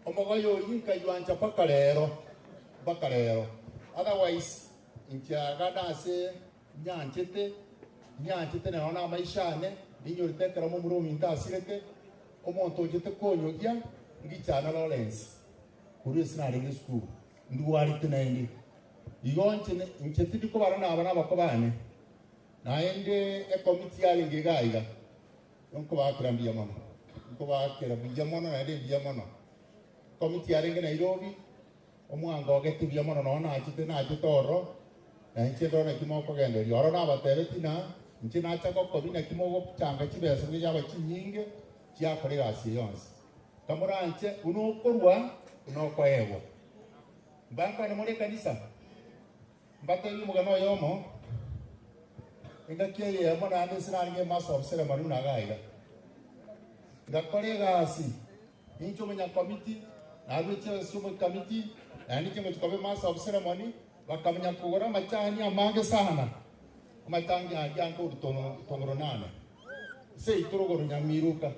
omogoya oyio nkayoancha mpaka rero, mpaka rero. Otherwise, inche iga nase nyanchete, nyanchete nero na amaisha ane, ninyorete ekero momura ominto asirete, omonto ochete konyogia, ngichana Lawrence, korwa ase narenge esukuru. Ndwarete naende. Igo inche inche tindi kobara naba nabako bane, naende ekomiti yarenge iga iga, nkobaakera mbuya mono, nkobaakera buya mono naende mbuya mono. Ekomiti yarenge Nairobi, omwango ogete buya mono nonye nachete nachete ororo, na inche ndore naki mokogendereria. Oro nabatebetie na inche nacha gokobia naki mogochanga chibesa buya chiaba chinyinge, chiakora egasi eye yonsi. Kamoranche buna okorua, buna okoegwa. Mbankwane more ekanisa, mbatebie omogano oyomo, engaki eyemo naende inse narenge master of ceremony buna iga iga. Ngakora egasi, ninche omonyakomiti, narue chiaso chi'omokamiti, naende inche ngochia koba master of ceremony, bakamanya kogora amachani amange sana, amatangi aria anga orutongoro nane, seito rogoro nyamiruka.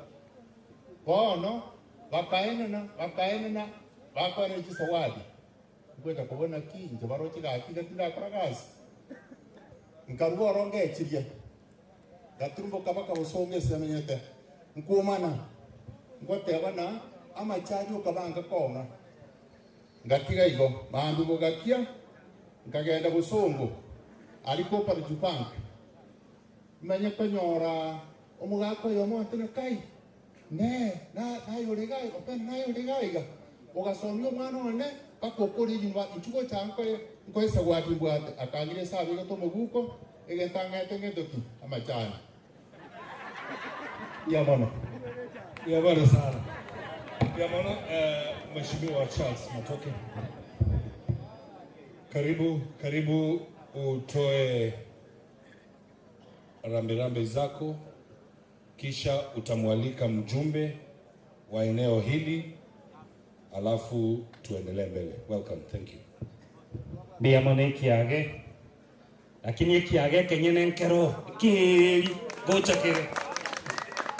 Bono bakaenena, bakaenena, bakoenena chisawadi. Ngocha kobona ki inche baroche gaki iga tindakora gasi. Nkarua oro ngechiria, ngaturumboka mpaka bosongo ase namenyete. Nkomana, ngoteba na amache okabanga kong'a. Ngatiga igo, mambia bogakia, nkagenda bosongo aria Cooperative Bank. Manye konyora Omogaka oyomo ontebia, Kai, nee, naye ore iga iga, Openda naye ore iga iga, ogasomia omwana one mpaka okore enyomba, inchuo gocha nkoe nkoe esawadi mbwate. Akangira esabu egete omoguko, egento ang'ete ngento ki? Amachani. Mbuya mono. Mbuya mono sana. Mbuya mono eh, Mheshimiwa Charles Matoke. Karibu, karibu utoe rambirambi zako, kisha utamwalika mjumbe wa eneo hili, alafu tuendelee mbele. Welcome, thank you. Mbuya mono ekiage, lakini ekiage ekenyene nkero keri gocha kere.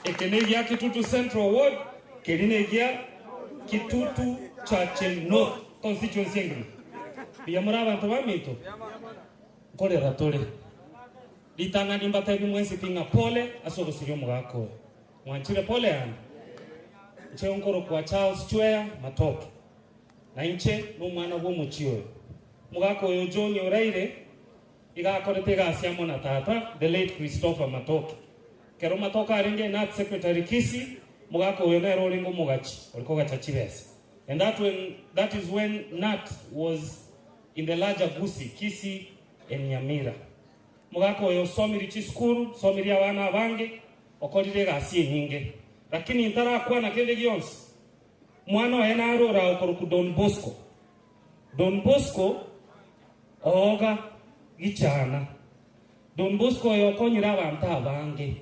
Eke negia Kitutu Central Ward, keri negia Kitutu Churchill North constituency engima. Mbuya more abanto baminto? Nkorera tore. Ritang'ani mbatebi mwensi pi ng'a pole ase ogosiria omogaka oyo. Mwanchire pole yane? Inche nkorokwa Charles Chweya Matoke, na inche nomwana bw'omochie oyo. Omogaka oyo John oraire iga akorete egasi amo na tata, the late Christopher Matoke. Ekero Matoke arenge Nat Secretary Kisii, omogaka oyo nere orenge omogachi ore kogacha chibesa. And that when that is when Nat was in the larger Gusii, Kisii and Nyamira. Omogaka oyo osomirie chisukuru, osomirie abana abange, okorire egasi enyinge. Lakini ntarakwana kende gionsi, mwana oye nare ore okorokwa Don Bosco. Don Bosco ooga gichana. Don Bosco oyo okonyire abanto abange.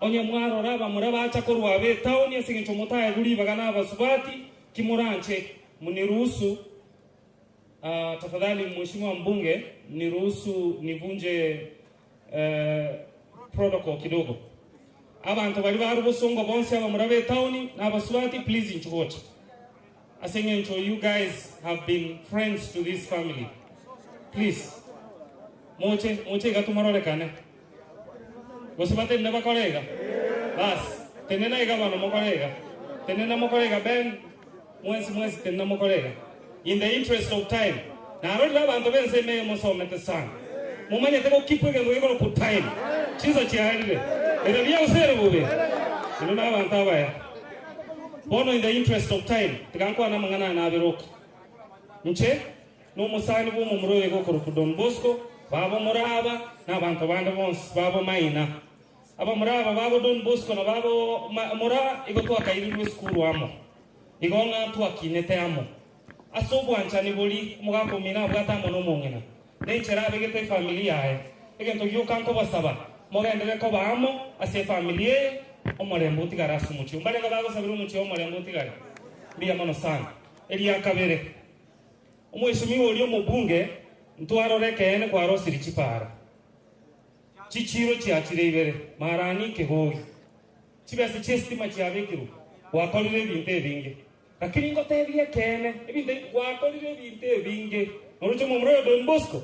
Onye mwarora abamura bacha korwa aba etaoni ase engencho motaegwe ribaga na abasubati, ki moranche muniruhusu tafadhali mheshimiwa mbunge niruhusu nivunje protocol kidogo. Abanto baria bare bosongo bonsi abamura b'etaoni na abasubati please inchu gocha. Ase eng'encho you guys have been friends to this family. Please moche moche iga tomororekane. Gose batenene bakore iga? Bas, tenena iga bono mokore iga. Tenena mokore iga Ben, mwensi mwensi tenena mokore iga. In the interest of time, narorire abanto b'ense ime eye mosomete sana. Momanyete go keep egento gekorokwa time. Chinsa chiarire. Ere buya gose ere bobe? Inwe nabanto abaya. Bono in the interest of time, tiga nkwane amang'ana aya nabere oka. Inche nomosani bw'omomura oyo iga okorokwa Don Bosco, babo Moraba, na abanto bande bonsi babo Maina. Abamura aba babo Don Bosco na babo Moraa igo twakairirwe esukuru amo. Igo ng'a twakinete amo. Ase obwanchani boria omogaka omino abwate amo nomong'ina, na enchera abegete efamiri yaye, egento gioka nkobasaba, mogenderere koba amo ase efamiri eye, omorembe otigare ase omochie. Mbarenge bagosabera omochie omorembe otigare? Mbuya mono sana. Eria kabere, omweshimiwa oria omobunge, ntwarore ekeene kwarosirie chipaara. Chichiiro chiachire ibere, marani kegogi. Chibesa chi'esitima chiabekirwe, gwakorire ebinto ebinge. Lakini ngotebie ekeene, ebinto ebi gwakorire ebinto ebinge. Noroche omomura oyo Don Bosco?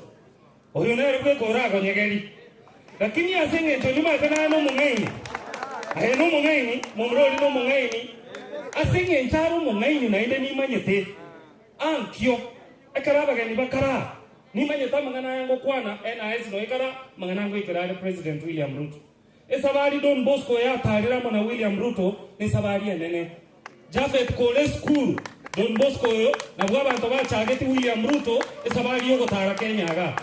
Oyo nere bweka oragonyegeri. Lakini ase engencho nimanyete naye nomong'aini, aye nomong'aini, momura oria nomong'aini, ase engencho are omong'aini naende nimanyete ankio, ekero abageni bakaraa, nimanyete amang'ana aya ngokwana, NIS noyo ekara, amang'ana ngoikera are President William Ruto. Esabari Don Bosco yatarire amo na William Ruto nesabari enene. Japhet kore esukuru, Don Bosco oyo nabwo abanto bachageti William Ruto esabari yogotara Kenya igaa.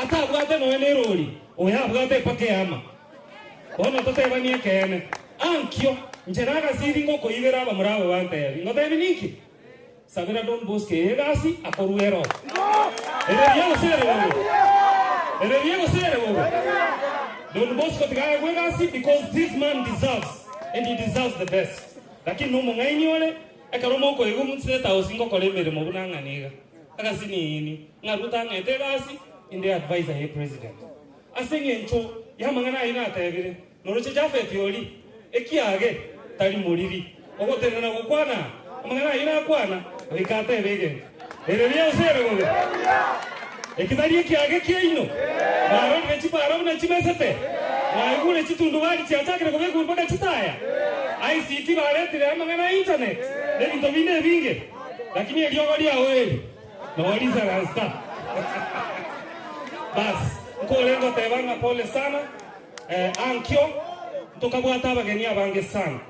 Atabwate nonya nerori, oyo abwate epaka eama. Bono totebanie ekeene. Ankio, inche nagasiri ngokoibera abamura aba bantebi. Ngotebi ninki? Sabera Don Bosco eye egasi akorwa ero. Ere buya gose ere bobe? Ere buya gose ere bobe? Don Bosco tiga aegwe egasi because this man deserves and he deserves the best. Lakini nomong'aini ore, ekero mokoigwa State House ngokora emeremo buna ng'ana iga. Egasi niini, ng'a Ruto ang'ete egasi, inde adviser ye president. Ase eng'encho y'amang'ana ayio natebire, Noroche Jafeti oria, ekiage tari moriri, ogotenena gokwana amang'ana ayio nakwana, goika atebe egento. Ere buya gose ere bobe? Eki tari ekiage kiaino? Mwarorire chipaara buna chimesete? Mwaigure chitundubari chiachakire kobekwa mpaka chitaya? ICT baretire amang'ana a internet na ebinto binde ebinge, lakini eriogo riao eri nogo risaransa. Bas, nkore ngoteba ng'a pole sana. Ankio ntokabwate abageni abange sana.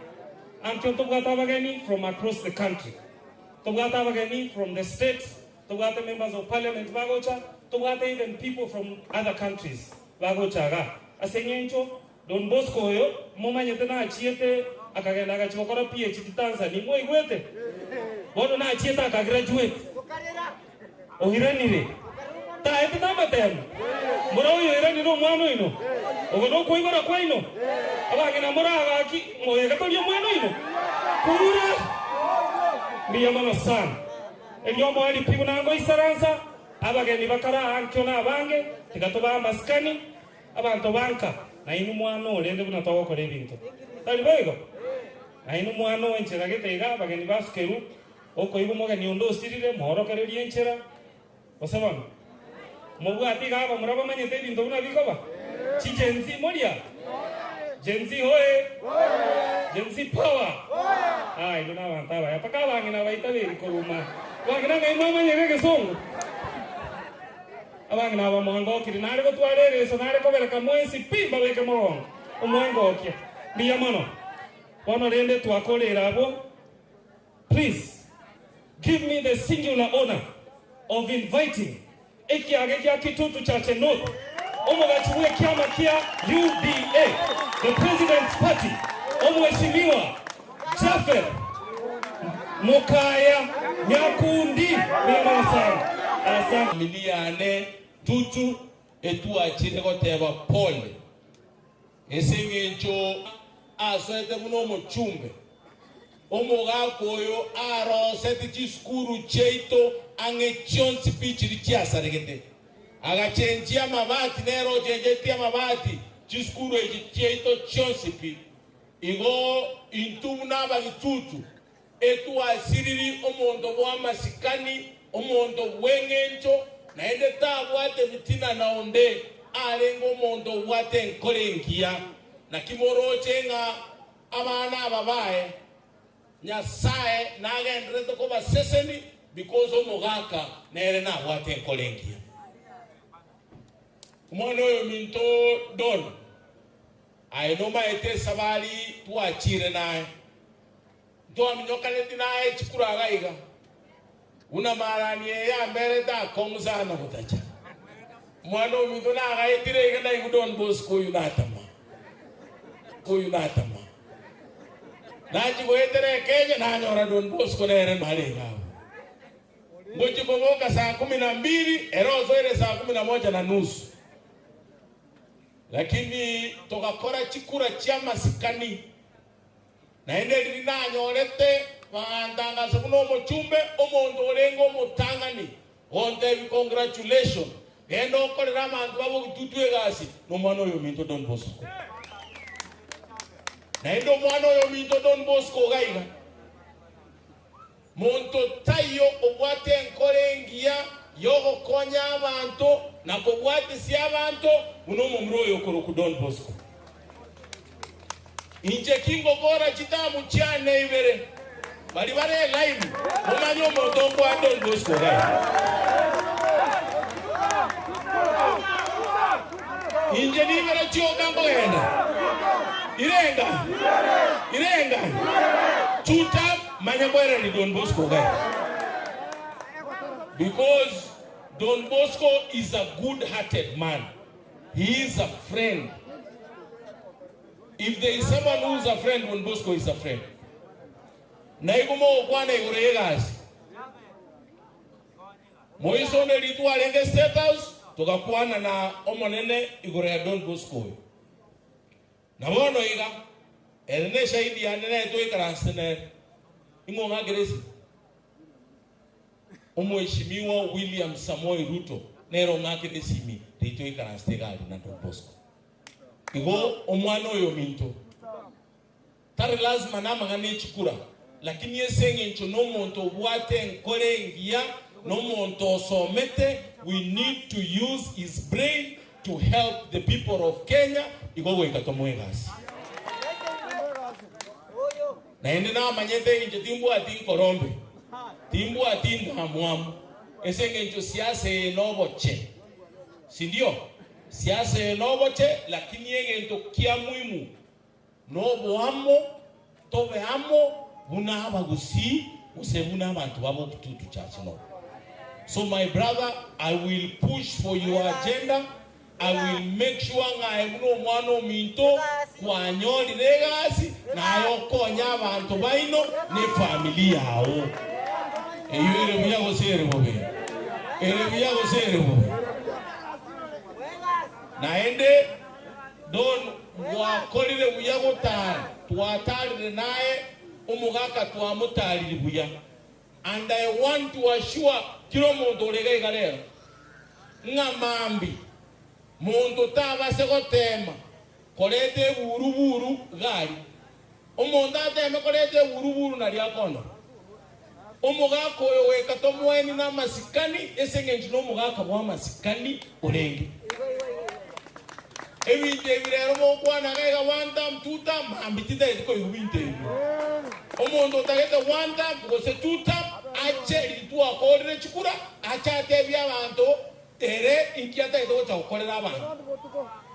Ankio ntobwate abageni from across the country. Tobwate abageni from the state, tobwate members of parliament bagocha, tobwate even people from other countries bagocha igaa. Ase eng'encho Don Bosco oyo momanyete nachiete akagenda agachia gokora PhD Tanzania, mwaigwete? Bono nachiete aka graduate. Oiranire, taetete amatemo? Mbora oyo oiranire omwana oino? Oko nokoibora kwaino? Abang'ina more agaki, moyegatorie omwana oino? Kura! Mbuya mono sana. Erio omoerio pi buna ngoisaransa, abageni bakare aa nkio nabange, tiga tobae amasikani, abanto ba nka, nainwe mwana oo rende buna togokora ebinto. Tari boigo? Nainwe mwana oo enchera gete iga, abageni basukerwe, Okoigwa omogeni onde osirire, moorokererie enchera, gose bono mobwate iga abamura bamanyete ebinto buna bikoba? Chi Gen Z moria? Gen Z hoye! Gen Z power! Ah, inwe nabanto abaya mpaka abang'ina baitaberi koruma. Abang'ina ng'ai mwamanyire egesongo? Abang'ina aba mwangokire, nare gotwara ereso, nare kobereka mwensi pi mbabeke mogongo. Omwangokia. Mbuya mono. Bono rende twakoreire abwo. Please give me the singular honour of inviting ekiage gia Kitutu Chache North. Omogachi bw'ekiama kia UDA, The President's Party, Omweshimiwa Japhet Mokaya Nyakundi. Mbuya mono sana. Asante. Familia yane Tutu etwachire goteba pole ase eng'encho asoete buna omochumbe. Omogaka oyo arosete chisukuru chiaito ang'e chionsi pi chiria chiasaregete, agachenchia amabati, nere ochenchetie amabati chisukuru echi chiaito chionsi pi. Igo intwe buna abagitutu etwasiriri omonto bw'amasikani, omonto bw'engencho, naende tabwate bitina na onde, arenge omonto obwate enkoro engiya. Naki moroche ng'a abana aba baye Nyasae nagendererete kobaseseni because omogaka nere nabwate enkoro engiya. Omwana oyo ominto Don, aye nomaete esabari twachire naye, ntwaminyokaneti naye chikura iga iga, buna marani eye yamberete akong'u sana gotacha. Omwana ominto nagaetire iga naigwe Don Bosco oyio natama, oyio natama. Nachia goetera Ekenya nanyora Don Bosco nere nare iga abwo. Ngochia koboka saa kumi na mbili ere osoire saa kumi na moja na nusu. Lakini togakora chikura chi'amasikani. Naende riria nanyorete bagantangasa buna omochumbe, omonto orenge omotang'ani gontebia congratulation, genda okorere abanto b'abogitutu egasi, nomwana oyo ominto Don Bosco. Naende omwana oyo ominto Don Bosco iga iga, monto taiyo obwate enkoro engiya y'ogokonya abanto na kobwatisia abanto buna omomura oyo okorokwa Don Bosco. Inche kingokora chitamu chiane ibere, baria bare elaini momanye omonto okoa Don Bosco iga. Inche nibere chioka nkogenda irenga irenga tuta manya kwereri Don Bosco iga. Because Don Bosco is a good hearted man. He is a friend. If there is someone who is a friend, Don Bosco is a friend. Naigo mogokwana igoro y'egasi. Moise onde rituko arenge State House, togakwana na Omonene igoro ya Don Bosco oyo. Na bono iga, ere neshahidi yane naye toikaranse nere. Ing'o ong'akere esimi? Omweshimiwa William Samoei Ruto nere ong'akere esimi riria toikaransete iga aria na Don Bosco. Igo omwana oyo ominto tari lazima namang'ana echikura lakini ase eng'encho nomonto obwate enkoro engiya, nomonto osomete, we need to use his brain to help the people of Kenya, igo goika tomoe egasi. Naende namanyete inche timbwati nkoro mbe, timbwati ndamwamu, ase engencho siasa eye noboche, sindio? Siasa eye noboche, lakini egento kia muhimu noboamo, tobe amo buna abagusii gose buna abanto babo Kitutu Church North. So my brother, I will push for your agenda, I will make sure ng'a aye buna omwana ominto kwanyorire egasi naye okonye abanto baino na efamiri yao. Eyio ere buya gose ere bobe? Ere buya gose ere bobe? Naende Don gwakorire buya gotara, twatarire naye omogaka twamotariri buya. And I want to assure kera omonto ore iga iga rero, ng'a mambi monto tabase goteema koreta eburu-buru gari. Omonto ateeme koreta eburu-buru nario akondora. Omogaka oyo goika tomoeni namasikani ase engencho nomogaka bw'amasikani orenge. Ebinto ebi rero mogokwana iga iga one term, two term, mambi titageti koigwa binto ebio. Omonto otagete one term gose two term ache riria twakorire chikura ache atebie abanto ere inki atagete gocha gokorera abanto.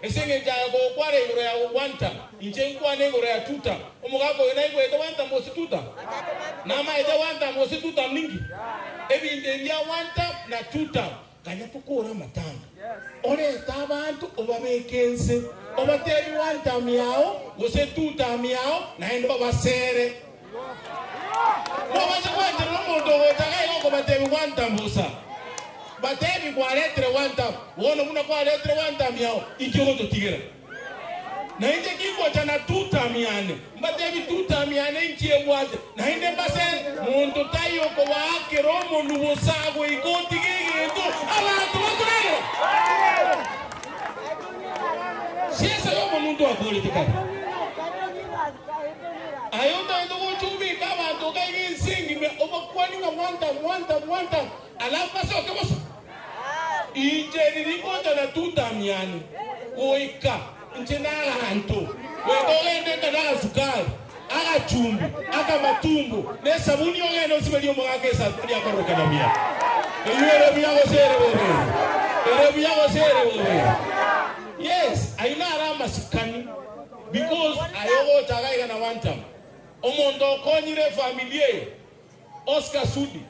Ase engencho aye gokwana igoro ya one term, inche nkwane igoro ya two term. Omogaka oyo naigwete one term gose two term? Namaete one term gose two term ninki? Ebinto ebi bia one term na two term. Ganya tokore amatanga, orete abanto obabeke ense, obatebie one term yao gose two term yao naende obasere. Mobase gwancherera omonto ogocha iga iga okobatebia one term bosa. Batebie kwaretire one term, bono buna kwaretire one term yao inki ogototigera? Nainche kingocha na two term yane, mbatebie two term yane inki ebwate, naende mbasere, monto taiyo okobaakera omonwa bosa goika otige egento abanto bakoragera. Siasa y'omonwa ntwakorete kare. Aye otagete gocha obeke abanto iga iga ense engima obakwanie ng'a one term, one term, one term, alafu basoke bosa. Inche riria ngocha na two term yane goika inche nagaanto goika ogende nka nagasukari, agachumbi, akamatumbo, na esabuni ogende osiberie omogaka esabuni akororokana buya. Eyio ere buya gose ere bobe? Ere buya gose ere bobe? Yes, ayio naro amasikani because aye ogocha iga iga na one term. Omonto okonyire efamiri eye, Oscar Sudi,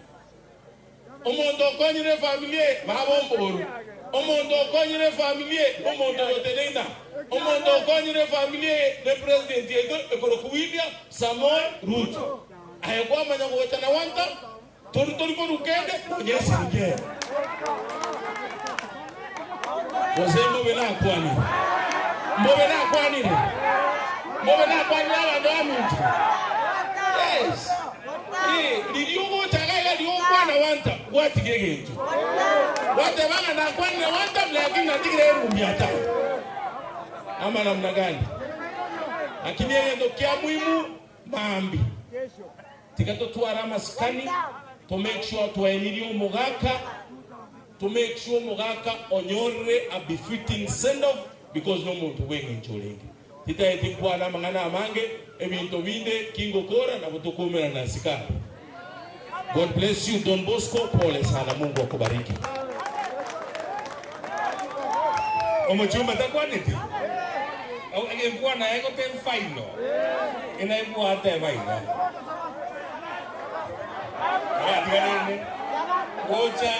Omonto okonyire efamiri eye baba omboru. Omonto okonyire efamiri eye nomonto ogoteneina. Omonto okonyire efamiri eye ne president yaito ekorokwa William Samoei Ruto. Aye kwamanya gocha na one term tori tori korwa kende nonya esiringi eye. Gose mbobe nakwanire? Mbobe nakwanire? Mbobe nakwanire abanto baminto? Yes. Eh, riria ogocha iga iga riria ogokwana one term, gwatiga egento. Gwateba ng'a nakwanire one term lakini natigire erumbi atano. Ama namna gani? Lakini egento kia muhimu maambia tiga totware amasikani to make sure twaenirie omogaka to make sure omogaka onyorire a befitting send off because nomonto bweng'encho orenge. Titaeti nkwane amang'ana amange, ebinto binde kingokora nabo tokoumerana na asikari. God bless you Don Bosco, pole sana Mungu akubariki. Omochumba takwaneti? Enkwana yaye gote final enaebwate iga. Aratiganene gocha.